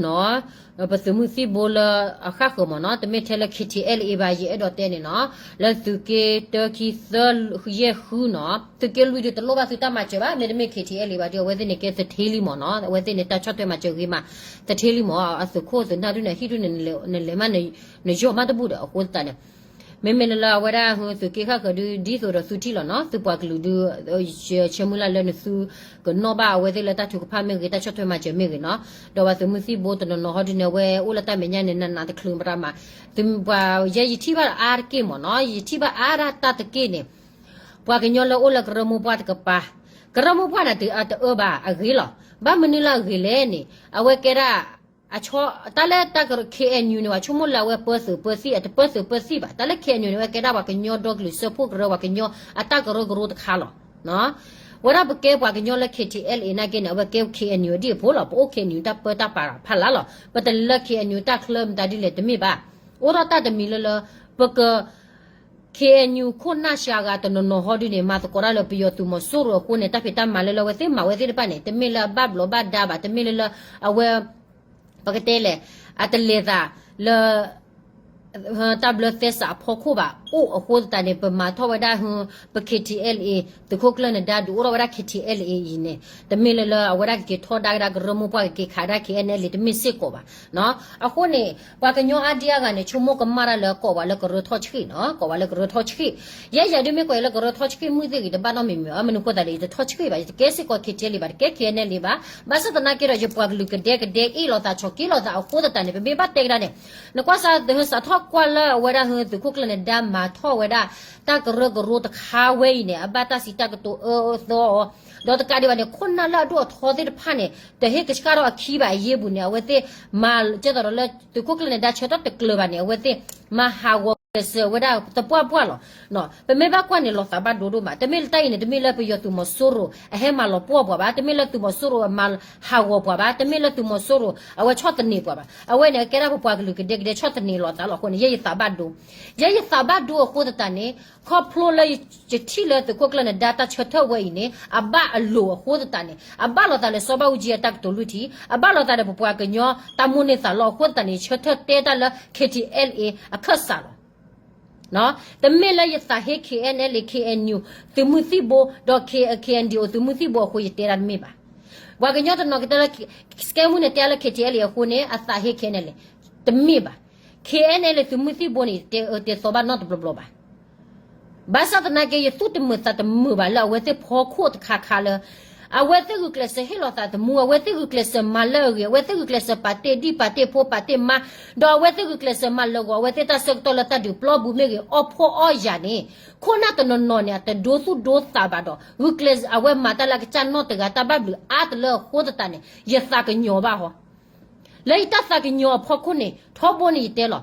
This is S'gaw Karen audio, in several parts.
နီၤ, ပသုးမုၢ်သံၣ်ဘိလၢအဃၣ်ဃၢၤမ့ၢ်နီၤ, တမ့ၢ်ထဲလၢ K T L A ဘၣ် ယအဲၣ်ဒိးတဲန့ၣ်နီၤ, လၢသုးက့တၢခံသၢယဲၢ်ဃုနီၤ, သုးက့လွံၢ်ဒုးတလိၣ်ဘၣ်သုတၢ်မၤစၢၤဘၣ်, မ့တမ့ၢ် K T L A ဘၣ်ဒီး အဝဲသ့ၣ်န့ၣ်ကဲသထ့လံမ့ၢ်နီၤ, အဝဲသ့ၣ်န့ၣ်တၢ်ဆီၣ်ထွဲမၤစၢၤဂ့ၤမး, သထ့လံမ့ၢ်, အသုးခိၣ်သုးနၢ်ဒုန့ၣ် ဟံၣ်ဒုန့ၣ် နလဲၤမး နယီၢ်မးတဘူၣ်ဒီး အဃိသတးန့ၣ် မ့မ့ၢ်လၢလၢအဝဲဒၣ်သုးက့ဃၣ်ဃၢၤဒုး ဒ်သိးဒီးသုထံၣ်လီၤနီၤ, သုပှၤကလုာ်ဒုး ဆၢမုၢ်လၢ်လၢနသုကနီၣ်ဘၣ်အဝဲသ့ၣ်လၢတၢ်ထုကဖၣ်မ့ၢ်ဂ့ၤ တၢ်ဆီၣ်ထွဲမၤစၢၤမ့ၢ်ဂ့ၤနီၤ, ဒီးပှၤသုးမုၢ်သံၣ်ဘိတနီၤနီၤဟီဒုန့ၣ် အဝဲအိၣ်လၢတၢ်မဲာ်ညါန့ၣ် နးနးတချုးပရၣ်မး, ပှၤယဲယထံၣ်ဘၣ်အါတက့ၢ်မ့ၢ်နီၤ, ယထံၣ်ဘၣ်အါဒၣ်တၢ်တက့ၢ်န့ၣ် ပှၤကညီလၢအိၣ်လၢကရၢမိၢ်ပှၢ်တကပၤ, ကရၢမိၢ်ပှၢ်န့ၣ် တအၢဘၣ်အဂ့ၤလီၤ, ဘၣ်မနုၤလၢအဂ့ၤလဲၣ်န့ၣ် အဝဲကဲဒၣ် အဆီ တၢ်လၢတၢ်ကရၢ K N U န့ၣ် ပှၤဆိကမိၣ်လၢအဝဲပၢသုးပၢသံၣ် အတပၢသုးပၢသံၣ်ဘၣ်, တၢ်လၢ K N U န့ၣ် အဝဲကဲဒၣ်ပှၤကညီဒီကလုာ်စၢဖှိၣ်ကရၢ ပှၤကညီအတၢ်ကရၢကရိတခါလီၤ. ဝဲဒၣ်ပကဲပှၤကညီလၢ K T L A နာ်က့န့ၣ် အဝဲကဲ K N U ဒ်အဖိလီၤ, ပအိၣ် K N U တၢ်ပၢတၢ်ပြးဖးလၢ်လီၤ, ပတလဲၤလၢ K N U တၢ်ချၢမတၤဒ်လဲၣ်တမ့ၢ်ဘၣ်, အိၣ်ထီၣ်တၢ်တမံၤလၢလၢ ပက K N U ခိၣ်နၢ်စှၤဂၤတနီၤနီၤဟီဒုန့ၣ် မၤသကိးတၢ်လၢပယီၤသုးမီၤစိရိၤအဃိန့ၣ် တၢ်ဖံးတၢ်မၤလၢလၢအဝဲသ့ၣ်မၤဝဲသ့ၣ်တဖၣ်န့ၣ် တမ့ၢ်လၢအဘၣ်ဘျီးဘၣ်ဒါဘၣ်, တမ့ၢ်လၢလၢအဝဲ ပကတဲလဲၣ် အတလဲၤသးလၢ တၢ်ဘျၢသဲစးအဖီခိၣ်ဘၣ်အိၣ်အဃိသတးန့ၣ် ပမၤထီၣ်ဝဲဒၣ် ပ K T L A သုးခိၣ်ကျၢၢ်နဒါဒုးအိၣ်ထီၣ်ဝဲဒၣ် K T L A အံၤန့ၣ် တမ့ၢ်လၢလၢအဝဲဒၣ်ကက့ၤထီဒါကဒါကရၢမိၢ်ပှၢ် ကက့ၤခးဒၣ် K N L A တမ့ၢ်စ့ၢ်ကီးဘၣ်. အဃိန့ၣ် ပှၤကညီအါဒံအါဂၤန့ၣ် ဆိကမိၣ်ကမၣ်တၢ်လၢကိးဝဲလၢကရၢထီၣ်ဆှံၣ်နီၤ, ကိးဝဲလၢကရၢထီၣ်ဆှံၣ်, ယဲယၤဒုးမ့ၢ်ကွၢ်လၢကရၢထီၣ်ဆှံၣ်မုၢ်သ့ၣ်ဂ့ၤ တဘၣ်နီတမံၤမံၤဘၣ်, မနုၤအဃိသတးလဲၣ် ယတထီၣ်ဆှံၣ်ဘၣ်, ယတကဲစ့ၢ်ကီး K T L A ဘၣ်, တကဲ K N L A ဘၣ်, ဘၣ်ဆၣ်သနာ်က့ဒီး ယပှၤကလုာ်ကဒဲကဒဲအ့ၣ်လိာ်သး ဆီၣ်က့လိာ်သးအဃိသတးန့ၣ် ပမ့ၢ်ဘၣ်တဲကဒါန့ၣ် နကွၢ်စး စးထီၣ်ကွၢ်လၢအဝဲဒၣ်သုးခိၣ်ကျၢၢ်နဒါမၤထီၣ်ဝဲဒၣ် တၢ်ကရၢကရိတခါဝဲအံၤန့ၣ် အဘၣ်တၢ်စံးတၢ်ကတိၤအၢအၢသီအီၤ, ဒီးတကးဒံးဘၣ်န့ၣ် ခိၣ်နၢ်လၢအဒိၣ်အထီသ့ၣ်တဖၣ်န့ၣ် တဟ့ၣ်ကဆှၣ်ထီၣ်အခံဘၣ်အယ့ၢ်ပူၤန့ၣ် အဝဲသ့ၣ်မၤကဲသိးဒီးလၢသုးခိၣ်ကျၢၢ်နဒါဆၢထၢၣ်တကျၢၤဘၣ်န့ၣ် အဝဲသ့ၣ်မၤဟးဂီၤကျဲးစၢးဝဲဒၣ်သပှၢ်ပှၢ်လီၤ. ပမ့ၢ်ဘၣ်ကွၢ်န့ၣ် လီၤသးဘၣ်ဒိဒိၣ်မး, တမ့ၢ်လၢတၢ်အံၤန့ၣ် တမ့ၢ်လၢပယီၤသုးမီၤစိရိၤအဟဲမၤလီၤပှီၢ်ပှၤဘၣ်, တမ့ၢ်လၢသုးမီၤစိရိၤအမၤဟးဂီၤပှၤဘၣ်, တမ့ၢ်လၢသုးမီၤစိရိၤအဝဲဆီၣ်သနံးပှၤဘၣ်, အဝဲန့ၣ်ကဲဒၣ်ပပှၤကလုာ်ကဒဲကဒဲဆီၣ်သနံးလိာ်သးလီၤ. အဃိန့ၣ် ယဲယသးဘၣ်ဒိ, ယဲယသးဘၣ်ဒိအဃိသတးန့ၣ် ခီဖျိလၢယထံၣ်လၢသုးခိၣ်ကျၢၢ်နဒါတၢ်ဆၢထၢၣ်ဝဲအံၤန့ၣ် အဘၣ်အလိၤအဃိသတးန့ၣ် အဘၣ်လိာ်သးလၢစီၤဘၣ်အူကၠံအတၢ်ကတိၤလွံၢ်ထံၣ်, အဘၣ်လိာ်သးဒီးပပှၤကညီတၢ်မိၣ်န့ၢ်သးလီအဃိသတးန့ၣ် ယဆၢထၢၣ်တဲတၢ်လၢ K T L A အခၢၣ်စးလီၤ. တမ့ၢ်လၢယသးဟ့ K N L A K N U သုးမုၢ်သံၣ်ဘိ ဒီး K K N D O သုးမုၢ်သံၣ်ဘိအဃိ ယတဲဒၣ်တမ့ၢ်ဘၣ်. ပှၤကညီတနီၤကတဲလၢ စကဲမူန့ၣ်တဲလၢ K T L A အဃိန့ၣ် အသးဟ့ K N L A တမ့ၢ်ဘၣ်. K N L A သုးမုၢ်သံၣ်ဘိန့ၣ် တအဲၣ်တဲသီဘၣ်နီတဘျီဘျီဘၣ်. ဘၣ်ဆၣ်သနာ်က့ ယသူၣ်တမုာ်သးတမုာ်ဘၣ်လၢအဝဲသ့ၣ်ဖီခိၣ်တခါခါလၢ အဝဲသ့ၣ်ဂုာ်ကျဲးစၢးဟ့ၣ်လီၤသးသမူ, အဝဲသ့ၣ်ဂုာ်ကျဲးစၢးမၤလၢအဂ့ၤ, အဝဲသ့ၣ်ဂုာ်ကျဲးစၢးပာ်တ့ၢ်ဒံၣ်ပာ်တ့ၢ်ဖိပာ်တ့ၢ်မါ, ဒီးအဝဲသ့ၣ်ဂုာ်ကျဲးစၢးမၤလၢာ်ဂီၤအဝဲသ့ၣ်တၢ်ဆၢကတီၢ်လၢတၢ်ဒုးပျီပူၤမ့ၢ်ဂ့ၤ, အီၣ်ဖှီၣ်အီၣ်ယာ်န့ၣ် ခိၣ်နၢ်တနီၤနီၤန့ၣ် အတဒိသူၣ်ဒိသးဘၣ်ဒီး ဂုာ်ကျဲးစၢးအဝဲမၤတၢ်လၢအကစၢ်နီၢ်တဂၤတၢ်ဘၣ်ဘျုးအါတလၢအဃိသတးန့ၣ် ယသးကညီၤဘၣ်ဟီ လၢယတၢ်သးကညီၤအဖီခိၣ်န့ၣ် ထီဘိန့ၣ်ယတဲလီၤ.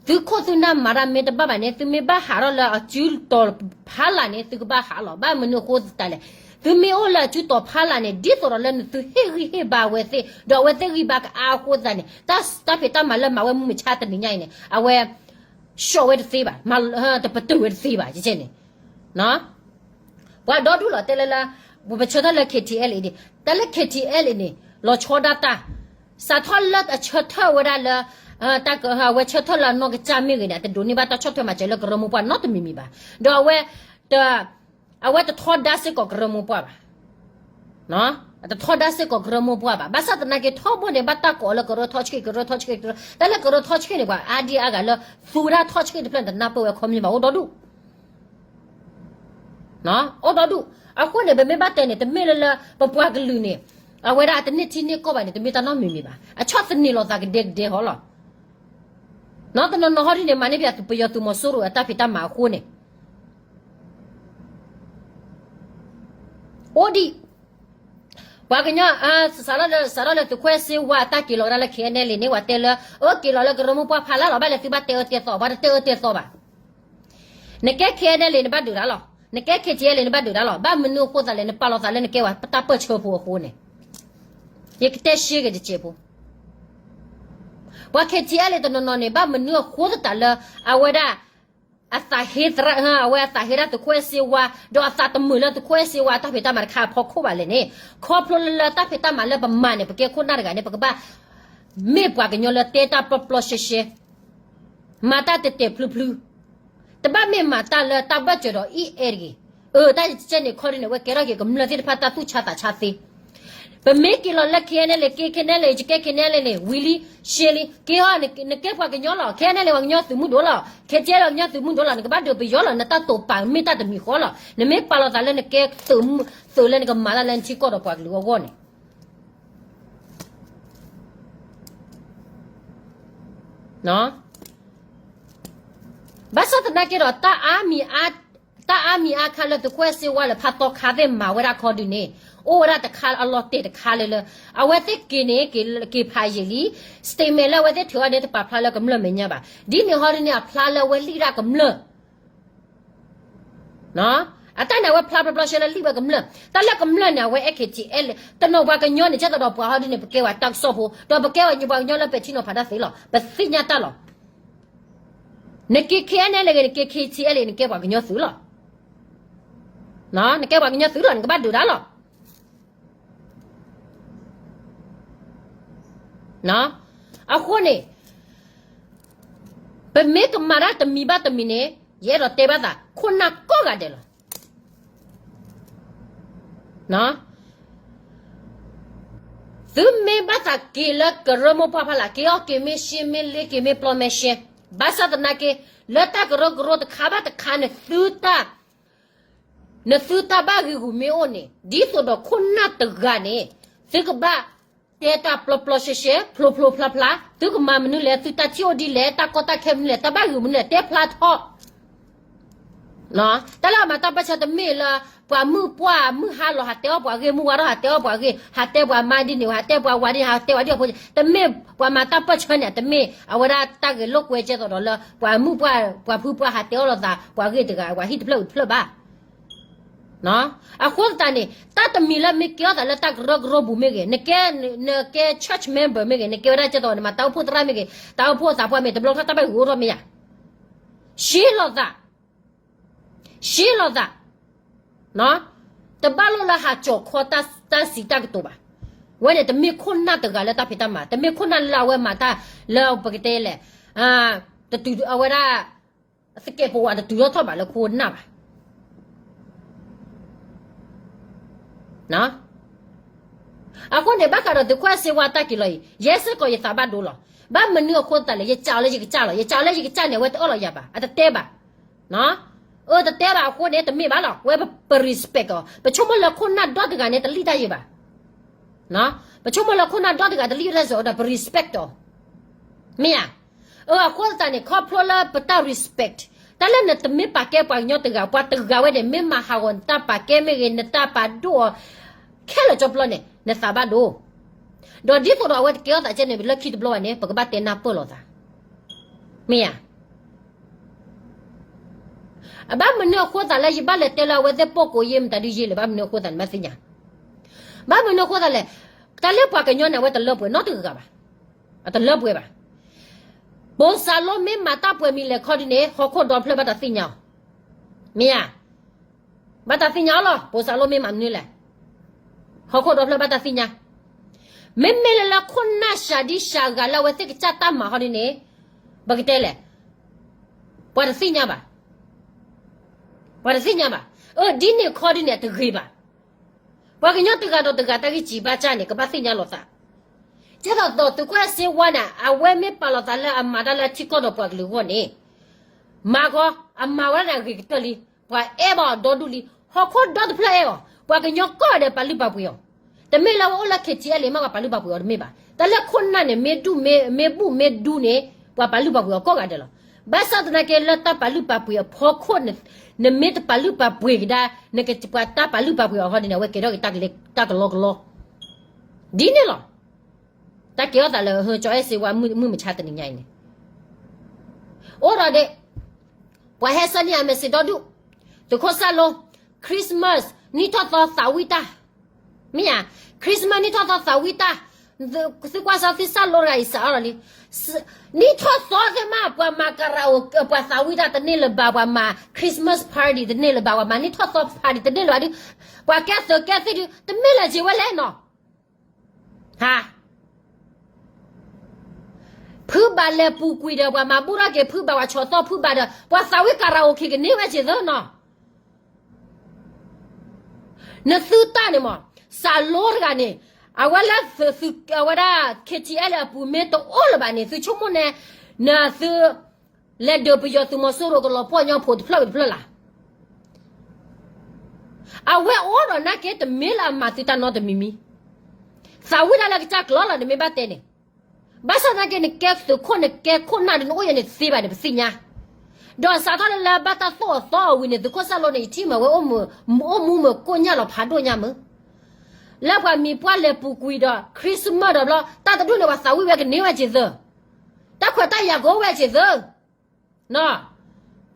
သုခိၣ်သုနၢ်မၤတၢ်မ့ၢ်တဘၣ်ဘၣ်န့ၣ် သုမ့ၢ်ဘၣ်ဟးထီၣ်လၢအစုတီၤဖးလာ်န့ၣ် သုကဘၣ်ဟးလီၤ. ဘၣ်မနုၤအဃိသတးလဲၣ်. သုမ့ၢ်အိၣ်လၢအစုတီၤဖးလာ်န့ၣ် ဒ်သိးဒီးလၢနသုဟ့ၣ်ဂံၢ်ဟ့ၣ်ဘါအဝဲသ့ၣ် ဒီးအဝဲသ့ၣ်ဂံၢ်ဘါကအါအဃိသတးန့ၣ် တၢ်ဖံးတၢ်မၤလၢမၤဝဲမုၢ်မဆါတနံၤညါအံၤန့ၣ် အဝဲ ရှော့ဝဲတသ့ဘၣ်, တပတုာ်ဝဲတသ့ဘၣ်, န့ၣ် ပှၤဒီဒူၣ်လီၤတဲလၢလၢ ပဆၢထၢၣ်လၢ K T L A န့ၣ် တၢ်လၢ K T L A န့ၣ် လီၤဆီဒၣ်တၢ် စးထီၣ်လၢအဆၢထၢၣ်ဝဲဒၣ်လၢ တၢ်က အဝဲဆၢထၢၣ်လၢအနီၢ်ကစၢ်မ့ၢ်ဂ့ၤန့ၣ် အတဒိးန့ၢ်ဘၣ်တၢ်ဆီၣ်ထွဲမၤစၢၤလၢကရၢမိၢ်ပှၢ်နီတမံၤမံၤဘၣ်. ဒီးအဝဲ အဝဲတထီဒါစ့ၢ်ကီးကရၢမိၢ်ပှၢ်ဘၣ်. တထီဒါစ့ၢ်ကီးကရၢမိၢ်ပှၢ်ဘၣ်. ဘၣ်ဆၣ်သနာ်က့ထီဘိန့ၣ် ဘၣ်တၢ်ကိးအီၤလၢကရၢထီၣ်ဆှံၣ် ကရၢထီၣ်ဆှံၣ် ကရၢ, တၢ်လၢကရၢထီၣ်ဆှံၣ်န့ၣ် ပှၤအါဒံအါဂၤလၢ သူဝဲဒၣ်ထီၣ်ဆှံၣ်တဖျၢၣ်န့ၣ် တနၢ်ပၢၢ်ဝဲခီပညီဘၣ် အိၣ်ဒီဒူၣ် အိၣ်ဒီဒူၣ်. အဃိန့ၣ် ပမ့ၢ်ဘၣ်တဲန့ၣ် တမ့ၢ်လၢလၢ ပပှၤကလုာ်န့ၣ် အဝဲဒၣ်အတန့ၢ်ထံန့ၢ်ကီၢ်ဘၣ်န့ၣ် တမ့ၢ်တၢ်နီတမံၤမံၤဘၣ်. အဆီၣ်သနံးလိာ်သးကဒဲကဒဲဟီလီၤ. တနီၤနီၤဟီဒ်န့ၣ် မၤန့ၢ်ပယီၤသုးမီၤစိရိၤအတၢ်ဖံးတၢ်မၤအဃိန့ၣ် အိၣ်ဒံး ပှၤကညီ စးထီၣ်လၢ စးထီၣ်လၢသုးခိၣ်အဲၣ်စ့ဝါ အတၢ်က့ၤလီၤဝဲဒၣ်လၢ K N L A န့ၣ် ပှၤတဲလၢ အၢ က့ၤလီၤလၢကရၢမိၢ်ပှၢ်ဖးလၢ်လီၤ. ဘၣ်လဲၤသုဘၣ်တဲအၢတဲသီ ပှၤတတဲအၢတဲသီဘၣ်. နကဲ K N L A နဘၣ်ဒုးတၢ်လီၤ. နကဲ K T L A နဘၣ်ဒုးတၢ်လီၤ. ဘၣ်မနုၤအဃိသတးလဲၣ် နပာ်လီၤသးလၢနကဲဝဲတၢ်ပၢၢ်ဆၢဖိအဃိန့ၣ် ယကတဲရှဲက့ၤတစဲးဖိ ပှၤ K T L A တနီၤနီၤန့ၣ် ဘၣ်မနုၤအဃိသတးလၢ အဝဲဒၣ် အသးဟ့သရၣ် အဝဲအသးဟ့ဒၣ်သုးခိၣ်အဲၣ်စ့ဝါ ဒီးအသးတမုာ်လၢသုးခိၣ်အဲၣ်စ့ဝါအတၢ်ဖံးတၢ်မၤတခါအဖီခိၣ်ဘၣ်လဲၣ်န့ၣ် ခီဖျိလၢလၢတၢ်ဖံးတၢ်မၤလၢပမၤန့ၣ် ပကဲခိၣ်နၢ်တဂၤန့ၣ် ပကဘၣ် မ့ၢ်ပှၤကညီလၢတဲတၢ်ပျီပျီရှဲရှဲ, မၤတၢ်တဲာ်တဲာ်ဖျုဖျု, တဘၣ်မ့ၢ်မၤတၢ်လၢတၢ်ဘၢၣ်စၢၤဒီးအံၣ်အဲၣ်တဂ့ၤ. အၢ တၢ်ကဲန့ၣ်ခီဒ်န့ၣ် အဝဲကဲထီၣ်က့ၤကမျၢၢ်သ့ၣ်တဖၣ်တၢ်သူၣ်ဆါသးဆါသ့. ပမ့ၢ်က့ၤလီၤလၢ ခဲအံၤနဲၣ်လ့ၣ် က့ၤ ခဲအံၤနဲၣ်လ့ၣ် ယကဲ ခဲအံၤနဲၣ်လ့ၣ်န့ၣ် ဝံၤလံ ရှဲလံ က့ၤဟီ နကဲပှၤကညီလီၤ. ခဲအံၤနဲၣ်လ့ၣ် ပှၤကညီသုးမုၢ်ဒိၣ်လီၤ. ခဲအံၤနဲၣ်လ့ၣ် ပှၤကညီသုးမုၢ်ဒိၣ်လီၤ. နကဘၣ်ဒုးပယီၤလီၤ. နတၢ်တိာ်ပာ်မ့ၢ်တၢ်တမံၤဃီလီၤ. နမ့ၢ်ပာ်လီၤသးလၢနကဲသုးလၢနကမၤတၢ်လၢနထံကီၢ်ဒီးပှၤကလုာ်အဂီၢ်န့ၣ် ဘၣ်ဆၣ်သနာ်က့ဒီး တၢ်အါမံၤအါခါလၢသုးခိၣ်အဲၣ်စ့ဝါလၢ ဖါသီခါသ့ၣ်မၤဝဲဒၣ်ခီဒုန့ၣ် အိၣ်ဝဲဒၣ်တခါအလီၤတဲာ်တခါလၢလၢ အဝဲသ့ၣ်က့ၤန့ၣ် က့ၤဖးယံာ်လံ statement လၢအဝဲသ့ၣ်ထုးအီၤန့ၣ် တပာ်ဖျါလၢကမျၢၢ်မဲာ်ညါဘၣ်. ဒ်န့ၣ်ဟီဒုန့ၣ် အဖျါလၢအဝဲလံၣ်ဒၣ်ကမျၢၢ် အတၢ်န့ၣ် အဝဲဖျါပျီပျီရှဲလၢလံၣ်ဝဲကမျၢၢ်, တၢ်လၢကမျၢၢ်န့ၣ် အဝဲ အဲၣ်ခ့ထံအဲၣ်လ့ၣ်, တနီၤပှၤကညီန့ၣ် ကဲသိးဒီးပှၤဟီဒုန့ၣ် ပကဲဝဲတၢ်ကစီၣ်ဖိ, ဒီးပကဲဝဲညီပှၤကညီလၢပဲာ်ထံနီၤဖးတၢ်သ့လီၤ. ပသ့ၣ်ညါတၢ်လီၤ. နက့ၤ ခဲအံၤနဲၣ်လ့ၣ်ဂ့ၤ နက့ၤ ခဲအံၤထံအဲၣ်လ့ၣ် နကဲပှၤကညီသုးလီၤ. နကဲပှၤကညီသုးလီၤ နကဘၣ်ဒုးတၢ်လီၤ. အဃိန့ၣ် ပမ့ၢ်ကမၤတၢ်တမံၤဘၣ်တမံၤန့ၣ် ယအဲၣ်ဒိးတဲဘၣ်သး ခိၣ်နၢ်ကိးဂၤဒဲးလီၤ. သုမ့ၢ်ဘၣ်သးက့ၤလၢကရၢမိၢ်ပှၢ်ဖီလာ် က့ၤအီၣ်က့ၤမ့ၢ်ရှ့မ့ၢ်လ့ က့ၤမ့ၢ်ပျီမ့ၢ်ရှဲ, ဘၣ်ဆၣ်သနာ်က့ လၢတၢ်ကရၢကရိတခါဘၣ်တခါန့ၣ် သုတၢ် နသုတၢ်ဘၣ်ဂံာ်ဂူာ်မ့ၢ်အိၣ်န့ၣ် ဒ်သိးဒီးခိၣ်နၢ်တဂၤန့ၣ် သုကဘၣ်တဲတၢ်ပျီပျီရှဲရှဲ ဖျိဖျိဖျါဖျါ သုကမၤမနုၤလဲၣ် သုတၢ်ထံၣ်အိၣ်ဒ်လဲၣ် တၢ်ကီတၢ်ခဲမနုၤလဲၣ် တၢ်ဘၣ်ဂံာ်မနုၤလဲၣ် တဲဖျါထီၣ် တၢ်လၢအမၤတၢ်ပၢၢ်ဆၢတမ့ၢ်လၢ ပှၤမုၣ်ပှၢ်မုၣ်ဟါလီၤ ဟးတဲအီၣ်ပှၤဂ့ၢ် မုၣ်ဝါထီၣ်ဟးတဲအီၣ်ပှၤဂ့ၢ် ဟးတဲပှၤမါဒ်န့ၣ် ဟးတဲပှၤဝၤဒ်န့ၣ် ဟးတဲဝဲဒ်အဖိ တမ့ၢ်ပှၤမၤတၢ်ပၢၢ်ဆၢန့ၣ် တမ့ၢ်အဝဲဒၣ်တၢ်ဂဲၤလိာ်ကွဲကဲသိးဒီးလၢ ပှၤမုၣ်ပှၢ်ပှၤဖုပှၢ်ဟးတဲအီၣ်လိာ်သး ပှၤဂ့ၢ်တဂၤ ပှၤဟံၣ်တဖျၢၣ်တဖျၢၣ်ဘၣ်. အဃိသတးန့ၣ် တၢ်တမံၤလၢမ့ၢ်ကဲထီၣ်သးလၢတၢ်ကရၢကရိပူၤမ့ၢ်ဂ့ၤ နကဲ နကဲ church member မ့ၢ်ဂ့ၤ နကဲဝဲဒၣ်ကဲသိး နမၤတၢ်အိၣ်ဖှိၣ်သရၣ်မ့ၢ်ဂ့ၤ တၢ်အိၣ်ဖှိၣ်သးပှၢ်မ့ၢ် တဘျီခါတၢ်ဘၣ်ဂံာ်အိၣ်ထီၣ်မ့ၢ်ယၤ ရှဲလိာ်သး ရှဲလိာ်သး တဘၣ်လိာ်လၢဟးကၠီၤခီတၢ်စံးတၢ်ကတိၤဘၣ်. ဝဲန့ၣ် တမ့ၢ်ခိၣ်နၢ်တဂၤလၢတၢ်ဖံးတၢ်မၤ တမ့ၢ်ခိၣ်နၢ်လၢအဝဲမၤတၢ်လၢပကတဲလဲၣ် တတုၤအဝဲဒၣ် သကဲးပဝးတတုၤထီၣ်ထီၣ်ဘၣ်လၢခိၣ်နၢ်ဘၣ်. အဃိန့ၣ် ဘၣ်ဃးဒီးသုးခိၣ်အဲၣ်စ့ဝါတၢ်က့ၤလီၤအံၤ ယဲစ့ၢ်ကီးယသးဘၣ်ဒိလီၤ. ဘၣ်မနုၤအဃိသတးလဲၣ် ယကးအီၤလၢယကစၢ်လီၤ. ယကးအီၤလၢယကစၢ်န့ၣ် အဝဲတအၢၣ်လီၤယၤဘၣ် အတတဲဘၣ်. အၢ တတဲဘၣ်အဃိန့ၣ် တမ့ၢ်ဘၣ်လီၤ. ဝဲပ respect အီၤ ပဆိကမိၣ်လၢခိၣ်နၢ်ဒီတဂၤန့ၣ် တလံၣ်တၢ်ယံၤဘၣ်. ပဆိကမိၣ်လၢခိၣ်နၢ်ဒီတဂၤတလံၣ်တၢ်ယံၤဒီး ပ respect အီၤ မ့ၢ်ဧါ. အၢ အဃိသတးန့ၣ် ခီဖျိလၢပတၢ် respect တၢ်လၢနတမ့ၢ်ပာ်ကဲပှၤကညီတဂၤ ပှၤတဂၤဝဲန့ၣ် မ့ၢ်မၤဟးဂီၤနတၢ်ပာ်ကဲမ့ၢ်ဂ့ၤ နတၢ်ပာ်ဒိၣ်အီၤ ခဲလၢာ်ကၠီပျီန့ၣ် နသးဘၣ်ဒိ ဒီးဒ်သိးဒီးအဝဲတကဲထီၣ်သးကဲန့ၣ် လၢခံတဘျီဘၣ်န့ၣ် ပကဘၣ်တဲနၢ်ပၢၢ်လိာ်သး မ့ၢ်ဧါ. အဘၣ်မနုၤအဃိသတးလၢယဘၣ်လဲၤတဲလၢအဝဲသ့ၣ်ပိာ်ကိးယ့ၢ်မတၤဒုယ့ၢ်လဲၣ် ဘၣ်မနုၤအဃိသတးန့ၣ် မ့ၢ်သ့ၣ်ညါ ဘၣ်မနုၤအဃိသတးလဲၣ်. တၢ်လၢပှၤကညီန့ၣ် အဝဲတလၢပှဲၤနီတဂၤဘၣ်. အတလၢပှဲၤဘၣ်. ပိစးလိမ့ၢ်မၤတၢ်ပှဲၤမံၤလဲၣ်ခီဒုန့ၣ် ဟီၣ်ခိၣ်ဒီဖျၢၣ်ဘၣ်တၢ်သ့ၣ်ညါအီၤ မ့ၢ်ဧါ. ဘၣ်တၢ်သ့ၣ်ညါအီၤလီၤ ပိစးလိမ့ၢ်မၤမနုၤလဲၣ်. ဟီၣ်ခိၣ်ဒီဖျၢၣ်ဘၣ်တၢ်သ့ၣ်ညါ. မ့မ့ၢ်လၢလၢခိၣ်နၢ်စှၤဒံစှၤဂၤလၢအဝဲသ့ၣ်ကစၢ်တၢ်မၤဟီဒုန့ၣ် ပကတဲလဲၣ် ပှၤတသ့ၣ်ညါဘၣ်. ပှၤတသ့ၣ်ညါဘၣ်. အၢ ဒ်န့ၣ်ခီဒုန့ၣ် အတဂ့ၤဘၣ်. ပှၤကညီတဂၤဒီးတဂၤတၢ်ဂံၢ်စှၤဘၣ်ကၢ်န့ၣ် ကဘၣ်သ့ၣ်ညါလိာ်သး. ကဲသိးသိးသုးခိၣ်အဲၣ်စ့ဝါန့ၣ် အဝဲမ့ၢ်ပာ်လီၤသးလၢအမၤတၢ်လၢထံကီၢ်ဒီးပှၤကလုာ်အဂီၢ်န့ၣ် မၤဃီ အမၤဝဲဒၣ်န့ၣ်အဂ့ၤကတၢၢ်လံ. ပှၤအဲၣ်ဘၣ်အီၤဒီဒူၣ်လံ. ဟီၣ်ခိၣ်ဒီတဖျၢၣ်အဲၣ်အီၤ. ပှၤကညီကိးဂၤဒဲးပာ်လုၢ်ပာ်ပှ့ၤအီၤ. တမ့ၢ်လၢအဝဲအိၣ်လၢ KTLA မ့ၢ်ပှၤပာ်လုၢ်ပာ်ပှ့ၤအီၤတမ့ၢ်ဘၣ်. တၢ်လၢခိၣ်နၢ်န့ၣ် မ့ၢ်ဒူၣ်မ့ၢ် မ့ၢ်ဘူၣ်မ့ၢ်ဒူန့ၣ် ပှၤပာ်လုၢ်ပာ်ပှ့ၤအီၤကိးဂၤဒဲးလီၤ. ဘၣ်ဆၣ်သနာ်က့လၢတၢ်ပာ်လုၢ်ပာ်ပှ့ၤအဖီခိၣ်န့ၣ် နမ့ၢ်တပာ်လုၢ်ပာ်ပှ့ၤကဒါ နကပှၤတၢ်ပာ်လုၢ်ပာ်ပှ့ၤအီၤဟီဒ်န့ၣ် အဝဲကဲထီၣ်က့ၤတၢ်ကလီကလီ ဒ်န့ၣ်လီၤ. တၢ်ကဲထီၣ်သးလၢ ကၠီအဲၣ်စ့ဝါမုၢ်မဆါတနံၤညါအံၤန့ၣ် အိၣ်ဒီးဒဲး ပှၤဟဲဆှၢန့ၢ်အ message ဒီဒူၣ်, သုးခိၣ်စၢ်လိ Christmas နံၣ်ထီၣ်သီသးဝံၣ်တၢ်, မ့ၢ်ဧါ, Christmas နံၣ်ထီၣ်သီသးဝံၣ်တၢ်, သုကွၢ်စီသုစၢ်လိတဂၤအံၤစးထီၣ်လံ, နံၣ်ထီၣ်သီသ့ၣ်မး ပှၤမၤကရၤအိၣ် ပှၤသးဝံၣ်တၢ်တန့ၢ်လၢၤဘၣ်, ပှၤမၤ Christmas party တန့ၢ်လၢၤဘၣ်, ပှၤမၤနံၣ်ထီၣ်သီ party တန့ၢ်လၢၤဘၣ်ဒီး ပှၤကဲသုးကဲသံၣ်ဒုး တမ့ၢ်လၢၤက့ၤဝဲလဲၣ်နီၤ ဟါ, ဖုဘၣ်လဲၤပူၤကွံာ်ဒီး ပှၤမၤဘူၣ်ထီၣ်က့ၤဖုဘၣ် ပှၤဆီၣ်သီဖုဘၣ်ဒီး ပှၤသးဝံၣ်ကၤရၤအိၣ်ခ့ကန့ၢ်ဝဲစ့ၢ်သၢနီၤ. နသုတၢ်န့ၣ်မး, စးလိတဂၤန့ၣ်, အဝဲလၢသု, အဝဲဒၣ် ခ့ထံအဲလ်အပူၤမ့ၢ်တအိၣ်လၢၤဘၣ်န့ၣ် သုဆိကမိၣ်န့ၣ်, နသု, လဲၤဒုးပယီၤသုးမီၤစိရိၤကလီၤပှီၢ်ညီဖိတဖျၢၣ်ဝံၤတဖျၢၣ်လၢ်. အဝဲအိၣ်ဒီးနာ်က့တမ့ၢ်လၢအမၤသုတၢ်နီတမံၤမံၤ, သးဝံၣ်ဒၣ်လၢကစၢ်ကျၢၤလီၤ နမ့ၢ်ဘၣ်တဲန့ၣ်, ဘၣ်ဆၣ်သနာ်က့နကဲသုးခိၣ်နကဲခိၣ်နၢ်ဒီးနအိၣ်ယဲန့ၣ်သ့ဘၣ်န့ၣ် ပသ့ၣ်ညါ, ဒီးစးထီၣ်လၢလၢဘၣ်တၢ်သိၣ်အသီအီၤဝံၤန့ၣ် သုးခိၣ်စၢ်လိန့ၣ် ယထံၣ်မးဝဲအိၣ်မူ, အိၣ်မူမုာ်ကိၣ်ညၣ်လီၤဖးဒိၣ်ညါမုာ်, လၢပှၤမံၤပှၢ်လဲၤပူၤကွံာ်ဒီး Christmas ဒီးဘျီ တၢ်တဒူၣ်န့ၣ် ပှၤသးဝံၣ်ဝဲကန့ၢ်ဝဲစ့ၢ်သၢ, တၢ်ခွဲးတၢ်ယာ်ကအိၣ်ဝဲစ့ၢ်သၢ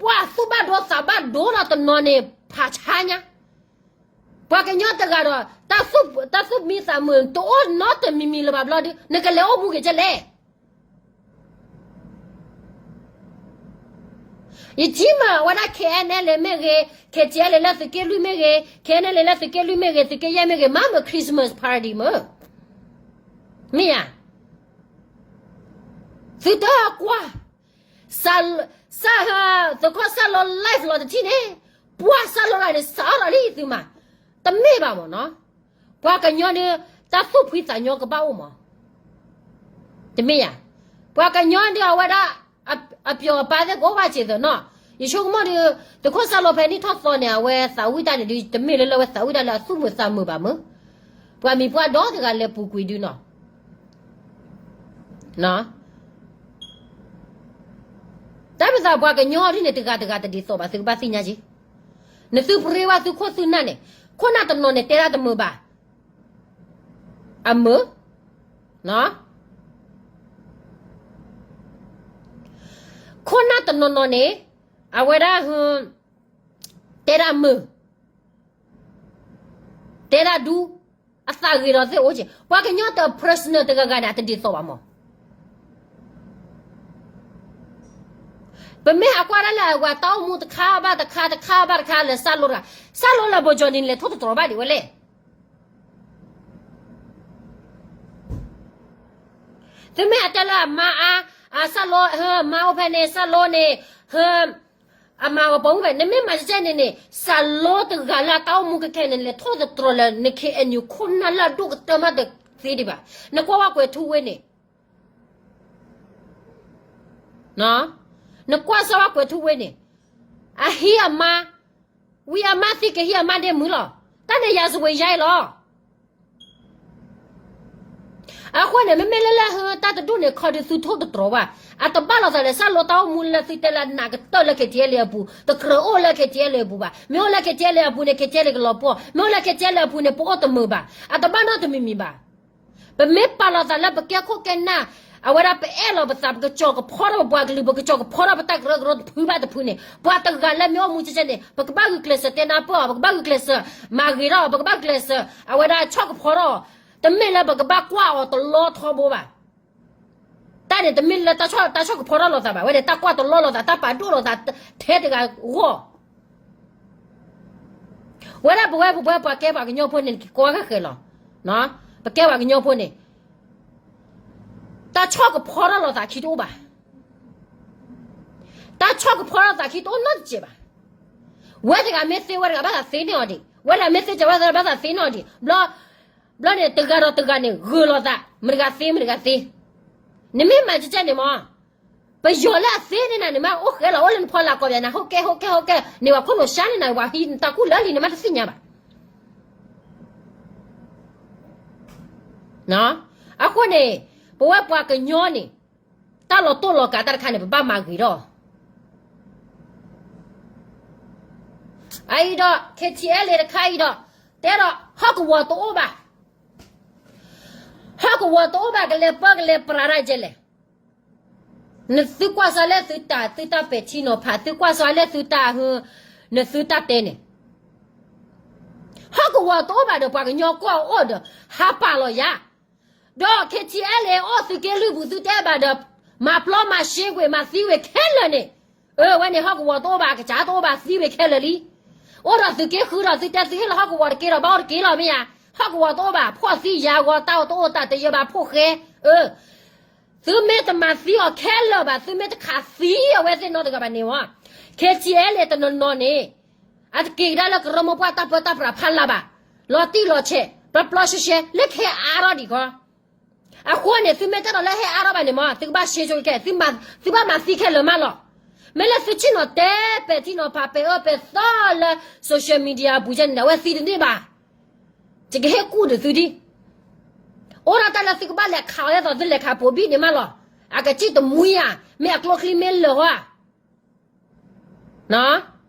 ပှၤသူၣ်ဘၣ်ဒိသးဘၣ်ဒိလီၤတနီၤန့ၣ် ဖးဆါညါ, ပှၤကညီတဂၤဒီး တၢ်သူၣ်မံသးမုာ်တအိၣ်နီတမံၤမံၤလၢၤဘၣ်ဘျီဒီး နကလဲၤအိၣ်မူက့ၤကလဲၣ်. ယထံၣ်မးဝဲဒၣ် KNLA မ့ၢ်ဂ့ၤ, KTLA လၢသုးက့လွံၢ်မ့ၢ်ဂ့ၤ, KNLA လၢသုးက့လွံၢ်မ့ၢ်ဂ့ၤ, သုးက့ယဲၢ်မ့ၢ်ဂ့ၤ, မၤမုာ် Christmas party မုာ်, မ့ၢ်ဧါ. သုတကွၢ်, စၢ်, စၢ်, သုးခိၣ်စၢ်လီ live လီၤတထံၣ်န့ၣ်, ပှၤစၢ်လီတဂၤန့ၣ် စးထီၣ်လီၤလံသုမး, တမ့ၢ်ဘၣ်မၢ်နီၤ, ပှၤကညီန့ၣ် တၢ်သူၣ်ဖှံသးညီကဘၣ်အိၣ်မး, တမ့ၢ်ဧါ, ပှၤကညီဒုးအဝဲဒၣ် အပျီၢ်အပါသ့ၣ်ကအိၣ်ဘၣ်စ့ၢ်သၢနီၤ, ယဆိကမိၣ်ဒီး သုးခိၣ်စၢ်လီဖဲနံၣ်ထီၣ်သီန့ၣ် အဝဲသးဝံၣ်တၢ်န့ၣ်ဒီး တမ့ၢ်လၢလၢအဝဲသးဝံၣ်တၢ်လၢအသူၣ်မုာ်သးမုာ်ဘၣ်မုာ်, ပှၤမံၤပှၢ်ဒီတဂၤလဲၤပူၤကွံာ်ဒုနီၤ တၢ်မ့ၢ်သးပှၤကညီဒ်န့ၣ် တဂၤတဂၤတဒ်သိးဘၣ် သုကဘၣ်သ့ၣ်ညါက့ၤ, နသုပရ့ဝဲသုခိၣ်သုနၢ်န့ၣ်, ခိၣ်နၢ်တနီၤန့ၣ် တဲဒၣ်တမုာ်ဘၣ်, အမုာ်, ခိၣ်နၢ်တနီၤနီၤန့ၣ်, အဝဲဒၣ်, တဲဒၣ်မုာ် တဲဒၣ်ဒူ, အသးဂ့ၤဒီးသ့ၣ်အိၣ်က့ၤ, ပှၤကညီတ personal တဂၤဂၤန့ၣ် အတဒ်သိးဘၣ်မး, ပမ့ၢ်ဟးကွၢ်ဒၣ်လၢအဝဲတၢ်အိၣ်မူတခါဘၣ်တခါတခါဘၣ်တခါလၢစၢ်လိတဂၤ, စၢ်လိလၢဘိကၠီနံၤန့ၣ် လဲၤထိၣ်သတြီၤဘၣ်ဒံးဝဲလဲၣ် သုမ့ၢ်အတဲလၢအမါအါ, အစၢ်လိ, မါအိၣ်ဖဲန့ၣ် စၢ်လိန့ၣ်, အမါဂီၤပိာ်မုၣ်ဖဲန့ၣ် နမ့ၢ်မၤကဲန့ၣ်န့ၣ် စၢ်လိတဂၤလၢအတၢ်အိၣ်မူခဲခဲန့ၣ် လဲၤထိၣ်သတြီၤလၢန KNU ခိၣ်နၢ်လၢအဒိၣ်ကတၢၢ်မးတသ့ဒံးဘၣ်. နကွၢ်ဝဲကွဲၤထူဝ့န့ၣ် နကွၢ်စၢ်ဝဲကွဲၤထူဝ့န့ၣ်, အဟံးအမါ, ဝံၤအမါသံကဟံးအမါဒ့မုၢ်လီၤ. တၢ်န့ၣ်ယၤစဝ့ၤယါအံၤလီၤ. အဃိန့ၣ် မ့မ့ၢ်လၢလၢဟၢတၢ်တဒူၣ်န့ၣ် ခီဒုးသုထိၣ်သတြီၤဘၣ်. အတဘၣ်လိာ်သးလၢစၢ်လိတၢ်အိၣ်မူလၢသုတဲလၢနးကတၢၢ်လၢ KTLA အပူၤ, တကြၢးအိၣ်လၢ KTLA အပူၤဘၣ်. မ့ၢ်အိၣ်လၢ KTLA အပူၤန့ၣ် KTLA ကလီၤပှီၢ်, မ့ၢ်အိၣ်လၢ KTLA အပူၤန့ၣ် ပအိၣ်တမုာ်ဘၣ်. အတဘၣ်နီတမံၤမံၤဘၣ်. ပမ့ၢ်ပာ်လီၤသးလၢပကဲခိၣ်ကဲနၢ်, အဝဲဒၣ်ပအဲၣ်လီၤပသး ပကစီၤကဖီထီၣ်ပပှၤကလုာ် ပကစီၤကဖီထီၣ်ပတၢ်ကရၢကရိတဖုဘၣ်တဖုန့ၣ် ပှၤတဂၤလၢမ့ၢ်အိၣ်မူကဲကဲန့ၣ် ပကဘၣ်ဂုာ်ကျဲးစၢးတဲနၢ်ပၢၢ်အီၤ, ပကဘၣ်ဂုာ်ကျဲးစၢးမၤဂ့ၤထီၣ်အီၤ, ပကဘၣ်ဂုာ်ကျဲးစၢး အဝဲဒၣ်ဆီၣ်ကဖီထီၣ်အီၤ, တမ့ၢ်လၢပကဘၣ်ကွၢ်အီၤတလီထီဘိဘၣ်. တၢ်န့ၣ်တမ့ၢ်လၢတၢ်ဆီၣ်ကဖီထီၣ်လိာ်သးဘၣ်, ဝဲန့ၣ်တၢ်ကွၢ်တလီလိာ်သး တၢ်ပာ်ဒိၣ်လိာ်သးထဲတဂၤဂီၢ် ဝဲဒၣ်ပဝဲပဝဲပှၤကဲပှၤကညီဖိန့ၣ် ကိးဂၤဃဲၤလီၤ. ပကဲပှၤကညီဖိန့ၣ် တၢ်ဆီၣ်ကဖီထီၣ်လိာ်သးခံတအိၣ်ဘၣ်. တၢ်ဆီၣ်ကဖီထီၣ်သးခံတအိၣ်နီတစဲးဘၣ်. ဝဲတဂၤမ့ၢ်သ့ ဝဲတဂၤဘၣ်သးသ့န့ၢ်အီၤဒံး, ဝဲတဂၤမ့ၢ်သ့စၢၤ ဝဲတဂၤဘၣ်သးသ့န့ၢ်အီၤဒံး. ဘျီန့ၣ် တဂၤဒီးတဂၤန့ၣ် ဂုာ်လိာ်သး, မတၤတဂၤသ့ မတၤတဂၤသ့. နမ့ၢ်မၤကဲကဲန့ၣ်မး ပယီၤလၢအသ့န့ၣ်နၤန့ၣ် မ့ၢ်အိၣ်ဃဲလီၤ အိၣ်လၢနဖီလာ်ကိးဘၣ်နၤ ဟိၣ်ကဲ ဟိၣ်ကဲ ဟိၣ်ကဲ န့ၢ်ပှၤခိၣ်နူာ်စါန့ၢ်နၤ ပှၤဟံးနတၢ်ကူၣ်လၢလံ နမ့ၢ်တသ့ၣ်ညါဘၣ်. အဃိန့ၣ် ပဝဲပှၤကညီန့ၣ် တၢ်လီၤတိၢ်လီၤကးတၢ်တခါန့ၣ် ပဘၣ်မၤဂ့ၤထီၣ် အအံၤဒီး KTLA တခါအံၤဒီး တဲဒီး ဟီၣ်ကဝီၤတအိၣ်ဘၣ်. ဟီၣ်ကဝီၤတအိၣ်ဘၣ် ကလဲၤပၢကလဲၤပြးတၢ်ကဲလဲၣ်. နသုကွၢ်စၢၤလၢသုတၢ် သုတၢ်ပဲာ်ထံနီၤဖး သုကွၢ်စၢၤလၢသုတၢ်ဟၢ နသုတၢ်တဲန့ၣ် ဟီၣ်ကဝီၤတအိၣ်ဘၣ်ဒီးပှၤကညီကွၢ်အိၣ်ဒီး ဟးပာ်လီၤယၤ ဒီး KTLA အိၣ်သုးက့လွံၢ်ပူၤ သုတဲဘၣ်ဒီး မၤပျီမၤရှဲကွံာ် မၤသံဝဲခဲလၢာ်န့ၣ်, အဝဲန့ၣ် ဟီၣ်ကဝီၤတအိၣ်ဘၣ် အကစၢ်တအိၣ်ဘၣ် သံဝဲခဲလၢာ်လံ. အိၣ်ဒီးသုးက့ဃုဒီး သုတဲသုဟ့ၣ်လီၤဟီၣ်ကဝီၤတက့ဒီး ဘၣ်အိၣ်တက့လီၤမ့ၢ်ဧါ. ဟီၣ်ကဝီၤတအိၣ်ဘၣ် ဖှီၣ်သံယၤဂီၤ တၢ်အိၣ်တအိၣ်တၢ်တယၢဘၣ် ဖိၣ်ဃဲ, အၢ သုမ့ၢ်တမၤသံအီၤခဲလၢာ်ဘၣ်, သုမ့ၢ်တခးသံအဝဲသ့ၣ်နီတဂၤဘၣ်န့ၣ်ဝဲ, ခ့ထံအဲလ့ၣ်တနီၤနီၤန့ၣ်, အတက့ၤကဒါလၢကရၢမိၢ်ပှၢ်တၢ်ပၢတၢ်ပြးဖးလၢ်ဘၣ်, လီၤတံၢ်လီၤဆဲး ပျီပျီရှဲရှဲ လၢကဟဲအါထီၣ်ဒံးခီ. အဃိန့ၣ် သုမ့ၢ်တၢ်ဒီးလၢဟဲအါထီၣ်ဘၣ်န့ၣ်မ့ၢ် သုကဘၣ်ရှဲဆိကဲ, သုဘၣ်မၤသံခဲလၢာ်မးလီၤ. မ့ၢ်လၢသုဆ့ၣ်နီၤတဲပဲာ်ထံနီၤဖးပဲာ်အၢပဲာ်သီလၢ social media အပူၤန့ၣ်ဒီး အဝဲသံတန့ၢ်ဘၣ်. ယကဟ့ၣ်ကူၣ်ဒီးသုဒံး, အိၣ်ဒၣ်တၢ်လၢသုကဘၣ်လဲၤခးအီၤဒ်သိးသုလဲၤခးပိာ်ဘံၣ်န့ၣ်မးလီၤ. အကစံၣ်တမှံဧါ, မ့ၢ်အကျိချံမ့ၢ်လၢာ်ဧါ,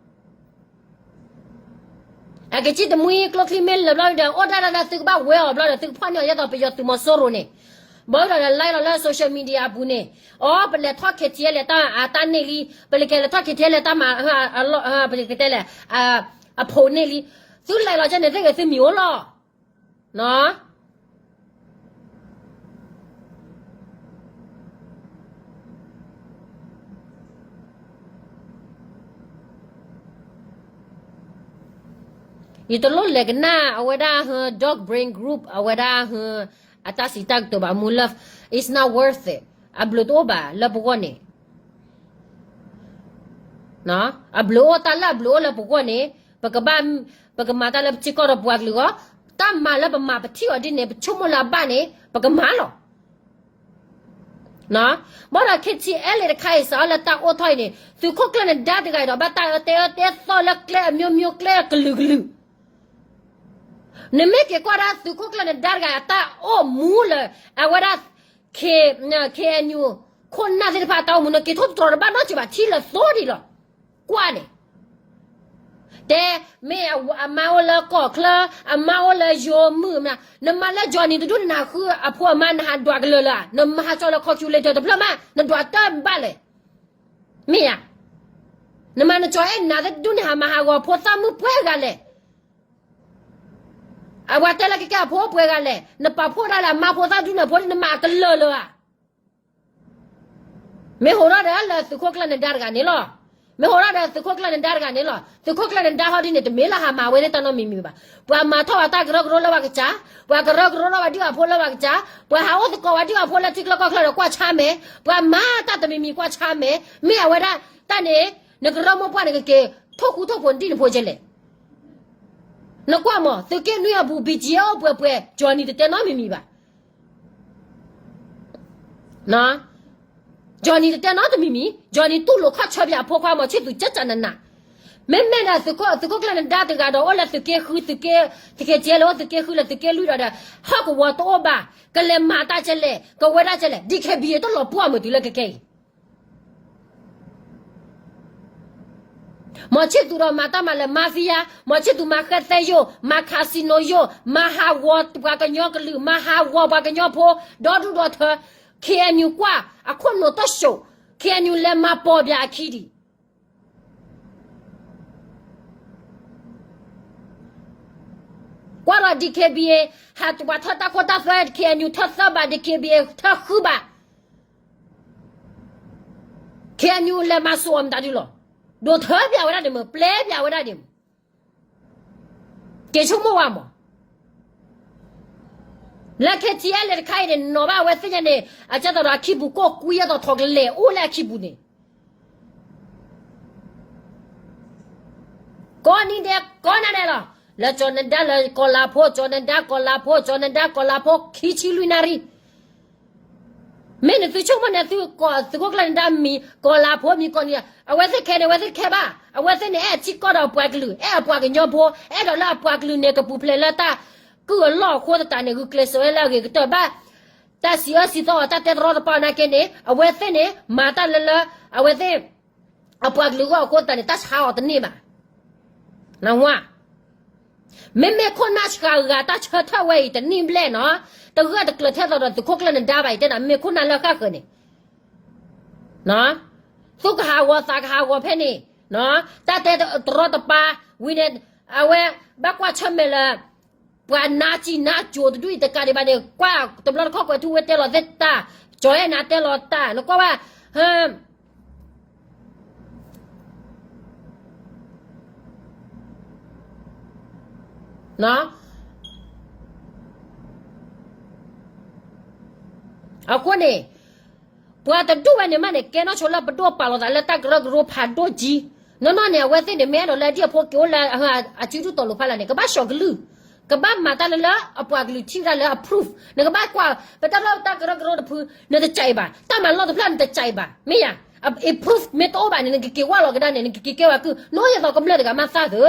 အကစံၣ်တမှံကျိချံမ့ၢ်လၢာ်ဘျီဒီး အိၣ်ဒၣ်ဒၣ်သုကဘၣ်ဝဲအီၤဘျီဒီး သုကဖီၣ်န့ၢ်အီၤဒ်သိးပယီၤသုးမီၤစိရိၤန့ၣ်, ဘၣ်ဒီးလဲၤလီၤလၢ social media အပူၤန့ၣ်, အိ ပလဲၤထီၣ် ခ့ထံအဲလ့ၣ် တၢ်အတၢ်န့ၢ်လံ, ပလဲၤကဲလဲၤထီၣ် ခ့ထံအဲလ့ၣ် တၢ်မၤ, ပကတဲလဲၣ်, အဖိန့ၢ်လံ, သုလဲၤလီၤကဲန့ၣ် သ့ၣ်ဂ့ၤသုမံၤအိၣ်လီၤ. ယတလိၣ်လဲၤကနၣ်အဝဲဒၣ်ဟၢ dog brain group အဝဲဒၣ်ဟၢ အတၢ်စံးတၢ်ကတိၤဘၣ်မူလၢ it's not worth it, အဘျုးတအိၣ်ဘၣ်လၢပဂီၢ်န့ၣ်, အဘျုးအိၣ်တၢ်လၢအဘျုးအိၣ်လၢပဂီၢ်န့ၣ်, ပကဘၣ်, ပကမၤတၢ်လၢပထံကီၢ်ဒီးပှၤကလုာ်အဂီၢ်, တၢ်မၤလၢပမၤပထံၣ်အီၤဒ်န့ၣ် ပဆိကမိၣ်လၢအဘၣ်န့ၣ် ပကမၤလီၤ. ဘၣ်ဒီး ခ့ထံအဲလ့ၣ် တခါအံၤ စးထီၣ်လၢတၢ်အိၣ်ထီၣ်အံၤန့ၣ် သုးခိၣ်ကျၢၢ်နဒါတဂၤအံၤဒီး ဘၣ်တၢ်အၢတဲအၢတဲသီလၢကျဲအမျိုးမျိုး ကျဲအကလုာ်ကလုာ်, နမ့ၢ်က့ၤကွၢ်ဒၣ်သုးခိၣ်ကျၢၢ်နဒါတဂၤအတၢ်အိၣ်မူလၢ အဝဲဒၣ် ခ့, ခ့ၣ်အဲၣ်ယူၣ် ခိၣ်နၢ်သ့ၣ်တဖၣ်အတၢ်အိၣ်မူန့ၣ် က့ၤထီၣ်တတြီၤတဘၣ်နီတစဲးဘၣ် ထံလၢာ်သိဒံးလီၤ. ကွၢ်န့ၣ် တဲ, မ့ၢ်အမါအိၣ်လၢကီၢ်ချၢ, အမါအိၣ်လၢယိၤမုၢ်မနုၤ, နမၤလၢ Johnny တဒူၣ်န့ၣ် နဟးဃုအဖိအမါ နဟးဒွးကလၢာ်လၢၤဧါ, နမၤဟးကၠီလၢ calculator တဖျၢၣ်မး နဒွးတၢ်ဘၣ်လဲၣ်. မ့ၢ်ဧါ, နမၤနကၠီအဲၣ်နၤသ့ၣ်တဒူၣ်န့ၣ် ဟးမၤဟးဂီၤဖိသၣ်မုၣ်ပှဲၤဂၤလဲၣ်. အဝဲတဲလၢကကဲအဖိပှဲၤဂၤလဲၣ်, နပာ်ဖှိၣ်ဒၣ်လၢအမါဖိသၣ်ဒူၣ်န့ၣ် ဖိဒ်နမၤကလၢာ်လၢၤဧါ. မ့ၢ်ဟိးထီၣ်ဒီးလၢသုးခိၣ်ကျၢၢ်နဒါတဂၤန့ၣ်လီၤ. မ့ၢ်ဟိးထီၣ်ဒီးသုးခိၣ်ကျၢၢ်နဒါတဂၤန့ၣ်လီၤ. သုးခိၣ်ကျၢၢ်နဒါဟီဒ်န့ၣ် တမ့ၢ်လၢဟးမၤဝဲသ့ၣ်တၢ်နီတမံၤမံၤဘၣ်. ပှၤမၤထီၣ်ဝဲတၢ်ကရၢကရိလၢပှၤကစၢ်, ပှၤကရၢကရိထီၣ်ဝဲဒံးအဖိလၢပှၤကစၢ်, ပှၤဟးအိၣ်သကိးဝဲဒံးအဖိလၢထံချၢကီၢ်ချၢဒီးကွၢ်ဆါမဲာ်, ပှၤမၤတၢ်တမံၤမံၤကွၢ်ဆါမဲာ်, မ့ၢ်အဝဲဒၣ်တၢ်န့ၣ် နကရၢမိၢ်ပှၢ်န့ၣ် ကက့ၤထိၣ်ဃူထိၣ်ဖိးဒ်နဖိကဲလဲၣ်. နကွၢ်မး သုးက့နွံအပူၤ BGF အိၣ်ပှဲၤပှဲၤ Johnny တတဲနီတမံၤမံၤဘၣ်. Johnny တတဲနီတမံၤမံၤ, Johnny တူၢ်လိာ်ခီၣ်ဆၢပၠးအဖိခွါ မီၤဆံၣ်သူးကၠၢ်ကၠၢ်နးနး. မ့မ့ၢ်ဒီး သုးခိၣ်ကျၢၢ်နဒါတဂၤဒီး အိၣ်လၢသုးက့ဃု, သုးက့, သုးက့ကဲလၢအိၣ်သုးက့ဃုလၢသုးက့လွံၢ်ဒီးဒီး ဟီၣ်ကဝီၤတအိၣ်ဘၣ်, ကလဲၤမၤတၢ်ကဲလဲၣ်, ကဝဲဒၣ်ကဲလဲၣ်, DKBA တလီၤပှီၢ်မုာ်တုၤလၢကကဲအံၤ မီၤဆံၣ်သူးဒီးမၤတၢ်မၤလၢ mafia, မီၤဆံၣ်သူးမၤဃဲသဲယိာ်, မၤ casino ယိာ်, မၤဟးဂီၤပှၤကညီကလုာ်, မၤဟးဂီၤပှၤကညီဖိ, ဒီဒူၣ်ဒီထၢ, KNU ကွၢ်, အခိၣ်နူာ်တၢ်ၡိး, KNU လဲၤမၤပီၢ်ပၠးအခံဒံး. ကွၢ်ဒီး DKBA ဟးတပှၤထၢတၢ်ခိတၢ်သွဲ KNU ထၢသၢဘၣ်, DKBA ထၢဃုဘၣ်. KNU လဲၤမၤစိာ်အီၤမတၤဒုလီၤ. ဒိးထၢပၠးဝဲဒၣ်ဒံးမ့ၢ်, ပျဲပၠးဝဲဒၣ်ဒံးမ့ၢ်. က့ၤဆိကမိၣ်ဝဲမး. လၢ ခ့ထံအဲလ့ၣ် တခါအံၤန့ၣ် နီၢ်ဘၣ်အဝဲသ့ၣ်ညါန့ၣ် အကဲသိးဒီးအခံပူၤ ကိၢ်ကွံယဲသိးထီၣ်ကလဲာ်အိၣ်လၢအခံပူၤန့ၣ် ကိးနံၤဒဲး ကိးနၤဒဲးလီၤ. လၢကၠီၤနဒါလၢကီၤလၤဖိ, ကၠီၤနဒါကီၤလၤဖိ, ကၠီၤနဒါကီၤလၤဖိ ခံဆံလွံၢ်နၣ်ရံၣ်. မ့ၢ်န့ၣ်သုဆိကမိၣ်န့ၣ် သုးခိၣ်ကျၢၢ်နဒါမံၤ ကီၤလၤဖိမံၤကီၢ်နံၤ, အဝဲသ့ၣ်ခဲန့ၣ် အဝဲသ့ၣ်တခဲဘၣ်. အဝဲသ့ၣ်န့ၣ် အဲၣ်ထံကီၢ်ဒီးပှၤကလုာ်, အဲၣ်အပှၤကညီဖိ, အဲၣ်ဒိးလၢအပှၤကလုာ်န့ၣ်ကပူၤဖျဲးလၢတၢ်ကုၢ်အလီၢ်အဃိသတးန့ၣ် ဂုာ်ကျဲးစၢးဝဲလၢအဂ့ၤကတၢၢ်ဘၣ်. တၢ်စံးအၢစံးသီအီၤ တၢ်တဲတရီတပါအီၤနာ်က့န့ၣ် အဝဲသ့ၣ်န့ၣ် မၤတၢ်လၢလၢ အဝဲသ့ၣ် အပှၤကလုာ်အဂီၢ်အဃိသတးန့ၣ် တၢ်ဆါအီၤတန့ၢ်ဘၣ်. နဝါ မ့မ့ၢ်ခိၣ်နၢ်စှၤဂၤတၢ်ဆၢထၢၣ်ဝဲအံၤတန့ၢ်ဘျဲၣ်နီၤ, တဂၢၢ်တကျၢၤထဲသိးဒီးသုးခိၣ်ကျၢၢ်နဒါဘၣ်အံၤ တဲနၤ မ့ၢ်ခိၣ်နၢ်လၢဃၣ်ဃၢၤန့ၣ် သူၣ်ကဟးဂီၤသးကဟးဂီၤဖဲန့ၣ်, တၢ်တဲတရီတပါဝံၤန့ၣ် အဝဲဘၣ်ကွၢ်ဆၢၣ်မဲာ်လၢ ပှၤနါစံၣ်နါကိၤတဒူၣ်အံၤတကးဒံးဘၣ်န့ၣ် ကွၢ်တဘျီတခီၣ်ကွဲးထူဝဲတဲလီၤသ့ၣ်တၢ်, ကၠီၤအဲၣ်နၤတဲလီၤတၢ် နကွၢ်ဘၣ် အဃိန့ၣ် ပှၤတဒူၣ်ဝဲန့ၣ်မးန့ၣ် ကဲနီၢ်ဆိလၢပဒိၣ်ပာ်လီၤသးလၢတၢ်ကရၢကရိဖးဒိၣ်ကံ, နီၢ်နီၢ်န့ၣ် အဝဲသ့ၣ်န့ၣ် မ့ၢ်အဲၣ်ဒိးလၢအဒံၣ်အဖိက့ၤအိၣ်လၢအစုဒုၣ်တီၤလိၤဖးလၢ်န့ၣ် ကဘၣ်ဆှီကလုၢ်, ကဘၣ်မၤတၢ်လၢလၢအပှၤကလုာ်ထံၣ်ဝဲဒၣ်လၢအ proof, နကဘၣ်ကွၢ် ပတၢ်လီၢ်တၢ်ကရၢကရိတဖု နတကးအံၤဘၣ်, တၢ်မၤလီၢ်တဖျၢၣ်နတကးအံၤဘၣ်, မ့ၢ်ယၤ, အ proof မ့ၢ်တအိၣ်ဘၣ်န့ၣ် နကက့ၤဝဲလီၤကဒါန့ၣ် နကက့ၤကဲဝဲကုၢ် နီၢ်ယသီးကမျၢၢ်တဂၤမးသၣ်သု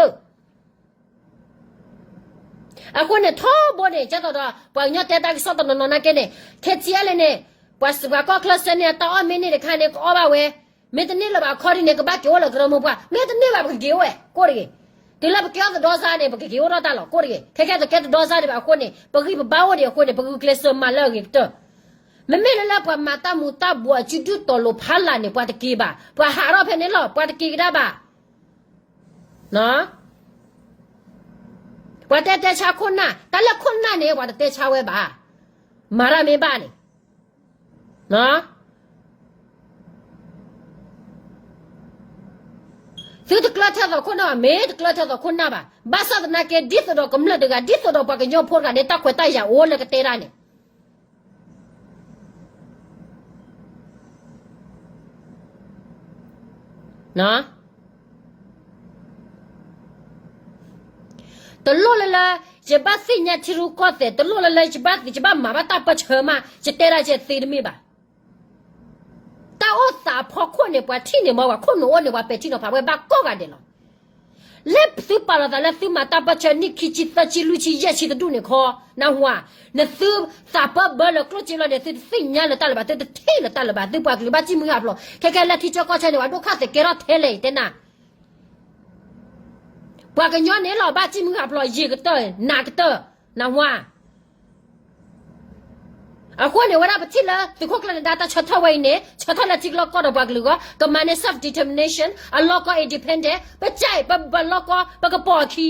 အဃိန့ၣ် ထီဘိန့ၣ် ကဲသိးဒီး ပှၤကညီတဲတၢ်ကစီၣ်တနီၤနီၤနာ်က့န့ၣ် ခဲထံအဲလ့ၣ်န့ၣ် ပှၤစှၤကီၢ်ချၢစဲန့ၣ် တၢ်အီၣ်မ့ၢ်န့ၢ်တခါန့ၣ် ကအီၣ်ဘၣ်ဝဲ, မ့ၢ်တန့ၢ်လၢၤဘၣ်အခီဒ်န့ၣ် ကဘၣ်က့ၤအိၣ်လၢကရၢမိၢ်ပှၢ်, မ့ၢ်တန့ၢ်ဘၣ်ပကက့ၤအိၣ်ဝဲ ကိးတဂ့ၤ. တုၤလၢပကဲအီၣ်သဒီစါန့ၣ် ပကက့ၤအိၣ်ထီၣ်တၢ်လီၤ ကိးတဂ့ၤ. ခဲကဲသိးကဲတဒီစါဒံးဘၣ်အဃိန့ၣ် ပဂံၢ်ပဘါအိၣ်ဒံးအဃိန့ၣ် ပဂုာ်ကျဲးစၢးမၤလၢအဂ့ၤကတၢၢ်. မ့မ့ၢ်လၢလၢပှၤမၤတၢ်မူၤတၢ်ဘှီးအစုဒုၣ်တီၤလိၤဖးလၢ်န့ၣ် ပှၤတက့ၤဘၣ်, ပှၤဟးထီၣ်ဖဲန့ၣ်လီၤ ပှၤတက့ၤကဒါဘၣ် ပှၤတဲတဲဆါခိၣ်နၢ်, တၢ်လၢခိၣ်နၢ်န့ၣ် ပှၤတတဲဆါဝဲဘၣ်. မၤတၢ်မ့ၢ်ဘၣ်န့ၣ်, သုတကျၢၢ်ထဲသိးခိၣ်နၢ်ဘၣ်, မ့ၢ်တကျၢၢ်ထဲသိးခိၣ်နၢ်ဘၣ်. ဘၣ်ဆၣ်သနာ်က့ ဒ်သိးဒီးကမျၢၢ်တဂၤ, ဒ်သိးဒီးပှၤကညီဖိတဂၤန့ၣ် တၢ်ခွဲးတၢ်ယာ်အိၣ်လၢကတဲဒၣ်န့ၣ် တလိၣ်လၢလၢ ယဘၣ်သ့ၣ်ညါထံရူၢ်ကီၢ်သဲး, တလိၣ်လၢလၢ ယဘၣ်သ့ၣ် ယဘၣ်မၤဘၣ်တၢ်ပၢၢ်ဆၢမး, ယတဲဒၣ်ယသ့တမ့ၢ်ဘၣ်. တၢ်အိၣ်သးအဖီခိၣ်န့ၣ် ပှၤထံၣ်န့ၢ်မ်ပှၤခိၣ်နူာ်အိၣ်န့ၣ် ပှၤပဲာ်ထံနီၤဖးဝဲဘၣ်ကိးဂၤဒဲးလီၤ. လၢသုပာ်လီၤသးလၢသုမၤတၢ်ပၢၢ်ဆၢနံၣ်ခံဆံသၢဆံလွံၢ်ဆံယဲၢ်ဆံတဒူၣ်န့ၣ် ခီနၢ်ဟူဧါ, နသုသးပၢဘၢလၢကျိၣ်စ့လီၤန့ၣ် သုတသ့ၣ်ညါလၢတၢ်လၢၤဘၣ်, သုတထံၣ်လၢတၢ်လၢၤဘၣ်, သုပှၤကလုာ်ဘၣ်စံၣ်မုၢ်ဟးဖျိး, ခဲကဲလၢထံဆၢကီၢ်ဆၢန့ၣ် ပှၤဒိၣ်ခါသဲးကဲထီၣ်ထဲလဲၣ် ယတဲနၤ ပှၤကညီန့ၣ်လီၤ ဘၣ်စံၣ်မုၢ်ဟးဖျိး ယံာ်ကတၢၢ် နးကတၢၢ်, နၢ်ဟူဧါ. အဃိန့ၣ် ဝဲဒၣ်ပထံၣ်လၢသုးခိၣ်ကျၢၢ်နဒါတၢ်ဆၢထၢၣ်ဝဲအံၤန့ၣ် ဆၢထၢၣ်လၢထံကလီကီၢ်ဒီးပှၤကလုာ်အဂီၢ်, ကမၤန့ၢ် self determination, အလီၢ်ကီၢ် independent, ပကဲ ပဘၣ်လီၢ်ကီၢ် ပကပိာ်အခံ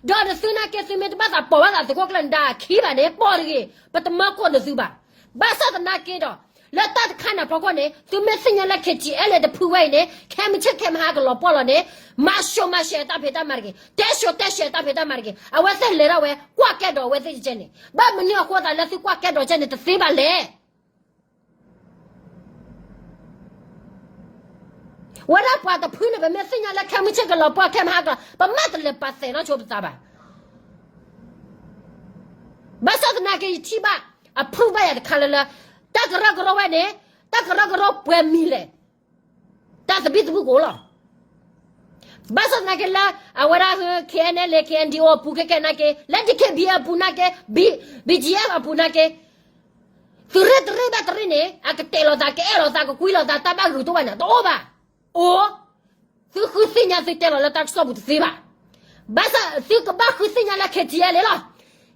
ဒီးနသုနာ်က့ သုမ့ၢ်တဘၣ်သးပိာ်ဘၣ်သး သုးခိၣ်ကျၢၢ်နဒါအခံဘၣ်န့ၣ် ပိာ်တဂ့ၤ, ပတမၢကိးနသုဘၣ်. ဘၣ်ဆၣ်သနာ်က့ဒီး လၢတၢ်တခါန့ၣ်အဖီခိၣ်န့ၣ် သုမ့ၢ်သ့ၣ်ညါလၢ ခဲထံအဲလ့ၣ် တဖုဝဲအံၤန့ၣ် ခဲမုၢ်ဆ့ၣ်ခဲမုၢ်ဟါကလီၤပှီၢ်လီၤန့ၣ် မၤစိၤမၤရှဲတၢ်ဖံးတၢ်မၤတဂ့ၤ, တဲစိၤတဲရှဲတၢ်ဖံးတၢ်မၤတဂ့ၤ. အဝဲသ့ၣ်လဲၤထီၣ်ဝဲ ကွၢ်ကဲဒိးအဝဲသ့ၣ်ကဲန့ၣ်, ဘၣ်မနုၤအဃိသးလၢသုကွၢ်ကဲဒိးကဲန့ၣ် တသ့ဘၣ်လဲၣ်. ဝဲဒၣ်ပှၤတဖုန့ၣ် ပမ့ၢ်သ့ၣ်ညါလၢခဲမုၢ်ဆ့ၣ်ကလီၤပှီၢ် ခဲမုၢ်ဟါကလီၤ, ပမ့ၢ်တလဲၤပာ်သးနီၢ်ဆိပသးဘၣ်. ဘၣ်ဆၣ်သနာ်က့ ယထံၣ်ဘၣ် အ proof ဘၣ်ယၤတခါလၢလၢ တၢ်ကရၢကရိဝဲန့ၣ် တၢ်ကရၢကရိပှဲၤမံၤလဲၣ်, တၢ်သဘံၣ်သဘုၣ်ကအိၣ်လီၤ. ဘၣ်ဆၣ်သနာ်က့လၢ အဝဲဒၣ် ခဲအံၤန့ၣ်လၢ ခဲအံၤန့ၣ် အပူၤခဲကဲနာ်က့ လၢ ဒီး ခဲဘံၣ် အပူၤနာ်က့ ဘံၣ် ဘံၣ် ဘံၣ် အပူၤနာ်က့ သုးရ့ၣ်တရ့ၣ်ဘၣ်တရ့ၣ်န့ၣ် အကတဲာ်လီၤသး ကအဲၣ်လီၤသး ကကွံလီၤသး တၢ်ဘၣ်ဂုာ်တအိၣ်ဘၣ်န့ၣ် တအိၣ်ဘၣ်. အိၣ် သုဃုသ့ၣ်ညါသုတဲလီၤလၢတၢ်ကစီၣ်ပူၤတသ့ဘၣ်. ဘၣ်ဆၣ်သုကဘၣ်ဃုသ့ၣ်ညါလၢ ခဲထံအဲလ့ၣ်လီၤ.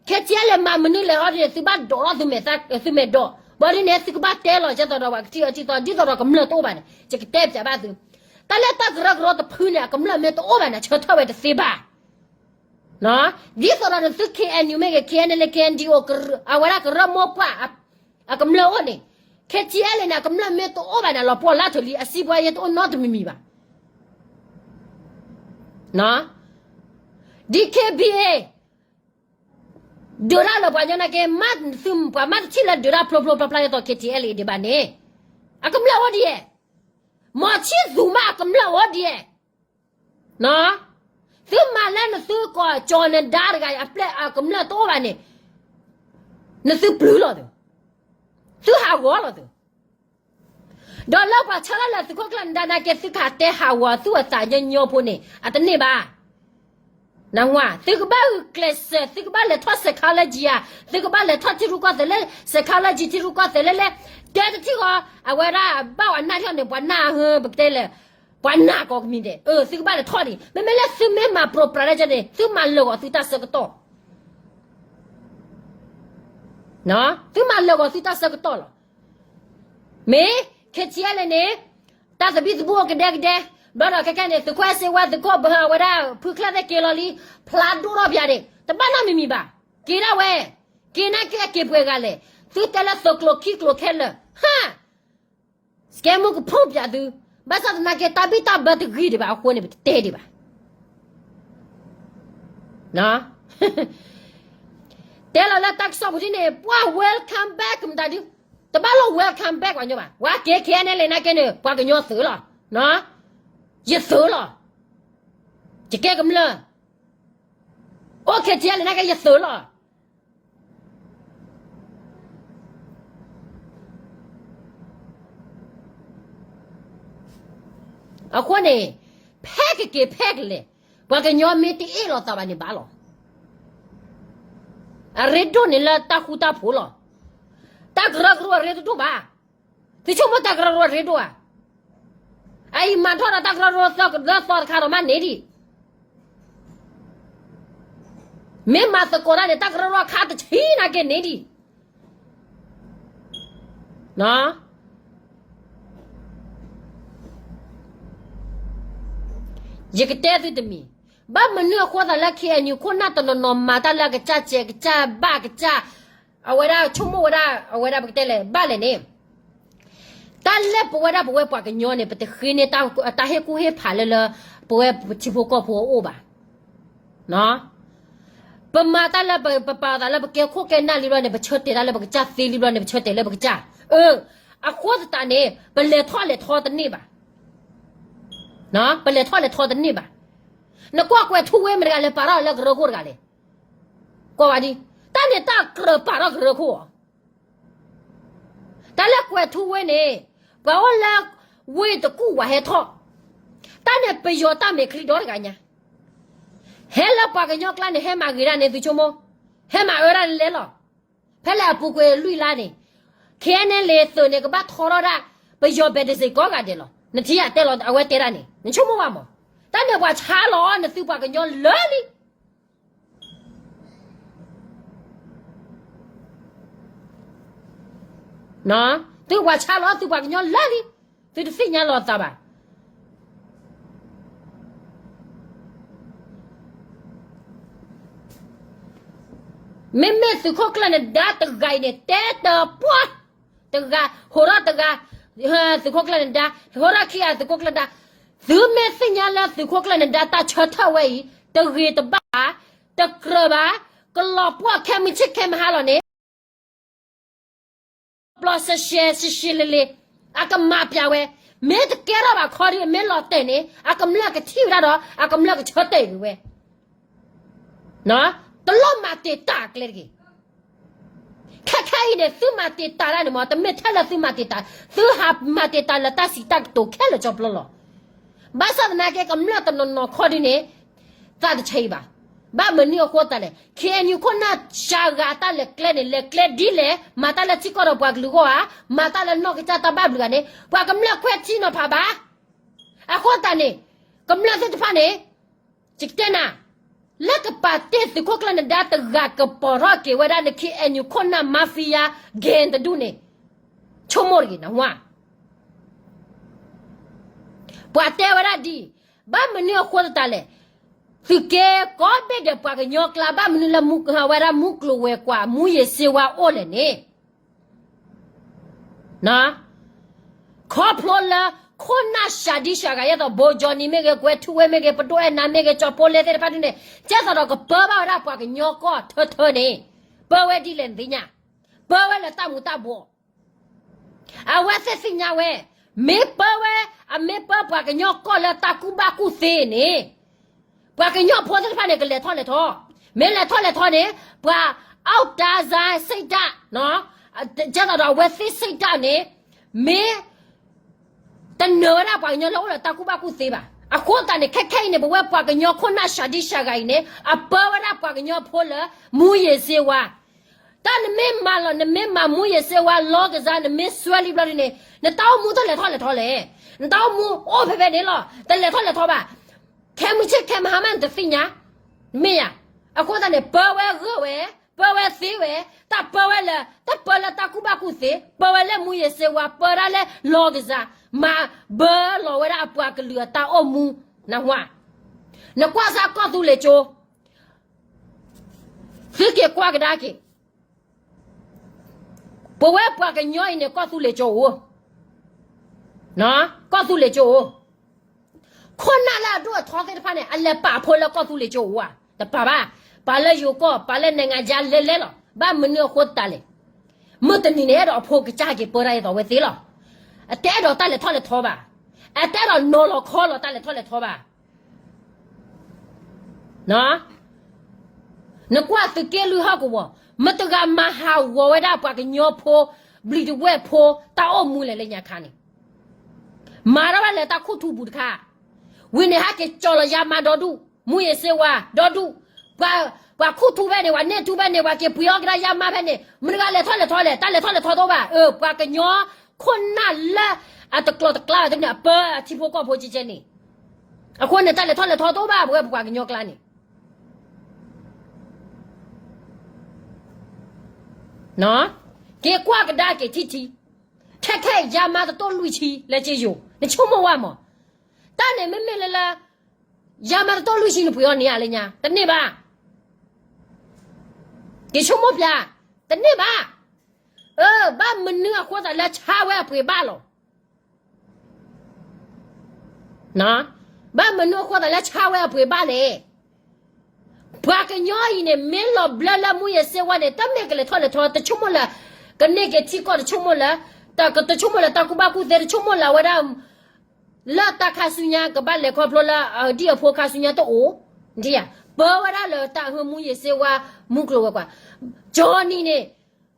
ခဲထံအဲလ့ၣ်မၤမနုၤလဲၣ်အီၤဒ်န့ၣ် သုဘၣ်ဒိးထီၣ်သုမဲာ်သၣ် သုမဲာ်ဒိး ဘၣ်ဒ်န့ၣ် သုကဘၣ်တဲလီၤကဲသိးဒီးပှၤကထံၣ်အီၤထံၣ်သီ ဒ်သိးဒီးကမျၢၢ်တအိၣ်ဘၣ်န့ၣ် ယကတဲပျးဘၣ်သု. တၢ်လၢတၢ်ကရၢကရိတဖုန့ၣ် အကမျၢၢ်မ့ၢ်တအိၣ်ဘၣ်န့ၣ် ဆၢထၢၣ်ဝဲတသ့ဘၣ်. ဒ်သိးဒီးနသု ခဲအံၤန့ၣ် မ့ၢ်ဂ့ၤ ခဲအံၤန့ၣ်လၢ ခဲအံၤန့ၣ် အဝဲဒၣ်ကရၢမိၢ်ပှၢ် အကမျၢၢ်အိၣ်န့ၣ် ခဲထံအဲလ့ၣ် န့ၣ် အကမျၢၢ်မ့ၢ်တအိၣ်ဘၣ်န့ၣ် လီၤပှီၢ်လၢထၢၣ်လံ အစံးပှၤယဲတအိၣ်နီတမံၤမံၤဘၣ်. ဒီး ခဲဘံၣ် ဒုးတၢ်လၢပှၤကညီနာ်က့ မ့ၢ်သုပှၤမ့ၢ်တထံၣ်လၢဒုးတၢ်ဖျိဖျိဖျါဖျါယဲသိး ခဲထံအဲလ့ၣ် ဒံးဘၣ်န့ၣ် အကမျၢၢ်အိၣ်ဒံးဧါ. မီၤဆံၣ်သူၤမး အကမျၢၢ်အိၣ်ဒံးဧါ. သုမၤလၢနသုကီၢ်ကၠီၤနဒါတဂၤအံၤ အပျဲၢ်အကမျၢၢ်တအိၣ်ဘၣ်န့ၣ် နသုပျုၤလီၤသု, သုဟးဂီၤလီၤသု. ဒီးလၢပှၤဆၢထၢၣ်လၢသုးခိၣ်ကျၢၢ်နဒါနာ်က့ သုကဟးတဲဟးဂီၤသုအသးညီညီဖိန့ၣ် အတန့ၢ်ဘၣ်. နၢ်ဟူဧါ, သုကဘၣ်ဂုာ်ကျဲးစၢး သုကဘၣ်လဲၤထီၣ် psychology ဧါ, သုကဘၣ်လဲၤထီၣ်ထံရူၢ်ကီၢ်သဲးလၢ psychology ထံရူၢ်ကီၢ်သဲးလၢလဲၣ်, တဲတထံၣ်ဃီ အဝဲဒၣ်ဘၣ်ဝဲနၢ်ထီၣ်န့ၣ် ပှၤနၢ်ဟၢ ပကတဲလဲၣ် ပှၤနၢ်ကိးကမံၤဒဲး, သုကဘၣ်လဲၤထီၣ်ဒံး, မ့မ့ၢ်လၢသုမ့ၢ်မၤပြိးပြးဒ်န့ၣ် သုမၤလၢာ်ဂီၤသုတၢ်ဆၢကတီၢ် သုမၤလၢာ်ဂီၤသုတၢ်ဆၢကတီၢ်လီၤ. မ့ၢ် ခဲထံအဲလ့ၣ်န့ၣ် တၢ်သဘံၣ်သဘုၣ်အိၣ်ကဒဲကဒဲ, ဘျီဒီးခဲကဲန့ၣ် သုးခိၣ်အဲၣ်စ့ဝါ သုးခိၣ်ဘဟၢဝဲဒၣ် ဖုချၢၣ်သ့ၣ်က့ၤလီၤလံ, ဖျါဒိၣ်ထီၣ်ပၠးဒံး, တဘၣ်နီတမံၤမံၤဘၣ်, က့ၤဒၣ်ဝဲ, က့ၤနာ်က့အက့ၤပှဲၤဂၤလဲၣ်, သုတဲလၢသုးကျိၤခံကျိၤခဲလၢာ်, ဟါ စကဲမူကဖီၣ်ပၠးသု, ဘၣ်ဆၣ်သနာ်က့ တၢ်ဘံၣ်တၢ်ဘၢတဂ့ၤဒံးဘၣ်အဃိန့ၣ် ပတတဲဒံးဘၣ်. တဲလီၤလၢတၢ်ကစီၣ်ပူၤဒ်န့ၣ် ပှၤ welcome back မတၤဒု တဘၣ်လီၤ welcome back ပှၤကညီဘၣ်. ဝဲကဲ ခဲအံၤန့ၣ်လဲၣ် နာ်က့န့ၣ် ပှၤကညီသုးလီၤ. ယသုးလီၤ. ယကဲကမျၢၢ် အိၣ် ခဲအံၤလဲၣ် နာ်က့ ယသုးလီၤ. အဃိန့ၣ် ဖဲကက့ၤဖဲကလဲၤ ပှၤကညီမ့ၢ်တအ့ၣ်လိာ်သးဘၣ်န့ၣ်ဘၣ်လီၤ. အရ့ဒိၣ်န့ၣ်လၢတၢ်ဃူတၢ်ဖိးလီၤ. တၢ်ကရၢကရိအရ့တဒိၣ်ဘၣ်. သုဆိကမိၣ်တၢ်ကရၢကရိအရ့ဒိၣ်ဧါ. အအံၤမၤထီၣ်ဒီးတၢ်ကရၢကရိလၢသီတခါဒီးမးန့ၣ်ဒံး မ့ၢ်မၤသကိးတၢ်န့ၣ် တၢ်ကရၢကရိခါတဆံးနာ်က့န့ၣ်ဒံး ယကတဲသုတမံၤ, ဘၣ်မနုၤအဃိသတးလၢ KNU ခိၣ်နၢ်တနီၤနီၤမၤတၢ်လၢအကစၢ်စဲးကစၢ်ဘၣ်ကစၢ်, အဝဲဒၣ်ဆိကမိၣ်ဝဲဒၣ် အဝဲဒၣ်ပကတဲလဲၣ် ဘၣ်လဲၣ်န့ၣ်, တၢ်လၢပဝဲဒၣ်ပဝဲပှၤကညီန့ၣ် ပတဃ့န့ၢ်တၢ်ဟ့ၣ်ကူၣ်ဟ့ၣ်ဖးလၢလၢ ပဝဲထံဖိကီၢ်ဖိအအိၣ်ဘၣ်. ပမၤတၢ်လၢပပာ်သးလၢပကဲခိၣ်ကဲနၢ်လံဘျီန့ၣ် ပဆၢတဲာ်တၢ်လၢပကစၢ်သ့လံဘျီန့ၣ် ပဆၢတဲာ်လၢပကစၢ်, အၢ, အဃိသတးန့ၣ် ပလဲၤထီၣ်လဲၤထီတန့ၢ်ဘၣ်, ပလဲၤထီၣ်လဲၤထီတန့ၢ်ဘၣ်. နကွၢ်ကွဲၤထူဝ့မတဂၤလဲၤပာ်ထီၣ်လၢကရၢခိၣ်တဂၤလဲၣ်, ကွၢ်ဝဲဒ်, တၢ်န့ၣ်တၢ်ကြၢးပာ်ထီၣ်ကရၢခိၣ်အီၤ တၢ်လၢကွဲၤထူဝ့န့ၣ် ပှၤအိၣ်လၢဝ့ၢ်တကူၣ်ဝဲဟဲထီၣ်, တၢ်န့ၣ်ပယီၤတၢ်မဲာ်ချံဒီတဂၤညါ, ဟဲလၢပှၤကညီကျါန့ၣ် ဟဲမၤဂ့ၤဒၣ်န့ၣ် သုဆိကမိၣ်, ဟဲမၤအၢဒၣ်လဲၣ်လီၤ. ဖဲလဲၣ်အပူၤကွံာ်လွံၢ်လါန့ၣ် KNLA သုးန့ၣ် ကဘၣ်ထီထီၣ်ဒၣ် ပယီၤဘဲးတစ့ၢ်ကိးဂၤဒဲးလီၤ. နထံၣ်အတဲလီၤအဝဲတဲဒၣ်န့ၣ် နဆိကမိၣ်ဘၣ်မး, တၢ်န့ၣ်ပှၤဆါလီၤအီၤန့ၣ် သုပှၤကညီလၢာ်လံ သုပှၤဆါလီၤ သုပှၤကညီလၢာ်လံ, သုတသ့ၣ်ညါလီၤသးဘၣ်. မ့မ့ၢ်သုးခိၣ်ကျၢၢ်နဒါတဂၤအံၤန့ၣ် တဲတပှၢ်, တဂၤ, ဟိးထီၣ်တဂၤ, သုးခိၣ်ကျၢၢ်နဒါ, ဟိးထီၣ်ခံဂၤသုးခိၣ်ကျၢၢ်နဒါ, သုမ့ၢ်သ့ၣ်ညါလၢသုးခိၣ်ကျၢၢ်နဒါတၢ်ဆၢထၢၣ်ဝဲအံၤ တဂ့ၤတဘၣ်ဘၣ်, တကြၢးဘၣ်, ကလီၤပှီၢ်ခဲမုၢ်ဆ့ၣ်ခဲမုၢ်ဟါလီၤန့ၣ် ပျီရှဲရှဲရှဲရှဲလ့လ့, အကမၤပျးဝဲ, မ့ၢ်တကဲထီၣ်ဘၣ်ခီဒုး မ့ၢ်လီၤတဲာ်န့ၣ် အကမျၢၢ်ကထံၣ်ဝဲဒၣ်ဒီး အကမျၢၢ်ကဆၢတဲာ်က့ၤဝဲ, တလိၣ်မၤတံာ်တာ်အကျဲတဂ့ၤ. ခဲခဲအံၤန့ၣ် သုမၤတံာ်တာ်ဒၣ်န့ၣ်မ့ၢ် တမ့ၢ်ထဲလၢသုမၤတံာ်တာ်, သုဟးမၤတံာ်တာ်လၢတၢ်စံးတၢ်ကတိၤခဲလၢာ်ကၠီပျီလီၤ. ဘၣ်ဆၣ်သနာ်က့ ကမျၢၢ်တနီၤနီၤခီဒုးန့ၣ် သးတဆံးဘၣ်. ဘၣ်မနုၤအဃိသတးလဲၣ်, KNU ခိၣ်နၢ်စှၤဂၤအတၢ်လဲၤကျဲန့ၣ် လဲၤကျဲဒ်လဲၣ်, မၤတၢ်လၢထံကီၢ်ဒီးပှၤကလုာ်အဂီၢ်ဧါ, မၤတၢ်လၢနီၢ်ကစၢ်တၢ်ဘၣ်ဘျုးဧါန့ၣ် ပှၤကမျၢၢ်ခွဲးထံနီၤဖးဘၣ်. အဃိသတးန့ၣ် ကမျၢၢ်သ့ၣ်တဖၣ်န့ၣ် ယကတဲနၤ, လၢကပာ်တ့ၢ်သုးခိၣ်ကျၢၢ်နဒါတဂၤကပိာ်ထီၣ်က့ၤဝဲဒၣ်န KNU ခိၣ်နၢ် mafia gang တဒူၣ်န့ၣ်, ဆိကမိၣ်တဂ့ၤနဝါ ပှၤတဲဝဲဒၣ်ဒ်အံၤ, ဘၣ်မနုၤအဃိသတးလဲၣ်, သုးက့ကိးဘ့ၣ်ဒဲးပှၤကညီကျါ ဘၣ်မနုၤလၢမူဝဲဒၣ်မူကျိၤဝဲၤကွာ် မူယ့ၤစ့ဝါအိၣ်လဲၣ်န့ၣ်, ခီဖျိလၢ ခိၣ်နၢ်စှၤဒံစှၤဂၤ ဒ်သိး ဘိကၠီနံၤမ့ၢ်ဂ့ၤ ကွဲၤထူဝ့မ့ၢ်ဂ့ၤ ပဒိၣ်အဲၣ်နၤမ့ၢ်ဂ့ၤ ကၠီဖိလဲသ့ၣ်တဖၣ်ဒ်န့ၣ် ကဲသိးဒီးကပၢဘၣ်ဝဲဒၣ်ပှၤကညီကီၢ်ထၢထၢန့ၣ်, ပၢဝဲဒ်လဲၣ်နသ့ၣ်ညါ, ပၢဝဲလၢတၢ်မူၤတၢ်ဘှီး အဝဲသ့ၣ်သ့ၣ်ညါဝဲ, မ့ၢ်ပၢဝဲ, အမ့ၢ်ပၢပှၤကညီကီၢ်လၢတၢ်ကူၣ်ဘၣ်ကူၣ်သ့န့ၣ်, ပှၤကညီဖိသ့ၣ်တဖၣ်န့ၣ် ကလဲၤထီၣ်လဲၤထီ, မ့ၢ်လဲၤထီၣ်လဲၤထီန့ၣ်, ပှၤ အီၣ်တၢ်စၢ်စ့ၣ်တၢ်, ကဲသိးဒီးအဝဲသ့ၣ်စ့ၣ်တၢ်န့ၣ်, မ့ၢ် တနၢၤဝဲဒၣ်ပှၤကညီလၢအိၣ်ဒီးတၢ်ကူၣ်ဘၣ်ကူၣ်သ့ဘၣ်. အဃိသတးန့ၣ် ခဲခဲအံၤန့ၣ် ပဝဲပှၤကညီခိၣ်နၢ်စှၤဒံစှၤဂၤအံၤန့ၣ် အပၢဝဲဒၣ်ပှၤကညီဖိလၢ မူယ့ၤစ့ဝါ တၢ်နမ့ၢ်မၤလီၤ နမ့ၢ်မၤမူယ့ၤစ့ဝါလီၤကစၢ် နမ့ၢ်စွဲလံဘျီဒ်န့ၣ် နတၢ်အိၣ်မူတလဲၤထီၣ်လဲၤထီလဲၣ်. နတၢ်အိၣ်မူအိၣ်ဖဲဖဲန့ၣ်လီၤ တလဲၤထီၣ်လဲၤထီဘၣ်. ခဲမုၢ်ဆ့ၣ်ခဲမုၢ်ဟါမးနတသ့ၣ်ညါ, မ့ၢ်ယၤ. အဃိသတးန့ၣ် ပၢဝဲဂၢၢ်ဝဲ, ပၢဝဲသ့ဝဲ, တၢ်ပၢဝဲလၢ တၢ်ပၢလၢတၢ်ကူၣ်ဘၣ်ကူၣ်သ့, ပၢဝဲလၢမူယ့ၤစ့ဝါ, ပၢဒၣ်လၢလီၤကစၢ်, မၤဘၢလီၤဝဲဒၣ်အပှၤကလုာ်အတၢ်အိၣ်မူ, နဝါ. နကွၢ်စၢ်ကီၢ်သူလ့ၤကၠိ သုက့ၤကွၢ်ကဒါက့ၤ, ပဝဲပှၤကညီအံၤန့ၣ် ကီၢ်သူလ့ၤကၠိအိၣ်, ကီၢ်သူလ့ၤကၠိအိၣ်, ခိၣ်နၢ်လၢအဒိၣ်အထီသ့ၣ်တဖၣ်န့ၣ် အလဲၤပာ်ဖိလၢကီၢ်သူလ့ၤကၠိအိၣ်ဧါ, တပာ်ဘၣ်. ပာ်လၢယိၤကီၢ်, ပာ်လၢနဲၣ်ငါယါလဲလဲလီၤ. ဘၣ်မနုၤအဃိသတးလဲၣ်. မုၢ်တနံၤန့ၣ် အဲၣ်ဒိးအဖိကစၢ်က့ၤပၢတၢ်ဒ်သိးအဝဲသ့ၣ်လီၤ. အတအဲၣ်ဒိးတၢ်လဲၤထီၣ်လဲၤထီဘၣ်. အတအဲၣ်ဒိးနီၤလီၤခီလီၤတၢ်လဲၤထီၣ်လဲၤထီဘၣ်. နကွၢ်သုးက့လွံၢ်ဟီၣ်ကဝီၤ, မတၤတဂၤမၤဟးဂီၤဝဲဒၣ်ပှၤကညီဖိ, ဘျံးတဝဲၢ်ဖိ, တၢ်အိၣ်မူလဲၣ်လၢညါခါန့ၣ်, မၤထီၣ်ဝဲလဲၤတၢ်ခူၣ်ထူပူၤတခါ, ဝံၤန့ၣ်ဟဲက့ၤကၠီၤလီၤယါမါဒီဒူၣ်, မူယ့ၤစ့ဝါဒီဒူၣ်, ပှၤခူၣ်ထူဖဲန့ၣ် ပှၤန့ၢ်ထူဖဲန့ၣ် ပှၤက့ၤပှ့ၤအီၣ်ကဒါယါမါဖဲန့ၣ် မတၤတဂၤလဲၤထီၣ်လဲၤထီလဲၣ်, တၢ်လဲၤထီၣ်လဲၤထီတအိၣ်ဘၣ်. အၢ ပှၤကညီခိၣ်နၢ်လၢအတကျိၤတကျါဘၣ်တန့ၣ် အပၢအထံဖိကီၢ်ဖိကဲကဲန့ၣ်, အဃိန့ၣ် တၢ်လဲၤထီၣ်လဲၤထီတအိၣ်ဘၣ် ပဝဲပပှၤကညီကျါန့ၣ် က့ၤကွၢ်ကဒါက့ၤထံထံ, ခဲခဲအံၤ ယါမါတတိၢ်လွံၢ်ဆံလၢက့ယိၤ, နဆိကမိၣ်ဝဲမး, တၢ်န့ၣ်မ့မ့ၢ်လၢလၢ ယါမါတတိၢ်လွံၢ်ဆံနပှ့ၤအီၤန့ၣ်ဧါလၢညါ, တန့ၢ်ဘၣ်. က့ၤဆိကမိၣ်ပျၢ်, တန့ၢ်ဘၣ်. အၢ ဘၣ်မနုၤအဃိသးလၢဆါဝဲအပှ့ၤဘၣ်လီၤ. ဘၣ်မနုၤအဃိသးလၢဆါဝဲအပှ့ၤဘၣ်လဲၣ်. ပှၤကညီအံၤန့ၣ် မ့ၢ်လီၤဘျၢလၢမူယ့ၤစ့ဝါန့ၣ် တမ့ၢ်ကလဲၤထီၣ်လဲၤထီ တဆိကမိၣ်လၢ ကန့ၢ်က့ၤထံကီၢ် တဆိကမိၣ်လၢ တဆိကမိၣ်လၢတၢ်ကူၣ်ဘၣ်ကူၣ်သ့ တဆိကမိၣ်လၢအဝဲဒၣ် လၢတၢ်ခါဆူညါကဘၣ်လဲၤခီဖျိလၢအဒံၣ်အဖိခါဆူညါတအိၣ်, ပၢဝဲဒၣ်လၢတၢ်ဟၢမူယ့ၤစ့ဝါ မူကျိၤဝဲၤကွာ်, ကၠီနံၤန့ၣ်,